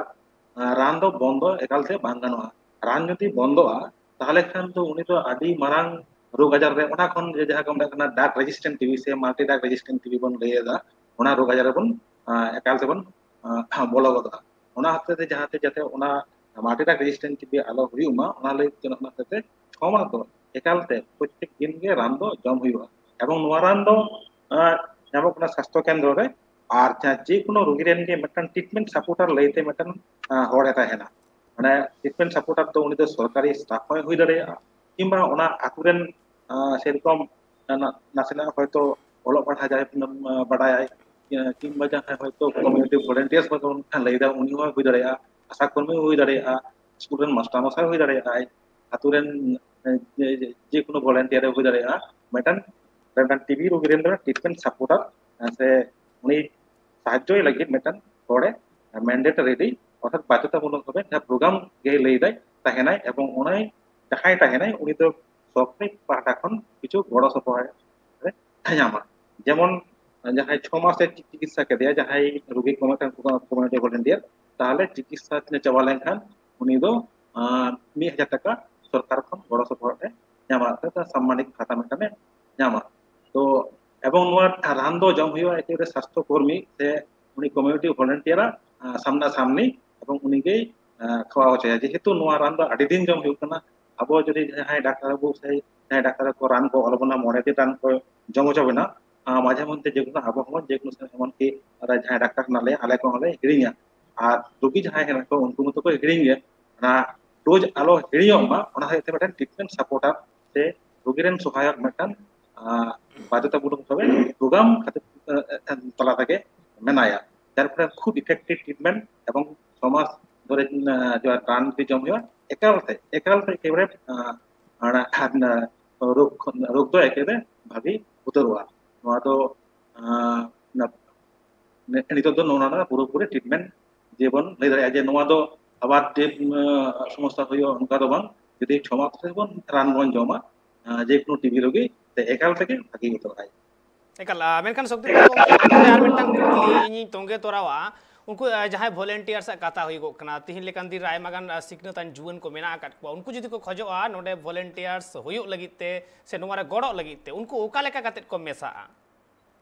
ᱟᱸ, ᱨᱟᱱ ᱫᱚ ᱵᱚᱱᱫᱚ ᱮᱠᱟᱞ ᱛᱮ ᱵᱟᱝ ᱜᱟᱱᱚᱜᱼᱟ᱾ ᱨᱟᱱ ᱡᱩᱫᱤ ᱵᱚᱱᱫᱚᱜᱼᱟ, ᱛᱟᱦᱚᱞᱮ ᱠᱷᱟᱱ ᱫᱚ ᱩᱱᱤ ᱫᱚ ᱟᱹᱰᱤ ᱢᱟᱨᱟᱝ ᱨᱳᱜᱽ ᱟᱡᱟᱨ ᱨᱮ, ᱚᱱᱟ ᱠᱷᱚᱱ ᱡᱮ ᱡᱟᱦᱟᱸ ᱠᱚ ᱢᱮᱛᱟᱜ ᱠᱟᱱᱟ ᱰᱟᱨᱠ ᱨᱮᱡᱤᱥᱴᱮᱱᱴ ᱴᱤᱵᱤ ᱥᱮ ᱢᱟᱞᱴᱤ ᱰᱟᱨᱠ ᱨᱮᱡᱤᱥᱴᱮᱱᱴ ᱴᱤᱵᱤ ᱵᱚᱱ ᱞᱟᱹᱭ ᱮᱫᱟ, ᱚᱱᱟ ᱨᱳᱜᱽ ᱟᱡᱟᱨ ᱨᱮᱵᱚᱱ, ᱟᱸ, ᱮᱠᱟᱞ ᱛᱮᱵᱚᱱ, ᱟᱸ, ᱵᱚᱞᱚ ᱜᱚᱫᱚᱜᱼᱟ᱾ ᱚᱱᱟ ᱦᱚᱛᱮ ᱛᱮ ᱡᱟᱦᱟᱸ ᱛᱮ ᱡᱟᱛᱮ ᱚᱱᱟ ᱢᱟᱞᱴᱤ ᱰᱟᱨᱠ ᱨᱮᱡᱤᱥᱴᱮᱱᱴ ᱴᱤᱵᱤ ᱟᱞᱚ ᱦᱩᱭᱩᱜ ᱢᱟ, ᱚᱱᱟ ᱞᱟᱹᱜᱤᱫ ᱛᱮ ᱚᱱᱟ ᱦᱚᱛᱮ ᱛᱮ ᱪᱷᱚ ᱢᱟᱥ ᱫᱚ ᱮᱠᱟᱞ ᱛᱮ ᱯᱨᱚᱛᱛᱮᱠ ᱫᱤᱱ ᱜᱮ ᱨᱟᱱ ᱫᱚ ᱡᱚᱢ ᱦᱩᱭᱩᱜᱼᱟ᱾ ᱮᱵᱚᱝ ᱱᱚᱣᱟ ᱨᱟᱱ ᱫᱚ, ᱟᱸ, ᱧᱟᱢᱚᱜ ᱠᱟᱱᱟ ᱥᱟᱥᱛᱷᱚ ᱠᱮᱱᱫᱨᱚ ᱨᱮ᱾ ᱟᱨ ᱡᱟᱦᱟᱸ ᱡᱮ ᱠᱳᱱᱳ ᱨᱳᱜᱤ ᱨᱮᱱ ᱜᱮ ᱢᱤᱫᱴᱟᱝ ᱴᱨᱤᱴᱢᱮᱱᱴ ᱥᱟᱯᱳᱨᱴᱟᱨ ᱞᱟᱹᱭ ᱛᱮ ᱢᱤᱫᱴᱟᱝ, ᱟᱸ, ᱦᱚᱲᱮ ᱛᱟᱦᱮᱱᱟ᱾ ᱢᱟᱱᱮ ᱴᱨᱤᱴᱢᱮᱱᱴ ᱥᱟᱯᱳᱨᱴᱟᱨ ᱫᱚ ᱩᱱᱤ ᱫᱚ ᱥᱚᱨᱠᱟᱨᱤ ᱥᱴᱟᱯ ᱦᱚᱸᱭ ᱦᱩᱭ ᱫᱟᱲᱮᱭᱟᱜᱼᱟ, ᱠᱤᱝᱵᱟ ᱚᱱᱟ ᱟᱛᱳ ᱨᱮᱱ, ᱟᱸ, ᱥᱮᱨᱚᱠᱚᱢ ᱱᱟ-, ᱱᱟᱥᱮᱱᱟᱜ ᱦᱚᱭᱛᱳ ᱚᱞᱚᱜ ᱯᱟᱲᱦᱟᱜ ᱡᱟᱦᱟᱸᱭ, ᱟᱸ, ᱵᱟᱰᱟᱭᱟᱭ, ᱠᱤ-, ᱠᱤᱝᱵᱟ ᱡᱟᱦᱟᱸᱭ ᱦᱚᱭᱛᱳ ᱠᱚᱢᱤᱭᱩᱱᱤᱴᱤ ᱵᱷᱚᱞᱮᱱᱴᱤᱭᱟᱨᱥ ᱵᱚᱱ ᱞᱟᱹᱭ ᱮᱫᱟ, ᱩᱱᱤ ᱦᱚᱸ ᱦᱩᱭ ᱫᱟᱲᱮᱭᱟᱜᱼᱟ, ᱟᱥᱟ ᱠᱚᱨᱢᱤ ᱦᱩᱭ ᱫᱟᱲᱮᱭᱟᱜᱼᱟ, ᱥᱠᱩᱞ ᱨᱮᱱ ᱢᱟᱥᱴᱟᱨ ᱢᱚᱥᱟᱭ ᱦᱩᱭ ᱫᱟᱲᱮᱭᱟᱜᱼᱟᱭ, ᱟᱛᱳ ᱨᱮᱱ, ᱮ, ᱡᱮ, ᱡᱮ, ᱡᱮᱠᱳᱱᱳ ᱵᱷᱚᱞᱮᱱᱴᱤᱭᱟᱨ ᱮ ᱦᱩᱭ ᱫᱟᱲᱮᱭᱟᱜᱼᱟ᱾ ᱢᱤᱫᱴᱟᱝ, ᱢᱤᱫᱴᱟᱝ ᱴᱤᱵᱤ ᱨᱳᱜᱤ ᱨᱮᱱ ᱫᱚ ᱴᱨᱤᱴᱢᱮᱱᱴ ᱥᱟᱯᱳᱨᱴᱟᱨ, ᱮ, ᱥᱮ ᱩᱱᱤ ᱥᱟᱦᱟᱡᱽᱡᱚᱭ ᱞᱟᱹᱜᱤᱫ ᱢᱤᱫᱴᱟᱝ ᱦᱚᱲᱮ ᱢᱮᱱᱰᱮᱴ ᱨᱮᱰᱤ, ᱚᱨᱛᱷᱟᱛ ᱵᱟᱫᱽᱫᱷᱚᱛᱟᱢᱩᱞᱚᱠ ᱵᱷᱟᱵᱮ ᱡᱟᱦᱟᱸ ᱯᱨᱳᱜᱨᱟᱢ ᱜᱮ ᱞᱟᱹᱭ ᱫᱟᱭ ᱛᱟᱦᱮᱱᱟᱭ, ᱮᱵᱚᱝ ᱚᱱᱟᱭ ᱡᱟᱦᱟᱸᱭ ᱛᱟᱦᱮᱱᱟᱭ ᱩᱱᱤ ᱫᱚ ᱥᱚᱨᱠᱟᱨᱤ ᱯᱟᱦᱴᱟ ᱠᱷᱚᱱ ᱠᱤᱪᱷᱩ ᱜᱚᱲᱚ ᱥᱚᱯᱚᱦᱚᱫ ᱮ ᱧᱟᱢᱟ᱾ ᱡᱮᱢᱚᱱ ᱡᱟᱦᱟᱸᱭ ᱪᱷᱚ ᱢᱟᱥᱮ ᱪᱤᱠᱤᱛᱥᱟ ᱠᱮᱫᱮᱭᱟ, ᱡᱟᱦᱟᱸᱭ ᱨᱩᱜᱤ ᱠᱚ ᱢᱤᱫᱴᱟᱝ ᱠᱚᱢᱤᱭᱩᱱᱤᱴᱤ ᱵᱷᱚᱞᱮᱱᱴᱤᱭᱟᱨ, ᱛᱟᱦᱚᱞᱮ ᱪᱤᱠᱤᱛᱥᱟ ᱪᱟᱵᱟ ᱞᱮᱱᱠᱷᱟᱱ ᱩᱱᱤ ᱫᱚ, ᱟᱸ, ᱢᱤᱫ ᱦᱟᱡᱟᱨ ᱴᱟᱠᱟ ᱥᱚᱨᱠᱟᱨ ᱠᱷᱚᱱ ᱜᱚᱲᱚ ᱥᱚᱯᱚᱦᱚᱫ ᱮ ᱧᱟᱢᱟ, ᱚᱨᱛᱷᱟᱛ ᱥᱟᱢᱢᱟᱱᱤᱠ ᱵᱷᱟᱛᱟ ᱢᱤᱫᱴᱟᱝ ᱮ ᱧᱟᱢᱟ᱾ ᱛᱚ ᱮᱵᱚᱝ ᱱᱚᱣᱟ ᱨᱟᱱ ᱫᱚ ᱡᱚᱢ ᱦᱩᱭᱩᱜᱼᱟ ᱮᱠᱮᱵᱟᱨᱮ ᱥᱟᱥᱛᱷᱚ ᱠᱚᱨᱢᱤ ᱥᱮ ᱩᱱᱤ ᱠᱚᱢᱤᱭᱩᱱᱤᱴᱤ ᱵᱷᱚᱞᱮᱱᱴᱤᱭᱟᱨᱟᱜ, ᱟᱸ, ᱥᱟᱢᱱᱟ ᱥᱟᱢᱱᱤ, ᱮᱵᱚᱝ ᱩᱱᱤᱜᱮᱭ, ᱟᱸ, ᱠᱷᱟᱣᱟᱣ ᱦᱚᱪᱚᱭᱟ᱾ ᱡᱮᱦᱮᱛᱩ ᱱᱚᱣᱟ ᱨᱟᱱ ᱫᱚ ᱟᱹᱰᱤ ᱫᱤᱱ ᱡᱚᱢ ᱦᱩᱭᱩᱜ ᱠᱟᱱᱟ, ᱟᱵᱚ ᱡᱩᱫᱤ ᱡᱟᱦᱟᱸᱭ ᱰᱟᱠᱛᱟᱨ ᱵᱟᱹᱵᱩ ᱥᱮ ᱡᱟᱦᱟᱸᱭ ᱰᱟᱠᱛᱟᱨ ᱠᱚ ᱨᱟᱱ ᱠᱚ ᱚᱞ ᱵᱚᱱᱟ, ᱢᱚᱬᱮ ᱫᱤᱱ ᱨᱟᱱ ᱠᱚ ᱡᱚᱢ ᱦᱚᱪᱚ ᱵᱮᱱᱟ, ᱟᱸ, ᱢᱟᱡᱷᱮ ᱢᱚᱫᱽᱫᱷᱮ ᱡᱮᱠᱳᱱᱳ ᱟᱵᱚ ᱦᱚᱸ ᱡᱮᱠᱳᱱᱳ ᱥᱚᱢᱚᱭ ᱮᱢᱚᱱᱠᱤ ᱟᱨ ᱡᱟᱦᱟᱸᱭ ᱰᱟᱠᱛᱟᱨ ᱠᱟᱱᱟᱞᱮ ᱟᱞᱮ ᱠᱚᱦᱚᱸ ᱞᱮ ᱦᱤᱲᱤᱧᱟ᱾ ᱟᱨ ᱨᱩᱜᱤ ᱡᱟᱦᱟᱸᱭ ᱦᱮᱱᱟᱜ ᱠᱚ ᱩᱱᱠᱩ ᱢᱟᱛᱚ ᱠᱚ ᱦᱤᱲᱤᱧ ᱜᱮᱭᱟ᱾ ᱚᱱᱟ ᱰᱳᱡᱽ ᱟᱞᱚ ᱦᱤᱲᱤᱧᱚᱜ ᱢᱟ, ᱚᱱᱟ ᱦᱚᱛᱮᱡ ᱛᱮ ᱢᱤᱫᱴᱮᱱ ᱴᱨᱤᱴᱢᱮᱱᱴ ᱥᱟᱯᱳᱨᱴᱟᱨ ᱥᱮ ᱨᱩᱜᱤ ᱨᱮᱱ ᱥᱚᱦᱟᱭᱚᱠ ᱢᱤᱫᱴᱟᱝ, ᱵᱟᱫᱽᱫᱷᱚᱛᱟᱢᱩᱞᱚᱠ ᱵᱷᱟᱵᱮ ᱯᱨᱳᱜᱨᱟᱢ ᱠᱷᱟᱹᱛᱤᱨ ᱛᱟᱞᱟ ᱛᱮᱜᱮ ᱢᱮᱱᱟᱭᱟ᱾ ᱡᱟᱨ ᱯᱷᱚᱞᱮ ᱠᱷᱩᱵ ᱤᱯᱷᱮᱠᱴᱤᱵᱷ ᱴᱨᱤᱴᱢᱮᱱᱴ ᱮᱵᱚᱝ ᱪᱷᱚ ᱢᱟᱥ ᱫᱷᱚᱨᱮ ᱨᱟᱱ ᱡᱩᱫᱤ ᱡᱚᱢ ᱦᱩᱭᱩᱜᱼᱟ, ᱮᱠᱟᱞᱛᱮ ᱮᱠᱟᱞᱛᱮ ᱮᱠᱮᱵᱟᱨᱮ ᱨᱳᱜᱽ ᱨᱳᱜᱽ ᱫᱚ ᱮᱠᱮᱵᱟᱨᱮ ᱵᱷᱟᱹᱜᱤ ᱩᱛᱟᱹᱨᱚᱜᱼᱟ᱾ ᱱᱚᱣᱟ ᱫᱚ ᱱᱤᱛᱚᱜ ᱫᱚ ᱱᱚᱣᱟ ᱨᱮᱱᱟᱜ ᱯᱩᱨᱟᱹᱯᱩᱨᱤ ᱴᱨᱤᱴᱢᱮᱱᱴ ᱡᱮ ᱵᱚᱱ ᱞᱟᱹᱭ ᱫᱟᱲᱮᱭᱟᱜᱼᱟ ᱡᱮ ᱱᱚᱣᱟ ᱫᱚ ᱟᱵᱟᱨ ᱡᱮ ᱥᱚᱢᱚᱥᱥᱟ ᱦᱩᱭᱩᱜᱼᱟ, ᱚᱱᱠᱟ ᱫᱚ ᱵᱟᱝ᱾ ᱡᱩᱫᱤ ᱪᱷᱚ ᱢᱟᱥ ᱨᱮ ᱵᱚᱱ ᱨᱟᱱ ᱵᱚᱱ ᱡᱚᱢᱟ, ᱡᱮ ᱠᱳᱱᱳ ᱴᱤᱵᱤ ᱨᱳᱜᱤ, ᱛᱮ ᱮᱠᱟᱞ ᱛᱮᱜᱮ ᱵᱷᱟᱹᱜᱤ ᱩᱛᱟᱹᱨᱚᱜᱼᱟᱭ᱾ ᱮᱠᱟᱞ᱾ ᱢᱮᱱᱠᱷᱟᱱ ᱥᱚᱠᱛᱤ ᱵᱟᱹᱵᱩ, ᱚᱸᱰᱮ ᱟᱨ ᱢᱤᱫᱴᱟᱝ ᱠᱩᱠᱞᱤ ᱤᱧᱤᱧ ᱛᱚᱸᱜᱮ ᱛᱚᱨᱟᱣᱟ᱾ ᱩᱱᱠᱩ ᱡᱟᱦᱟᱸᱭ ᱵᱷᱚᱞᱮᱱᱴᱤᱭᱟᱨᱥ ᱟᱜ ᱠᱟᱛᱷᱟ ᱦᱩᱭᱩᱜᱚᱜ ᱠᱟᱱᱟ, ᱛᱤᱦᱤᱧ ᱞᱮᱠᱟᱱ ᱫᱤᱱ ᱨᱮ ᱟᱭᱢᱟ ᱜᱟᱱ ᱥᱤᱠᱷᱱᱟᱹᱛ ᱟᱱ ᱡᱩᱣᱟᱹᱱ ᱠᱚ ᱢᱮᱱᱟᱜ ᱟᱠᱟᱫ ᱠᱚᱣᱟ, ᱩᱱᱠᱩ ᱡᱩᱫᱤ ᱠᱚ ᱠᱷᱚᱡᱚᱜᱼᱟ ᱱᱚᱰᱮ ᱵᱷᱚᱞᱮᱱᱴᱤᱭᱟᱨᱥ ᱦᱩᱭᱩᱜ ᱞᱟᱹᱜᱤᱫ ᱛᱮ ᱥᱮ ᱱᱚᱣᱟ ᱨᱮ ᱜᱚᱲᱚᱜ ᱞᱟᱹᱜᱤᱫ ᱛᱮ, ᱩᱱᱠᱩ ᱚᱠᱟ ᱞᱮᱠᱟ ᱠᱟᱛᱮ ᱠᱚ ᱢᱮᱥᱟᱜᱼᱟ?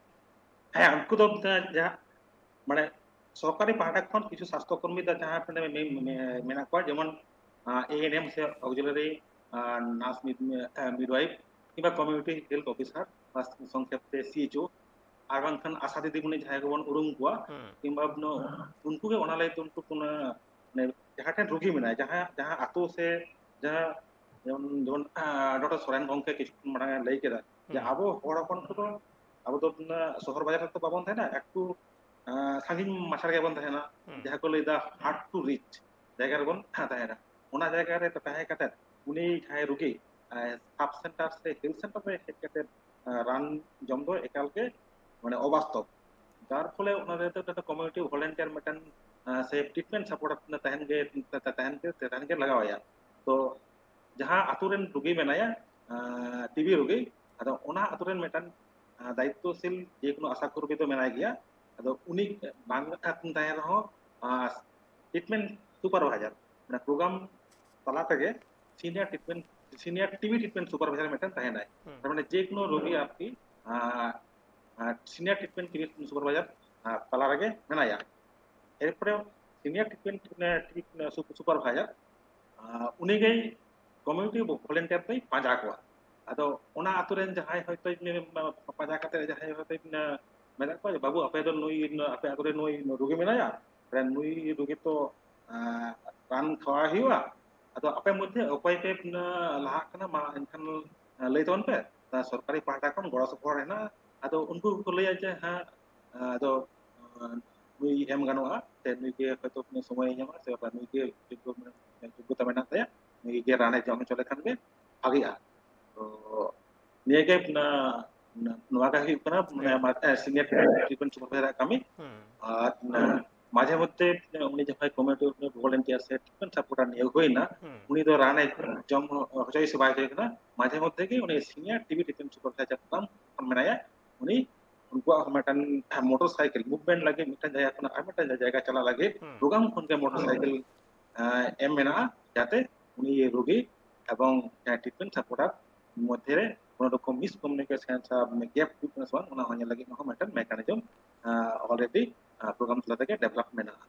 ᱦᱮᱸ, ᱩᱱᱠᱩ ᱫᱚ ᱡᱟᱦᱟᱸ ᱢᱟᱱᱮ ᱥᱚᱨᱠᱟᱨᱤ ᱯᱟᱦᱴᱟ ᱠᱷᱚᱱ ᱠᱤᱪᱷᱩ ᱥᱟᱥᱛᱷᱚ ᱠᱚᱨᱢᱤ ᱫᱚ ᱡᱟᱦᱟᱸ ᱢᱮᱱᱟᱜ ᱠᱚᱣᱟ, ᱡᱮᱢᱚᱱ ᱮ ᱮᱱ ᱮᱢ ᱥᱮ ᱚᱠᱥᱤᱞᱟᱨᱤ ᱱᱟᱨᱥ ᱢᱤᱰᱣᱟᱭᱤᱯᱷ ᱠᱤᱝᱵᱟ ᱠᱚᱢᱤᱭᱩᱱᱤᱴᱤ ᱦᱮᱞᱛᱷ ᱚᱯᱷᱤᱥᱟᱨ ᱵᱟ ᱥᱚᱝᱠᱷᱮᱯ ᱛᱮ ᱥᱤ ᱮᱭᱤᱪ ᱳ, ᱟᱨ ᱵᱟᱝᱠᱷᱟᱱ ᱟᱥᱟ ᱫᱤᱫᱤᱢᱩᱱᱤ ᱡᱟᱦᱟᱸᱭ ᱠᱚᱵᱚᱱ ᱩᱨᱩᱢ ᱠᱚᱣᱟ, ᱠᱤᱝᱵᱟ ᱩᱱᱠᱩ ᱜᱮ ᱚᱱᱟ ᱞᱟᱹᱭ ᱛᱮ ᱩᱱᱠᱩ ᱡᱟᱦᱟᱸ ᱴᱷᱮᱱ ᱨᱩᱜᱤ ᱢᱮᱱᱟᱭᱟ, ᱡᱟᱦᱟᱸ ᱡᱟᱦᱟᱸ ᱟᱛᱳ ᱥᱮ ᱡᱟᱦᱟᱸ ᱡᱮᱢᱚᱱ ᱡᱮᱢᱚᱱ ᱰᱚᱠᱴᱚᱨ ᱥᱚᱨᱮᱱ ᱜᱚᱢᱠᱮ ᱠᱤᱪᱷᱩ ᱠᱷᱚᱱ ᱢᱟᱲᱟᱝ ᱮ ᱞᱟᱹᱭ ᱠᱮᱫᱟ ᱡᱮ ᱟᱵᱚ ᱦᱚᱲ ᱦᱚᱯᱚᱱ ᱠᱚᱫᱚ ᱟᱵᱚ ᱫᱚ ᱥᱚᱦᱚᱨ ᱵᱟᱡᱟᱨ ᱨᱮᱛᱚ ᱵᱟᱵᱚᱱ ᱛᱟᱦᱮᱱᱟ, ᱮᱠᱴᱩ ᱥᱟᱺᱜᱤᱧ ᱢᱟᱪᱷᱟ ᱨᱮᱜᱮ ᱵᱚᱱ ᱛᱟᱦᱮᱱᱟ, ᱡᱟᱦᱟᱸ ᱠᱚ ᱞᱟᱹᱭᱫᱟ ᱦᱟᱨᱰ ᱴᱩ ᱨᱤᱪ ᱡᱟᱭᱜᱟ ᱨᱮᱵᱚᱱ ᱛᱟᱦᱮᱱᱟ᱾ ᱚᱱᱟ ᱡᱟᱭᱜᱟ ᱨᱮ ᱛᱟᱦᱮᱸ ᱠᱟᱛᱮ ᱩᱱᱤ ᱡᱟᱦᱟᱸᱭ ᱨᱩᱜᱤ ᱥᱟᱵ ᱥᱮᱱᱴᱟᱨ ᱥᱮ ᱦᱮᱞᱛᱷ ᱥᱮᱱᱴᱟᱨ ᱨᱮ ᱦᱮᱡ ᱠᱟᱛᱮ ᱨᱟᱱ ᱡᱚᱢ ᱫᱚ ᱮᱠᱟᱞ ᱜᱮ ᱢᱟᱱᱮ ᱚᱵᱟᱥᱛᱚᱵ᱾ ᱡᱟᱨ ᱯᱷᱚᱞᱮ ᱚᱱᱟ ᱨᱮ ᱠᱚᱢᱤᱭᱩᱱᱤᱴᱤ ᱵᱷᱚᱞᱮᱱᱴᱤᱭᱟᱨ ᱢᱤᱫᱴᱟᱝ ᱥᱮ ᱴᱨᱤᱴᱢᱮᱱᱴ ᱥᱟᱯᱳᱨᱴ ᱛᱟᱦᱮᱱ ᱜᱮ ᱛᱟᱦᱮᱱ ᱜᱮ ᱛᱟᱦᱮᱱ ᱜᱮ ᱞᱟᱜᱟᱣ ᱟᱭᱟ᱾ ᱛᱚ ᱡᱟᱦᱟᱸ ᱟᱛᱳ ᱨᱮᱱ ᱨᱩᱜᱤ ᱢᱮᱱᱟᱭᱟ ᱴᱤᱵᱤ ᱨᱩᱜᱤ, ᱟᱫᱚ ᱚᱱᱟ ᱟᱛᱳ ᱨᱮᱱ ᱢᱤᱫᱴᱟᱝ ᱫᱟᱭᱤᱛᱛᱚᱥᱤᱞ ᱡᱮᱠᱳᱱᱳ ᱟᱥᱟ ᱠᱚᱨᱢᱤ ᱫᱚ ᱢᱮᱱᱟᱭ ᱜᱮᱭᱟ᱾ ᱟᱫᱚ ᱩᱱᱤ ᱵᱟᱝ ᱛᱟᱦᱮᱱ ᱨᱮᱦᱚᱸ ᱴᱨᱤᱴᱢᱮᱱᱴ ᱥᱩᱯᱟᱨᱵᱷᱟᱭᱡᱟᱨ, ᱢᱟᱱᱮ ᱯᱨᱳᱜᱨᱟᱢ ᱛᱟᱞᱟ ᱛᱮᱜᱮ senior treatment senior TB treatment supervisor ᱢᱤᱫᱴᱮᱱ ᱛᱟᱦᱮᱱᱟᱭ᱾ ᱛᱟᱨ ᱢᱟᱱᱮ ᱡᱮ ᱠᱳᱱᱳ ᱨᱳᱜᱤ ᱟᱨᱠᱤ ᱥᱤᱱᱤᱭᱟᱨ ᱴᱨᱤᱴᱢᱮᱱᱴ ᱴᱤᱵᱤ ᱥᱩᱯᱟᱨᱵᱷᱟᱭᱡᱟᱨ ᱛᱟᱞᱟ ᱨᱮᱜᱮ ᱢᱮᱱᱟᱭᱟ᱾ ᱮᱨᱯᱚᱨᱮ ᱥᱤᱱᱤᱭᱟᱨ ᱴᱨᱤᱴᱢᱮᱱᱴ ᱴᱤᱵᱤ ᱥᱩᱯᱟᱨᱵᱷᱟᱭᱡᱟᱨ ᱩᱱᱤᱜᱮ ᱠᱚᱢᱤᱭᱩᱱᱤᱴᱤ ᱵᱷᱚᱞᱮᱱᱴᱤᱭᱟᱨ ᱫᱚᱭ ᱯᱟᱸᱡᱟ ᱠᱚᱣᱟ᱾ ᱟᱫᱚ ᱚᱱᱟ ᱟᱛᱳ ᱨᱮᱱ ᱡᱟᱦᱟᱸᱭ ᱦᱚᱭᱛᱳ ᱯᱟᱸᱡᱟ ᱠᱟᱛᱮ ᱡᱟᱦᱟᱸᱭ ᱦᱚᱭᱛᱳ ᱢᱮᱱᱟᱜ ᱠᱚᱣᱟ, ᱵᱟᱹᱵᱩ ᱟᱯᱮ ᱫᱚ ᱱᱩᱭ ᱟᱯᱮ ᱟᱛᱳ ᱨᱮ ᱱᱩᱭ ᱨᱩᱜᱤ ᱢᱮᱱᱟᱭᱟ, ᱱᱩᱭ ᱨᱩᱜᱤ ᱛᱚ ᱨᱟᱱ ᱠᱷᱟᱣᱟᱣ ᱦᱩᱭᱩᱜᱼᱟ, ᱟᱫᱚ ᱟᱯᱮ ᱢᱚᱫᱽᱫᱷᱮ ᱚᱠᱚᱭ ᱯᱮ ᱞᱟᱦᱟᱜ ᱠᱟᱱᱟ ᱢᱟ ᱮᱱᱠᱷᱟᱱ ᱞᱟᱹᱭ ᱛᱟᱵᱚᱱ ᱯᱮ᱾ ᱥᱚᱨᱠᱟᱨᱤ ᱯᱟᱦᱴᱟ ᱠᱷᱚᱱ ᱜᱚᱲᱚ ᱥᱚᱯᱚᱦᱚᱫ ᱦᱮᱱᱟᱜᱼᱟ᱾ ᱟᱫᱚ ᱩᱱᱠᱩ ᱠᱚ ᱞᱟᱹᱭᱟ ᱡᱮ ᱦᱮᱸ, ᱟᱫᱚ ᱱᱩᱭ ᱮᱢ ᱜᱟᱱᱚᱜᱼᱟ, ᱥᱮ ᱱᱩᱭ ᱜᱮ ᱦᱚᱭᱛᱳ ᱥᱚᱢᱚᱭᱮ ᱧᱟᱢᱟ, ᱥᱮ ᱵᱟᱝ ᱱᱩᱭ ᱜᱮ ᱡᱳᱜᱽᱜᱚ, ᱡᱳᱜᱽᱜᱚᱛᱟ ᱢᱮᱱᱟᱜ ᱛᱟᱭᱟ, ᱱᱩᱭ ᱜᱮ ᱨᱟᱱᱮ ᱡᱚᱢ ᱦᱚᱪᱚ ᱞᱮᱠᱷᱟᱱ ᱜᱮ ᱵᱷᱟᱜᱤᱜᱼᱟ᱾ ᱛᱚ ᱱᱤᱭᱟᱹ ᱜᱮ ᱱᱚᱣᱟ ᱜᱮ ᱦᱩᱭᱩᱜ ᱠᱟᱱᱟ ᱢᱟᱱᱮ ᱥᱤᱱᱤᱭᱟᱨ ᱴᱨᱤᱴᱢᱮᱱᱴ ᱥᱩᱯᱟᱨᱵᱷᱟᱭᱡᱟᱨ ᱠᱟᱹᱢᱤ᱾ ᱟᱨ ᱢᱟᱡᱷᱮ ᱢᱚᱫᱽᱫᱷᱮ ᱩᱱᱤ ᱡᱟᱦᱟᱸᱭ ᱠᱚᱢᱤᱴᱤ ᱨᱤᱱᱤᱡ ᱵᱷᱚᱞᱮᱱᱴᱤᱭᱟᱨ ᱥᱮ ᱴᱨᱤᱴᱢᱮᱱᱴ ᱥᱟᱯᱳᱨᱴᱟᱨ ᱱᱤᱭᱳᱜᱽ ᱦᱩᱭᱱᱟ, ᱩᱱᱤ ᱫᱚ ᱨᱟᱱᱮ ᱡᱚᱢ ᱦᱚᱪᱚᱭ ᱥᱮ ᱵᱟᱭ ᱦᱚᱪᱚᱭ ᱠᱟᱱᱟ, ᱢᱟᱡᱷᱮ ᱢᱚᱫᱽᱫᱷᱮ ᱜᱮ ᱩᱱᱤ senior TB treatment supervisor programme ᱠᱷᱚᱱ ᱢᱮᱱᱟᱭᱟ᱾ ᱩᱱᱤ ᱩᱱᱠᱩᱣᱟᱜ ᱦᱚᱸ ᱢᱤᱫᱴᱟᱝ ᱢᱚᱴᱚᱨ ᱥᱟᱭᱠᱮᱞ ᱢᱩᱵᱷᱢᱮᱱᱴ ᱞᱟᱹᱜᱤᱫ, ᱢᱤᱫᱴᱟᱝ ᱡᱟᱭᱜᱟ ᱠᱷᱚᱱᱟᱜ ᱟᱨ ᱢᱤᱫᱴᱟᱝ ᱡᱟᱭᱜᱟ ᱪᱟᱞᱟᱜ ᱞᱟᱹᱜᱤᱫ ᱯᱨᱳᱜᱨᱟᱢ ᱠᱷᱚᱱ ᱜᱮ ᱢᱚᱴᱚᱨ ᱥᱟᱭᱠᱮᱞ ᱮᱢ ᱢᱮᱱᱟᱜᱼᱟ, ᱡᱟᱛᱮ ᱩᱱᱤ ᱨᱩᱜᱤ ᱮᱵᱚᱝ ᱡᱟᱦᱟᱸᱭ ᱴᱨᱤᱴᱢᱮᱱᱴ ᱥᱟᱯᱳᱨᱴᱟᱨ ᱢᱚᱫᱽᱫᱷᱮ ᱨᱮ ᱠᱳᱱᱳ ᱨᱚᱠᱚᱢ ᱢᱤᱥᱠᱚᱢᱤᱭᱩᱱᱤᱠᱮᱥᱚᱱ ᱥᱮ ᱜᱮᱯ ᱦᱩᱭᱩᱜ ᱠᱟᱱᱟ ᱥᱮ ᱵᱟᱝ, ᱚᱱᱟ ᱦᱚᱸ ᱧᱮᱞ ᱞᱟᱹᱜᱤᱫ ᱦᱚᱸ ᱢᱤᱫᱴᱟᱝ ᱢᱮᱠᱟᱱᱤᱡᱚᱢ ᱚᱞᱨᱮᱰᱤ ᱯᱨᱳᱜᱨᱟᱢ ᱛᱟᱞᱟ ᱛᱮᱜᱮ ᱰᱮᱵᱷᱞᱚᱯ ᱢᱮᱱᱟᱜᱼᱟ᱾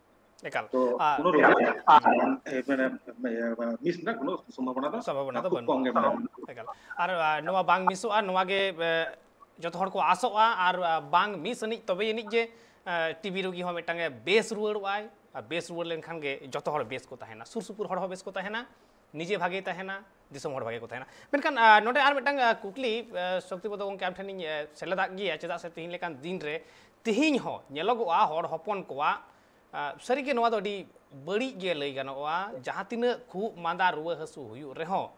ᱮᱠᱟᱞ᱾ ᱛᱚ ᱟᱨ ᱠᱳᱱᱳ ᱨᱩᱜᱤ ᱢᱤᱥ ᱨᱮᱱᱟᱜ ᱠᱳᱱᱳ ᱥᱚᱢᱵᱷᱟᱵᱚᱱᱟ ᱫᱚ ᱥᱚᱢᱵᱷᱟᱵᱚᱱᱟ ᱫᱚ ᱠᱷᱩᱵ ᱠᱚᱢ ᱵᱟᱹᱱᱩᱜᱼᱟ᱾ ᱜᱮ ᱢᱮᱱᱟᱜᱼᱟ᱾ ᱮᱠᱟᱞ᱾ ᱟᱨ ᱟ, ᱱᱚᱣᱟ ᱵᱟᱝ ᱢᱤᱥᱚᱜᱼᱟ, ᱱᱚᱣᱟ ᱜᱮ ᱮ, ᱡᱚᱛᱚ ᱦᱚᱲ ᱠᱚ ᱟᱥᱚᱜᱼᱟ᱾ ᱟᱨ ᱟ, ᱵᱟᱝ ᱢᱤᱥ ᱟᱹᱱᱤᱡ ᱛᱚᱵᱮ ᱟᱹᱱᱤᱡ ᱡᱮ ᱟ, ᱴᱤᱵᱤ ᱨᱩᱜᱤ ᱦᱚᱸ ᱢᱤᱫᱴᱟᱝ ᱮ ᱵᱮᱥ ᱨᱩᱣᱟᱹᱲᱚᱜᱼᱟᱭ᱾ ᱟᱨ ᱵᱮᱥ ᱨᱩᱣᱟᱹᱲ ᱞᱮᱱᱠᱷᱟᱱ ᱜᱮ ᱡᱚᱛᱚ ᱦᱚᱲ ᱵᱮᱥ ᱠᱚ ᱛᱟᱦᱮᱱᱟ, ᱥᱩᱨ ᱥᱩᱯᱩᱨ ᱦᱚᱲ ᱦᱚᱸ ᱵᱮᱥ ᱠᱚ ᱛᱟᱦᱮᱱᱟ, ᱱᱤᱡᱮ ᱵᱷᱟᱜᱮ ᱛᱟᱦᱮᱱᱟ, ᱫᱤᱥᱚᱢ ᱦᱚᱲ ᱵᱷᱟᱜᱮ ᱠᱚ ᱛᱟᱦᱮᱱᱟ᱾ ᱢᱮᱱᱠᱷᱟᱱ ᱟ, ᱱᱚᱰᱮ ᱟᱨ ᱢᱤᱫᱴᱟᱝ ᱟ, ᱠᱩᱠᱞᱤ ᱟ, ᱥᱚᱠᱛᱤᱯᱚᱫᱚ ᱜᱚᱢᱠᱮ ᱟᱢ ᱴᱷᱮᱱᱤᱧ ᱟ, ᱥᱮᱞᱮᱫᱟᱜ ᱜᱮᱭᱟ, ᱪᱮᱫᱟᱜ ᱥᱮ ᱛᱤᱦᱤᱧ ᱞᱮᱠᱟᱱ ᱫᱤᱱ ᱨᱮ ᱛᱤᱦᱤᱧ ᱦᱚᱸ ᱧᱮᱞᱚᱜᱚᱜᱼᱟ ᱦᱚᱲ ᱦᱚᱯᱚᱱ ᱠᱚᱣᱟᱜ ᱟ, ᱥᱟᱹᱨᱤᱜᱮ ᱱᱚᱣᱟ ᱫᱚ ᱟᱹᱰᱤ ᱵᱟᱹᱲᱤᱡ ᱜᱮ ᱞᱟᱹᱭ ᱜᱟᱱᱚᱜᱼᱟ᱾ ᱡᱟᱦᱟᱸ ᱛᱤᱱᱟᱹᱜ ᱠᱷᱩᱜ ᱢᱟᱸᱫᱟ ᱨᱩᱣᱟᱹ ᱦᱟᱹᱥᱩ ᱦᱩᱭᱩᱜ ᱨᱮᱦᱚᱸ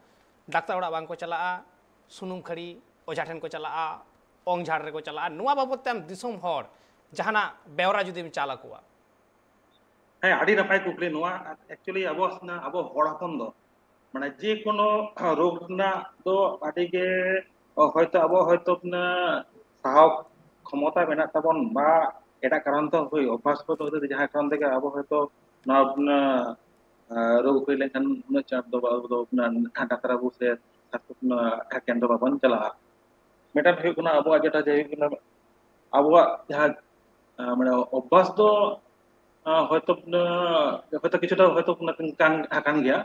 ᱰᱟᱠᱛᱟᱨ ᱚᱲᱟᱜ ᱵᱟᱝ ᱠᱚ ᱪᱟᱞᱟᱜᱼᱟ, ᱥᱩᱱᱩᱢ ᱠᱷᱟᱹᱲᱤ ᱚᱡᱷᱟ ᱴᱷᱮᱱ ᱠᱚ ᱪᱟᱞᱟᱜᱼᱟ, ᱚᱝ ᱡᱷᱟᱲ ᱨᱮᱠᱚ ᱪᱟᱞᱟᱜᱼᱟ᱾ ᱱᱚᱣᱟ ᱵᱟᱵᱚᱫ ᱛᱮ ᱟᱢ ᱫᱤᱥᱚᱢ ᱦᱚᱲ ᱡᱟᱦᱟᱱᱟᱜ ᱵᱮᱣᱨᱟ ᱡᱩᱫᱤᱢ ᱪᱟᱞ ᱟᱠᱚᱣᱟ? ᱦᱮᱸ, ᱟᱹᱰᱤ ᱱᱟᱯᱟᱭ ᱠᱩᱠᱞᱤ ᱱᱚᱣᱟ᱾ ᱮᱠᱪᱩᱭᱮᱞᱤ ᱟᱵᱚ, ᱟᱵᱚ ᱦᱚᱲ ᱦᱚᱯᱚᱱ ᱫᱚ ᱢᱟᱱᱮ ᱡᱮ ᱠᱳᱱᱳ ᱨᱳᱜᱽ ᱨᱮᱱᱟᱜ ᱫᱚ ᱟᱹᱰᱤ ᱜᱮ ᱦᱚᱭᱛᱳ ᱟᱵᱚ ᱦᱚᱭᱛᱳ ᱢᱟᱱᱮ ᱥᱟᱦᱟᱣ ᱠᱷᱚᱢᱚᱛᱟ ᱢᱮᱱᱟᱜ ᱛᱟᱵᱚᱱ ᱵᱟ ᱮᱴᱟᱜ ᱠᱟᱨᱚᱱ ᱛᱮ ᱦᱩᱭ ᱚᱵᱷᱟᱥ ᱠᱚ ᱫᱚ ᱡᱟᱦᱟᱸ ᱠᱟᱨᱚᱱ ᱛᱮᱜᱮ ᱟᱵᱚ ᱦᱚᱭᱛᱳ ᱱᱚᱣᱟ ᱨᱳᱜᱽ ᱦᱩᱭ ᱞᱮᱱᱠᱷᱟᱱ ᱩᱱᱟᱹᱜ ᱪᱟᱯ ᱫᱚ ᱟᱵᱚ ᱫᱚ ᱰᱟᱠᱛᱟᱨ ᱵᱟᱹᱵᱩ ᱥᱮ ᱥᱟᱥᱛᱷᱚ ᱠᱮᱱᱫᱨᱚ ᱵᱟᱵᱚᱱ ᱪᱟᱞᱟᱜᱼᱟ᱾ ᱢᱤᱫᱴᱟᱝ ᱦᱩᱭᱩᱜ ᱠᱟᱱᱟ ᱟᱵᱚᱣᱟᱜ ᱡᱮᱴᱟ ᱡᱮ ᱦᱩᱭᱩᱜ ᱠᱟᱱᱟ ᱟᱵᱚᱣᱟᱜ ᱡᱟᱦᱟᱸ ᱟᱸ, ᱢᱟᱱᱮ ᱚᱵᱷᱟᱥ ᱫᱚ ᱟᱸ, ᱦᱚᱭᱛᱚ ᱟᱸ, ᱦᱚᱭᱛᱚ ᱠᱤᱪᱷᱩᱴᱟ ᱦᱚᱭᱛᱚ ᱠᱟᱱ, ᱠᱟᱱ ᱜᱮᱭᱟ᱾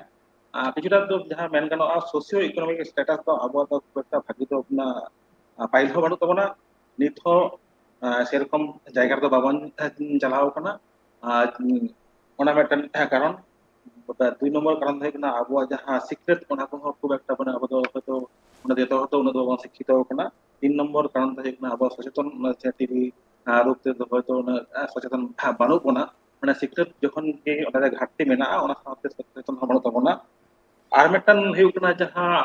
ᱟᱨ ᱠᱤᱪᱷᱩᱴᱟ ᱫᱚ ᱡᱟᱦᱟᱸ ᱢᱮᱱ ᱜᱟᱱᱚᱜᱼᱟ ᱥᱳᱥᱤᱭᱳ ᱤᱠᱳᱱᱚᱢᱤᱠ ᱥᱴᱮᱴᱟᱥ ᱫᱚ ᱟᱵᱚᱣᱟᱜ ᱫᱚ ᱠᱷᱩᱵ ᱮᱠᱴᱟ ᱵᱷᱟᱹᱜᱤ ᱫᱚ ᱟᱸ, ᱯᱟᱹᱦᱤᱞ ᱦᱚᱸ ᱵᱟᱹᱱᱩᱜ ᱛᱟᱵᱚᱱᱟ, ᱱᱤᱛ ᱦᱚᱸ ᱟᱸ, ᱥᱮᱨᱚᱠᱚᱢ ᱡᱟᱭᱜᱟ ᱨᱮᱫᱚ ᱵᱟᱵᱚᱱ ᱪᱟᱞᱟᱣ ᱠᱟᱱᱟ᱾ ᱟᱨ ᱚᱱᱟ ᱢᱤᱫᱴᱮᱱ ᱠᱟᱨᱚᱱ᱾ ᱫᱩᱭ ᱱᱚᱢᱵᱚᱨ ᱠᱟᱨᱚᱱ ᱫᱚ ᱦᱩᱭᱩᱜ ᱠᱟᱱᱟ ᱟᱵᱚᱣᱟᱜ ᱡᱟᱦᱟᱸ ᱥᱤᱠᱷᱱᱟᱹᱛ, ᱚᱱᱟ ᱠᱚᱦᱚᱸ ᱠᱷᱩᱵ ᱮᱠᱴᱟ ᱢᱟᱱᱮ ᱟᱵᱚ ᱫᱚ ᱦᱚᱭᱛᱳ ᱚᱱᱟ ᱡᱚᱛᱚ ᱦᱚᱲ ᱫᱚ ᱩᱱᱟᱹᱜ ᱫᱚ ᱵᱟᱵᱚᱱ ᱥᱤᱠᱠᱷᱤᱛᱚ ᱟᱠᱟᱱᱟ᱾ ᱛᱤᱱ ᱱᱚᱢᱵᱚᱨ ᱠᱟᱨᱚᱱ ᱫᱚ ᱦᱩᱭᱩᱜ ᱠᱟᱱᱟ ᱟᱵᱚᱣᱟᱜ ᱥᱚᱪᱮᱛᱚᱱ, ᱚᱱᱟ ᱡᱟᱦᱟᱸ ᱴᱤᱵᱷᱤ ᱨᱳᱜᱽ ᱛᱮ ᱫᱚ ᱦᱚᱭᱛᱳ ᱩᱱᱟᱹᱜ ᱥᱚᱪᱮᱛᱚᱱ ᱵᱟᱹᱱᱩᱜ ᱵᱚᱱᱟ᱾ ᱢᱟᱱᱮ ᱥᱤᱠᱷᱱᱟᱹᱛ ᱡᱚᱠᱷᱚᱱ ᱜᱮ ᱚᱸᱰᱮ ᱜᱷᱟᱴᱛᱤ ᱢᱮᱱᱟᱜᱼᱟ, ᱚᱱᱟ ᱥᱟᱶᱛᱮ ᱥᱚᱪᱮᱛᱚᱱ ᱦᱚᱸ ᱵᱟᱹᱱᱩᱜ ᱛᱟᱵᱚᱱᱟ᱾ ᱟᱨ ᱢᱤᱫᱴᱟᱝ ᱦᱩᱭᱩᱜ ᱠᱟᱱᱟ ᱡᱟᱦᱟᱸ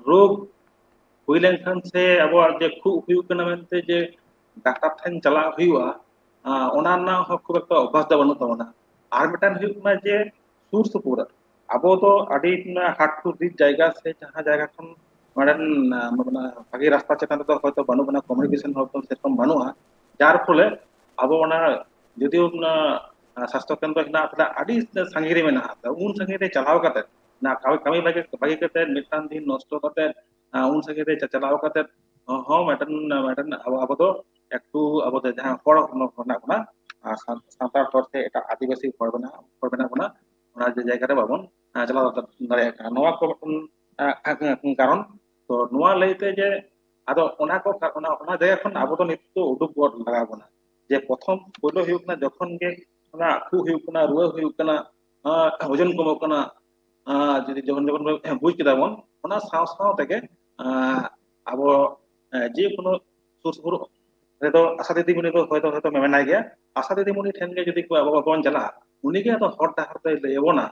ᱨᱳᱜᱽ ᱦᱩᱭ ᱞᱮᱱᱠᱷᱟᱱ ᱥᱮ ᱟᱵᱚᱣᱟᱜ ᱡᱮ ᱠᱷᱩᱜ ᱦᱩᱭᱩᱜ ᱠᱟᱱᱟ ᱢᱮᱱᱛᱮ ᱡᱮ ᱰᱟᱠᱛᱟᱨ ᱴᱷᱮᱱ ᱪᱟᱞᱟᱜ ᱦᱩᱭᱩᱜᱼᱟ, ᱟᱸ, ᱚᱱᱟ ᱨᱮᱱᱟᱜ ᱦᱚᱸ ᱠᱷᱩᱵ ᱮᱠᱴᱟ ᱚᱵᱷᱟᱥ ᱫᱚ ᱵᱟᱹᱱᱩᱜ ᱛᱟᱵᱚᱱᱟ᱾ ᱟᱨ ᱢᱤᱫᱴᱟᱝ ᱦᱩᱭᱩᱜ ᱠᱟᱱᱟ ᱡᱮ ᱥᱩᱨ ᱥᱩᱯᱩᱨ ᱟᱵᱚ ᱫᱚ ᱟᱹᱰᱤ ᱦᱟᱴ ᱦᱩᱫᱤᱥ ᱡᱟᱭᱜᱟ ᱥᱮ ᱡᱟᱦᱟᱸ ᱡᱟᱭᱜᱟ ᱠᱷᱚᱱ ᱱᱚᱰᱮᱱ, ᱟᱸ, ᱢᱟᱱᱮ ᱵᱷᱟᱜᱮ ᱨᱟᱥᱛᱟ ᱪᱮᱛᱟᱱ ᱨᱮᱫᱚ ᱦᱚᱭᱛᱳ ᱵᱟᱹᱱᱩᱜ ᱵᱚᱱᱟ, ᱠᱚᱢᱤᱭᱩᱱᱤᱠᱮᱥᱚᱱ ᱦᱚᱭᱛᱳ ᱥᱮᱨᱚᱠᱚᱢ ᱵᱟᱹᱱᱩᱜᱼᱟ, ᱡᱟᱨ ᱯᱷᱚᱞᱮ ᱟᱵᱚ ᱚᱱᱟ ᱡᱩᱫᱤ ᱚᱱᱟ, ᱟᱸ, ᱥᱟᱥᱛᱷᱚ ᱠᱮᱱᱫᱨᱚ ᱦᱮᱱᱟᱜᱼᱟ, ᱛᱟᱦᱞᱮ ᱟᱹᱰᱤ ᱥᱟᱺᱜᱤᱧ ᱨᱮ ᱢᱮᱱᱟᱜᱼᱟ᱾ ᱛᱚ ᱩᱱ ᱥᱟᱺᱜᱤᱧ ᱨᱮ ᱪᱟᱞᱟᱣ ᱠᱟᱛᱮ ᱚᱱᱟ ᱠᱟᱹᱢᱤ, ᱠᱟᱹᱢᱤ ᱵᱟᱹᱜᱤ, ᱵᱟᱹᱜᱤ ᱠᱟᱛᱮ ᱢᱤᱫᱴᱟᱝ ᱫᱤᱱ ᱱᱚᱥᱴᱚ ᱠᱟᱛᱮ, ᱟᱸ, ᱩᱱ ᱥᱟᱺᱜᱤᱧ ᱨᱮ ᱪᱟ-, ᱪᱟᱞᱟᱣ ᱠᱟᱛᱮ ᱦᱚᱸ ᱢᱤᱫᱴᱮᱱ, ᱢᱤᱫᱴᱮᱱ ᱟᱵᱚ, ᱟᱵᱚ ᱫᱚ ᱮᱠᱴᱩ ᱟᱵᱚ ᱫᱚ ᱡᱟᱦᱟᱸ ᱦᱚᱲ ᱦᱚᱯᱚᱱ ᱢᱮᱱᱟᱜ ᱵᱚᱱᱟ, ᱟᱨ ᱥᱟᱱ-, ᱥᱟᱱᱛᱟᱲ ᱦᱚᱲ ᱥᱮ ᱮᱴᱟᱜ ᱟᱹᱫᱤᱵᱟᱹᱥᱤ ᱦᱚᱲ ᱢᱮᱱᱟᱜ, ᱦᱚᱲ ᱢᱮᱱᱟᱜ ᱵᱚᱱᱟ, ᱚᱱᱟ ᱡᱮ ᱡᱟᱭᱜᱟ ᱨᱮ ᱵᱟᱵᱚᱱ, ᱟᱸ, ᱪᱟᱞᱟᱣ ᱫᱟᱲᱮᱭᱟᱜ ᱠᱟᱱᱟ᱾ ᱱᱚᱣᱟ ᱠᱚ ᱢᱤᱫᱴᱮᱱ, ᱟᱸ, ᱠᱟᱨᱚᱱ᱾ ᱛᱚ ᱱᱚᱣᱟ ᱞᱟᱹᱭᱛᱮ ᱡᱮ ᱟᱫᱚ ᱚᱱᱟ ᱠᱚ ᱠᱟ-, ᱚᱱᱟ, ᱚᱱᱟ ᱡᱟᱭᱜᱟ ᱠᱷᱚᱱ ᱟᱵᱚ ᱫᱚ ᱱᱤᱛ ᱫᱚ ᱩᱰᱩᱠ ᱜᱚᱫ ᱞᱟᱜᱟᱣ ᱵᱚᱱᱟ᱾ ᱡᱮ ᱯᱨᱚᱛᱷᱚᱢ ᱯᱳᱭᱞᱳ ᱦᱩᱭᱩᱜ ᱠᱟᱱᱟ ᱡᱚᱠᱷᱚᱱ ᱜᱮ ᱚᱱᱟ ᱠᱷᱩᱜ ᱦᱩᱭᱩᱜ ᱠᱟᱱᱟ, ᱨᱩᱣᱟᱹ ᱦᱩᱭᱩᱜ ᱠᱟᱱᱟ, ᱟᱸ, ᱳᱡᱚᱱ ᱠᱚᱢᱚᱜ ᱠᱟᱱᱟ, ᱟᱸ, ᱡᱩᱫᱤ ᱡᱚᱠᱷᱚᱱ, ᱡᱚᱠᱷᱚᱱ ᱵᱚᱱ ᱵᱩᱡᱽ ᱠᱮᱫᱟ ᱵᱚᱱ, ᱚᱱᱟ ᱥᱟᱶ ᱥᱟᱶ ᱛᱮᱜᱮ, ᱟᱸ, ᱟᱵᱚ, ᱮᱸ, ᱡᱮ ᱠᱳᱱᱳ ᱥᱩᱨ ᱥᱩᱯᱩᱨ ᱨᱮᱫᱚ ᱟᱥᱟ ᱫᱤᱫᱤᱢᱩᱱᱤ ᱫᱚ ᱦᱚᱭᱛᱳ, ᱦᱚᱭᱛᱳ ᱢᱮᱱᱟᱭ ᱜᱮᱭᱟ᱾ ᱟᱥᱟ ᱫᱤᱫᱤᱢᱩᱱᱤ ᱴᱷᱮᱱ ᱜᱮ ᱡᱩᱫᱤ ᱠᱚ ᱟᱵᱚ ᱵᱟᱵᱚᱱ ᱪᱟᱞᱟᱜᱼᱟ, ᱩᱱᱤᱜᱮ ᱟᱫᱚ ᱦᱚᱨ ᱰᱟᱦᱟᱨ ᱫᱚᱭ ᱞᱟᱹᱭ ᱟᱵᱚᱱᱟ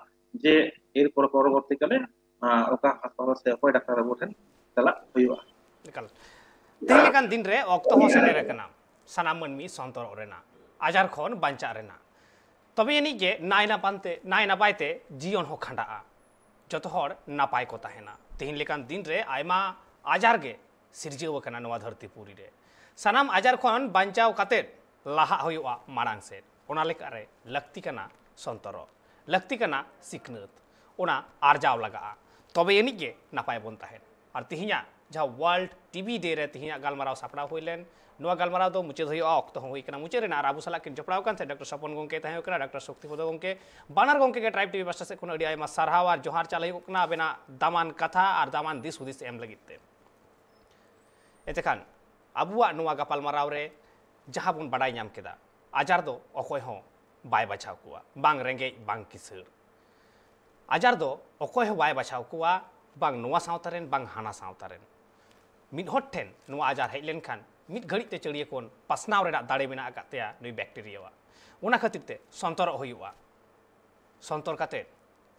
ᱡᱮ ᱮᱨᱯᱚᱨ ᱯᱚᱨᱚᱵᱚᱨᱛᱤ ᱠᱟᱞᱮ, ᱟᱸ, ᱚᱠᱟ ᱦᱟᱥᱯᱟᱛᱟᱞ ᱥᱮ ᱚᱠᱚᱭ ᱰᱟᱠᱛᱟᱨ ᱵᱟᱹᱵᱩ ᱴᱷᱮᱱ ᱪᱟᱞᱟᱜ ᱦᱩᱭᱩᱜᱼᱟ᱾ ᱮᱠᱟᱞ᱾ ᱛᱮᱦᱮᱧ ᱞᱮᱠᱟᱱ ᱫᱤᱱ ᱨᱮ ᱚᱠᱛᱚ ᱦᱚᱸ ᱥᱮᱴᱮᱨ ᱟᱠᱟᱱᱟ ᱥᱟᱱᱟᱢ ᱢᱟᱹᱱᱢᱤ ᱥᱚᱱᱛᱚᱨᱚᱜ ᱨᱮᱱᱟᱜ, ᱟᱡᱟᱨ ᱠᱷᱚᱱ ᱵᱟᱧᱪᱟᱜ ᱨᱮᱱᱟᱜ᱾ ᱛᱚᱵᱮ ᱟᱹᱱᱤᱡ ᱜᱮ ᱱᱟᱭ ᱱᱟᱯᱟᱱ ᱛᱮ, ᱱᱟᱭ ᱱᱟᱯᱟᱭ ᱛᱮ ᱡᱤᱭᱚᱱ ᱦᱚᱸ ᱠᱷᱟᱸᱰᱟᱜᱼᱟ, ᱡᱚᱛᱚ ᱦᱚᱲ ᱱᱟᱯᱟᱭ ᱠᱚ ᱛᱟᱦᱮᱱᱟ᱾ ᱛᱮᱦᱮᱧ ᱞᱮᱠᱟᱱ ᱫᱤᱱ ᱨᱮ ᱟᱭᱢᱟ ᱟᱡᱟᱨ ᱜᱮ ᱥᱤᱨᱡᱟᱹᱣ ᱟᱠᱟᱱᱟ ᱱᱚᱣᱟ ᱫᱷᱟᱹᱨᱛᱤ ᱯᱩᱨᱤ ᱨᱮ᱾ ᱥᱟᱱᱟᱢ ᱟᱡᱟᱨ ᱠᱷᱚᱱ ᱵᱟᱧᱪᱟᱣ ᱠᱟᱛᱮᱫ ᱞᱟᱦᱟᱜ ᱦᱩᱭᱩᱜᱼᱟ ᱢᱟᱲᱟᱝ ᱥᱮᱫ᱾ ᱚᱱᱟ ᱞᱮᱠᱟᱨᱮ ᱞᱟᱹᱠᱛᱤ ᱠᱟᱱᱟ ᱥᱚᱱᱛᱚᱨᱚᱜ, ᱞᱟᱹᱠᱛᱤ ᱠᱟᱱᱟ ᱥᱤᱠᱷᱱᱟᱹᱛ, ᱚᱱᱟ ᱟᱨᱡᱟᱣ ᱞᱟᱜᱟᱜᱼᱟ, ᱛᱚᱵᱮ ᱟᱹᱱᱤᱡ ᱜᱮ ᱱᱟᱯᱟᱭ ᱵᱚᱱ ᱛᱟᱦᱮᱱ᱾ ᱟᱨ ᱛᱤᱦᱤᱧᱟᱜ ᱡᱟᱦᱟᱸ World ᱴᱤ ᱵᱤ Day ᱨᱮ ᱛᱤᱦᱤᱧᱟᱜ ᱜᱟᱞᱢᱟᱨᱟᱣ ᱥᱟᱯᱲᱟᱣ ᱦᱩᱭ ᱞᱮᱱ, ᱱᱚᱣᱟ ᱜᱟᱞᱢᱟᱨᱟᱣ ᱫᱚ ᱢᱩᱪᱟᱹᱫ ᱦᱩᱭᱩᱜᱼᱟ, ᱚᱠᱛᱚ ᱦᱚᱸ ᱦᱩᱭ ᱠᱟᱱᱟ ᱢᱩᱪᱟᱹᱫ ᱨᱮᱱᱟᱜ᱾ ᱟᱨ ᱟᱵᱚ ᱥᱟᱞᱟᱜ ᱠᱤᱱ ᱡᱚᱯᱲᱟᱣ ᱠᱟᱱ ᱛᱟᱦᱮᱸᱫ ᱰᱚᱠᱴᱚᱨ ᱥᱚᱯᱚᱱ ᱜᱚᱢᱠᱮ ᱛᱟᱦᱮᱸ ᱠᱟᱱᱟ, ᱰᱚᱠᱴᱚᱨ ᱥᱚᱠᱛᱤᱯᱚᱫᱚ ᱜᱚᱢᱠᱮ, ᱵᱟᱱᱟᱨ ᱜᱚᱢᱠᱮ ᱜᱮ Tribe ᱴᱤ ᱵᱷᱤ ᱯᱟᱥᱴᱟ ᱥᱮᱫ ᱠᱷᱚᱱ ᱟᱹᱰᱤ ᱟᱭᱢᱟ ᱥᱟᱨᱦᱟᱣ ᱟᱨ ᱡᱚᱦᱟᱨ ᱪᱟᱞ ᱦᱩᱭᱩᱜ ᱠᱟᱱᱟ ᱟᱵᱮᱱᱟᱜ ᱫᱟᱢᱟᱱ ᱠᱟᱛᱷᱟ ᱟᱨ ᱫᱟᱢᱟᱱ ᱫᱤᱥ ᱦᱩᱫᱤᱥ ᱮᱢ ᱞᱟᱹᱜᱤᱫ ᱛᱮ᱾ ᱮᱛᱮᱠᱷᱟᱱ ᱟᱵᱚᱣᱟᱜ ᱱᱚᱣᱟ ᱜᱟᱯᱟᱞᱢᱟᱨᱟᱣ ᱨᱮ ᱡᱟᱦᱟᱸ ᱵᱚᱱ ᱵᱟᱰᱟᱭ ᱧᱟᱢ ᱠᱮᱫᱟ, ᱟᱡᱟᱨ ᱫᱚ ᱚᱠᱚᱭ ᱦᱚᱸ ᱵᱟᱭ ᱵᱟᱪᱷᱟᱣ ᱠᱚᱣᱟ, ᱵᱟᱝ ᱨᱮᱸᱜᱮᱡ, ᱵᱟᱝ ᱠᱤᱥᱟᱹᱬ᱾ ᱟᱡᱟᱨ ᱫᱚ ᱚᱠᱚᱭ ᱦᱚᱸ ᱵᱟᱭ ᱵᱟᱪᱷᱟᱣ ᱠᱚᱣᱟ, ᱵᱟᱝ ᱱᱚᱣᱟ ᱥᱟᱶᱛᱟ ᱨᱮᱱ, ᱵᱟᱝ ᱦᱟᱱᱟ ᱥᱟᱶᱛᱟ ᱨᱮᱱ᱾ ᱢᱤᱫ ᱦᱚᱲ ᱴᱷᱮᱱ ᱱᱚᱣᱟ ᱟᱡᱟᱨ ᱦᱮᱡ ᱞᱮᱱᱠᱷᱟᱱ ᱢᱤᱫ ᱜᱷᱟᱹᱲᱤᱡ ᱛᱮ ᱪᱟᱹᱲᱤᱭᱟᱹ ᱠᱚ ᱯᱟᱥᱱᱟᱣ ᱨᱮᱱᱟᱜ ᱫᱟᱲᱮ ᱢᱮᱱᱟᱜ ᱟᱠᱟᱫ ᱛᱟᱭᱟ ᱱᱩᱭ ᱵᱮᱠᱴᱮᱨᱤᱭᱟᱣᱟᱜ᱾ ᱚᱱᱟ ᱠᱷᱟᱹᱛᱤᱨ ᱛᱮ ᱥᱚᱱᱛᱚᱨᱚᱜ ᱦᱩᱭᱩᱜᱼᱟ, ᱥᱚᱱᱛᱚᱨ ᱠᱟᱛᱮ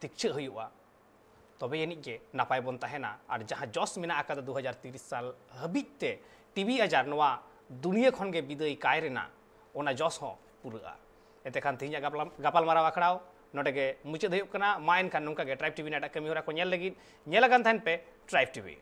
ᱛᱤᱠᱪᱷᱟᱹᱜ ᱦᱩᱭᱩᱜᱼᱟ, ᱛᱚᱵᱮ ᱟᱹᱱᱤᱡ ᱜᱮ ᱱᱟᱯᱟᱭ ᱵᱚᱱ ᱛᱟᱦᱮᱱᱟ᱾ ᱟᱨ ᱡᱟᱦᱟᱸ ᱡᱚᱥ ᱢᱮᱱᱟᱜ ᱟᱠᱟᱫᱟ ᱫᱩ ᱦᱟᱡᱟᱨ ᱛᱤᱨᱤᱥ ᱥᱟᱞ ᱦᱟᱹᱵᱤᱡ ᱛᱮ ᱴᱤᱵᱤ ᱟᱡᱟᱨ ᱱᱚᱣᱟ ᱫᱩᱱᱤᱭᱟᱹ ᱠᱷᱚᱱ ᱜᱮ ᱵᱤᱫᱟᱹᱭ ᱠᱟᱭ ᱨᱮᱱᱟᱜ ᱚᱱᱟ ᱡᱚᱥ ᱦᱚᱸ ᱯᱩᱨᱟᱹᱜᱼᱟ᱾ ᱮᱱᱛᱮ ᱠᱷᱟᱱ ᱛᱮᱦᱮᱧᱟᱜ ᱜᱟᱯᱟᱞ-, ᱜᱟᱯᱟᱞᱢᱟᱨᱟᱣ ᱟᱠᱷᱲᱟ ᱱᱚᱰᱮ ᱜᱮ ᱢᱩᱪᱟᱹᱫ ᱦᱩᱭᱩᱜ ᱠᱟᱱᱟ᱾ ᱢᱟ ᱮᱱᱠᱷᱟᱱ ᱱᱚᱝᱠᱟ ᱜᱮ ᱴᱨᱟᱭᱤᱵᱽ ᱴᱤᱵᱷᱤ ᱨᱮᱱᱟᱜ ᱮᱴᱟᱜ ᱠᱟᱹᱢᱤ ᱦᱚᱨᱟ ᱠᱚ ᱧᱮᱞ ᱞᱟᱹᱜᱤᱫ ᱧᱮᱞ ᱟᱠᱟᱱ ᱛᱟᱦᱮᱱ ᱯᱮ ᱴᱨᱟᱭᱤᱵᱽ ᱴᱤᱵᱷᱤ᱾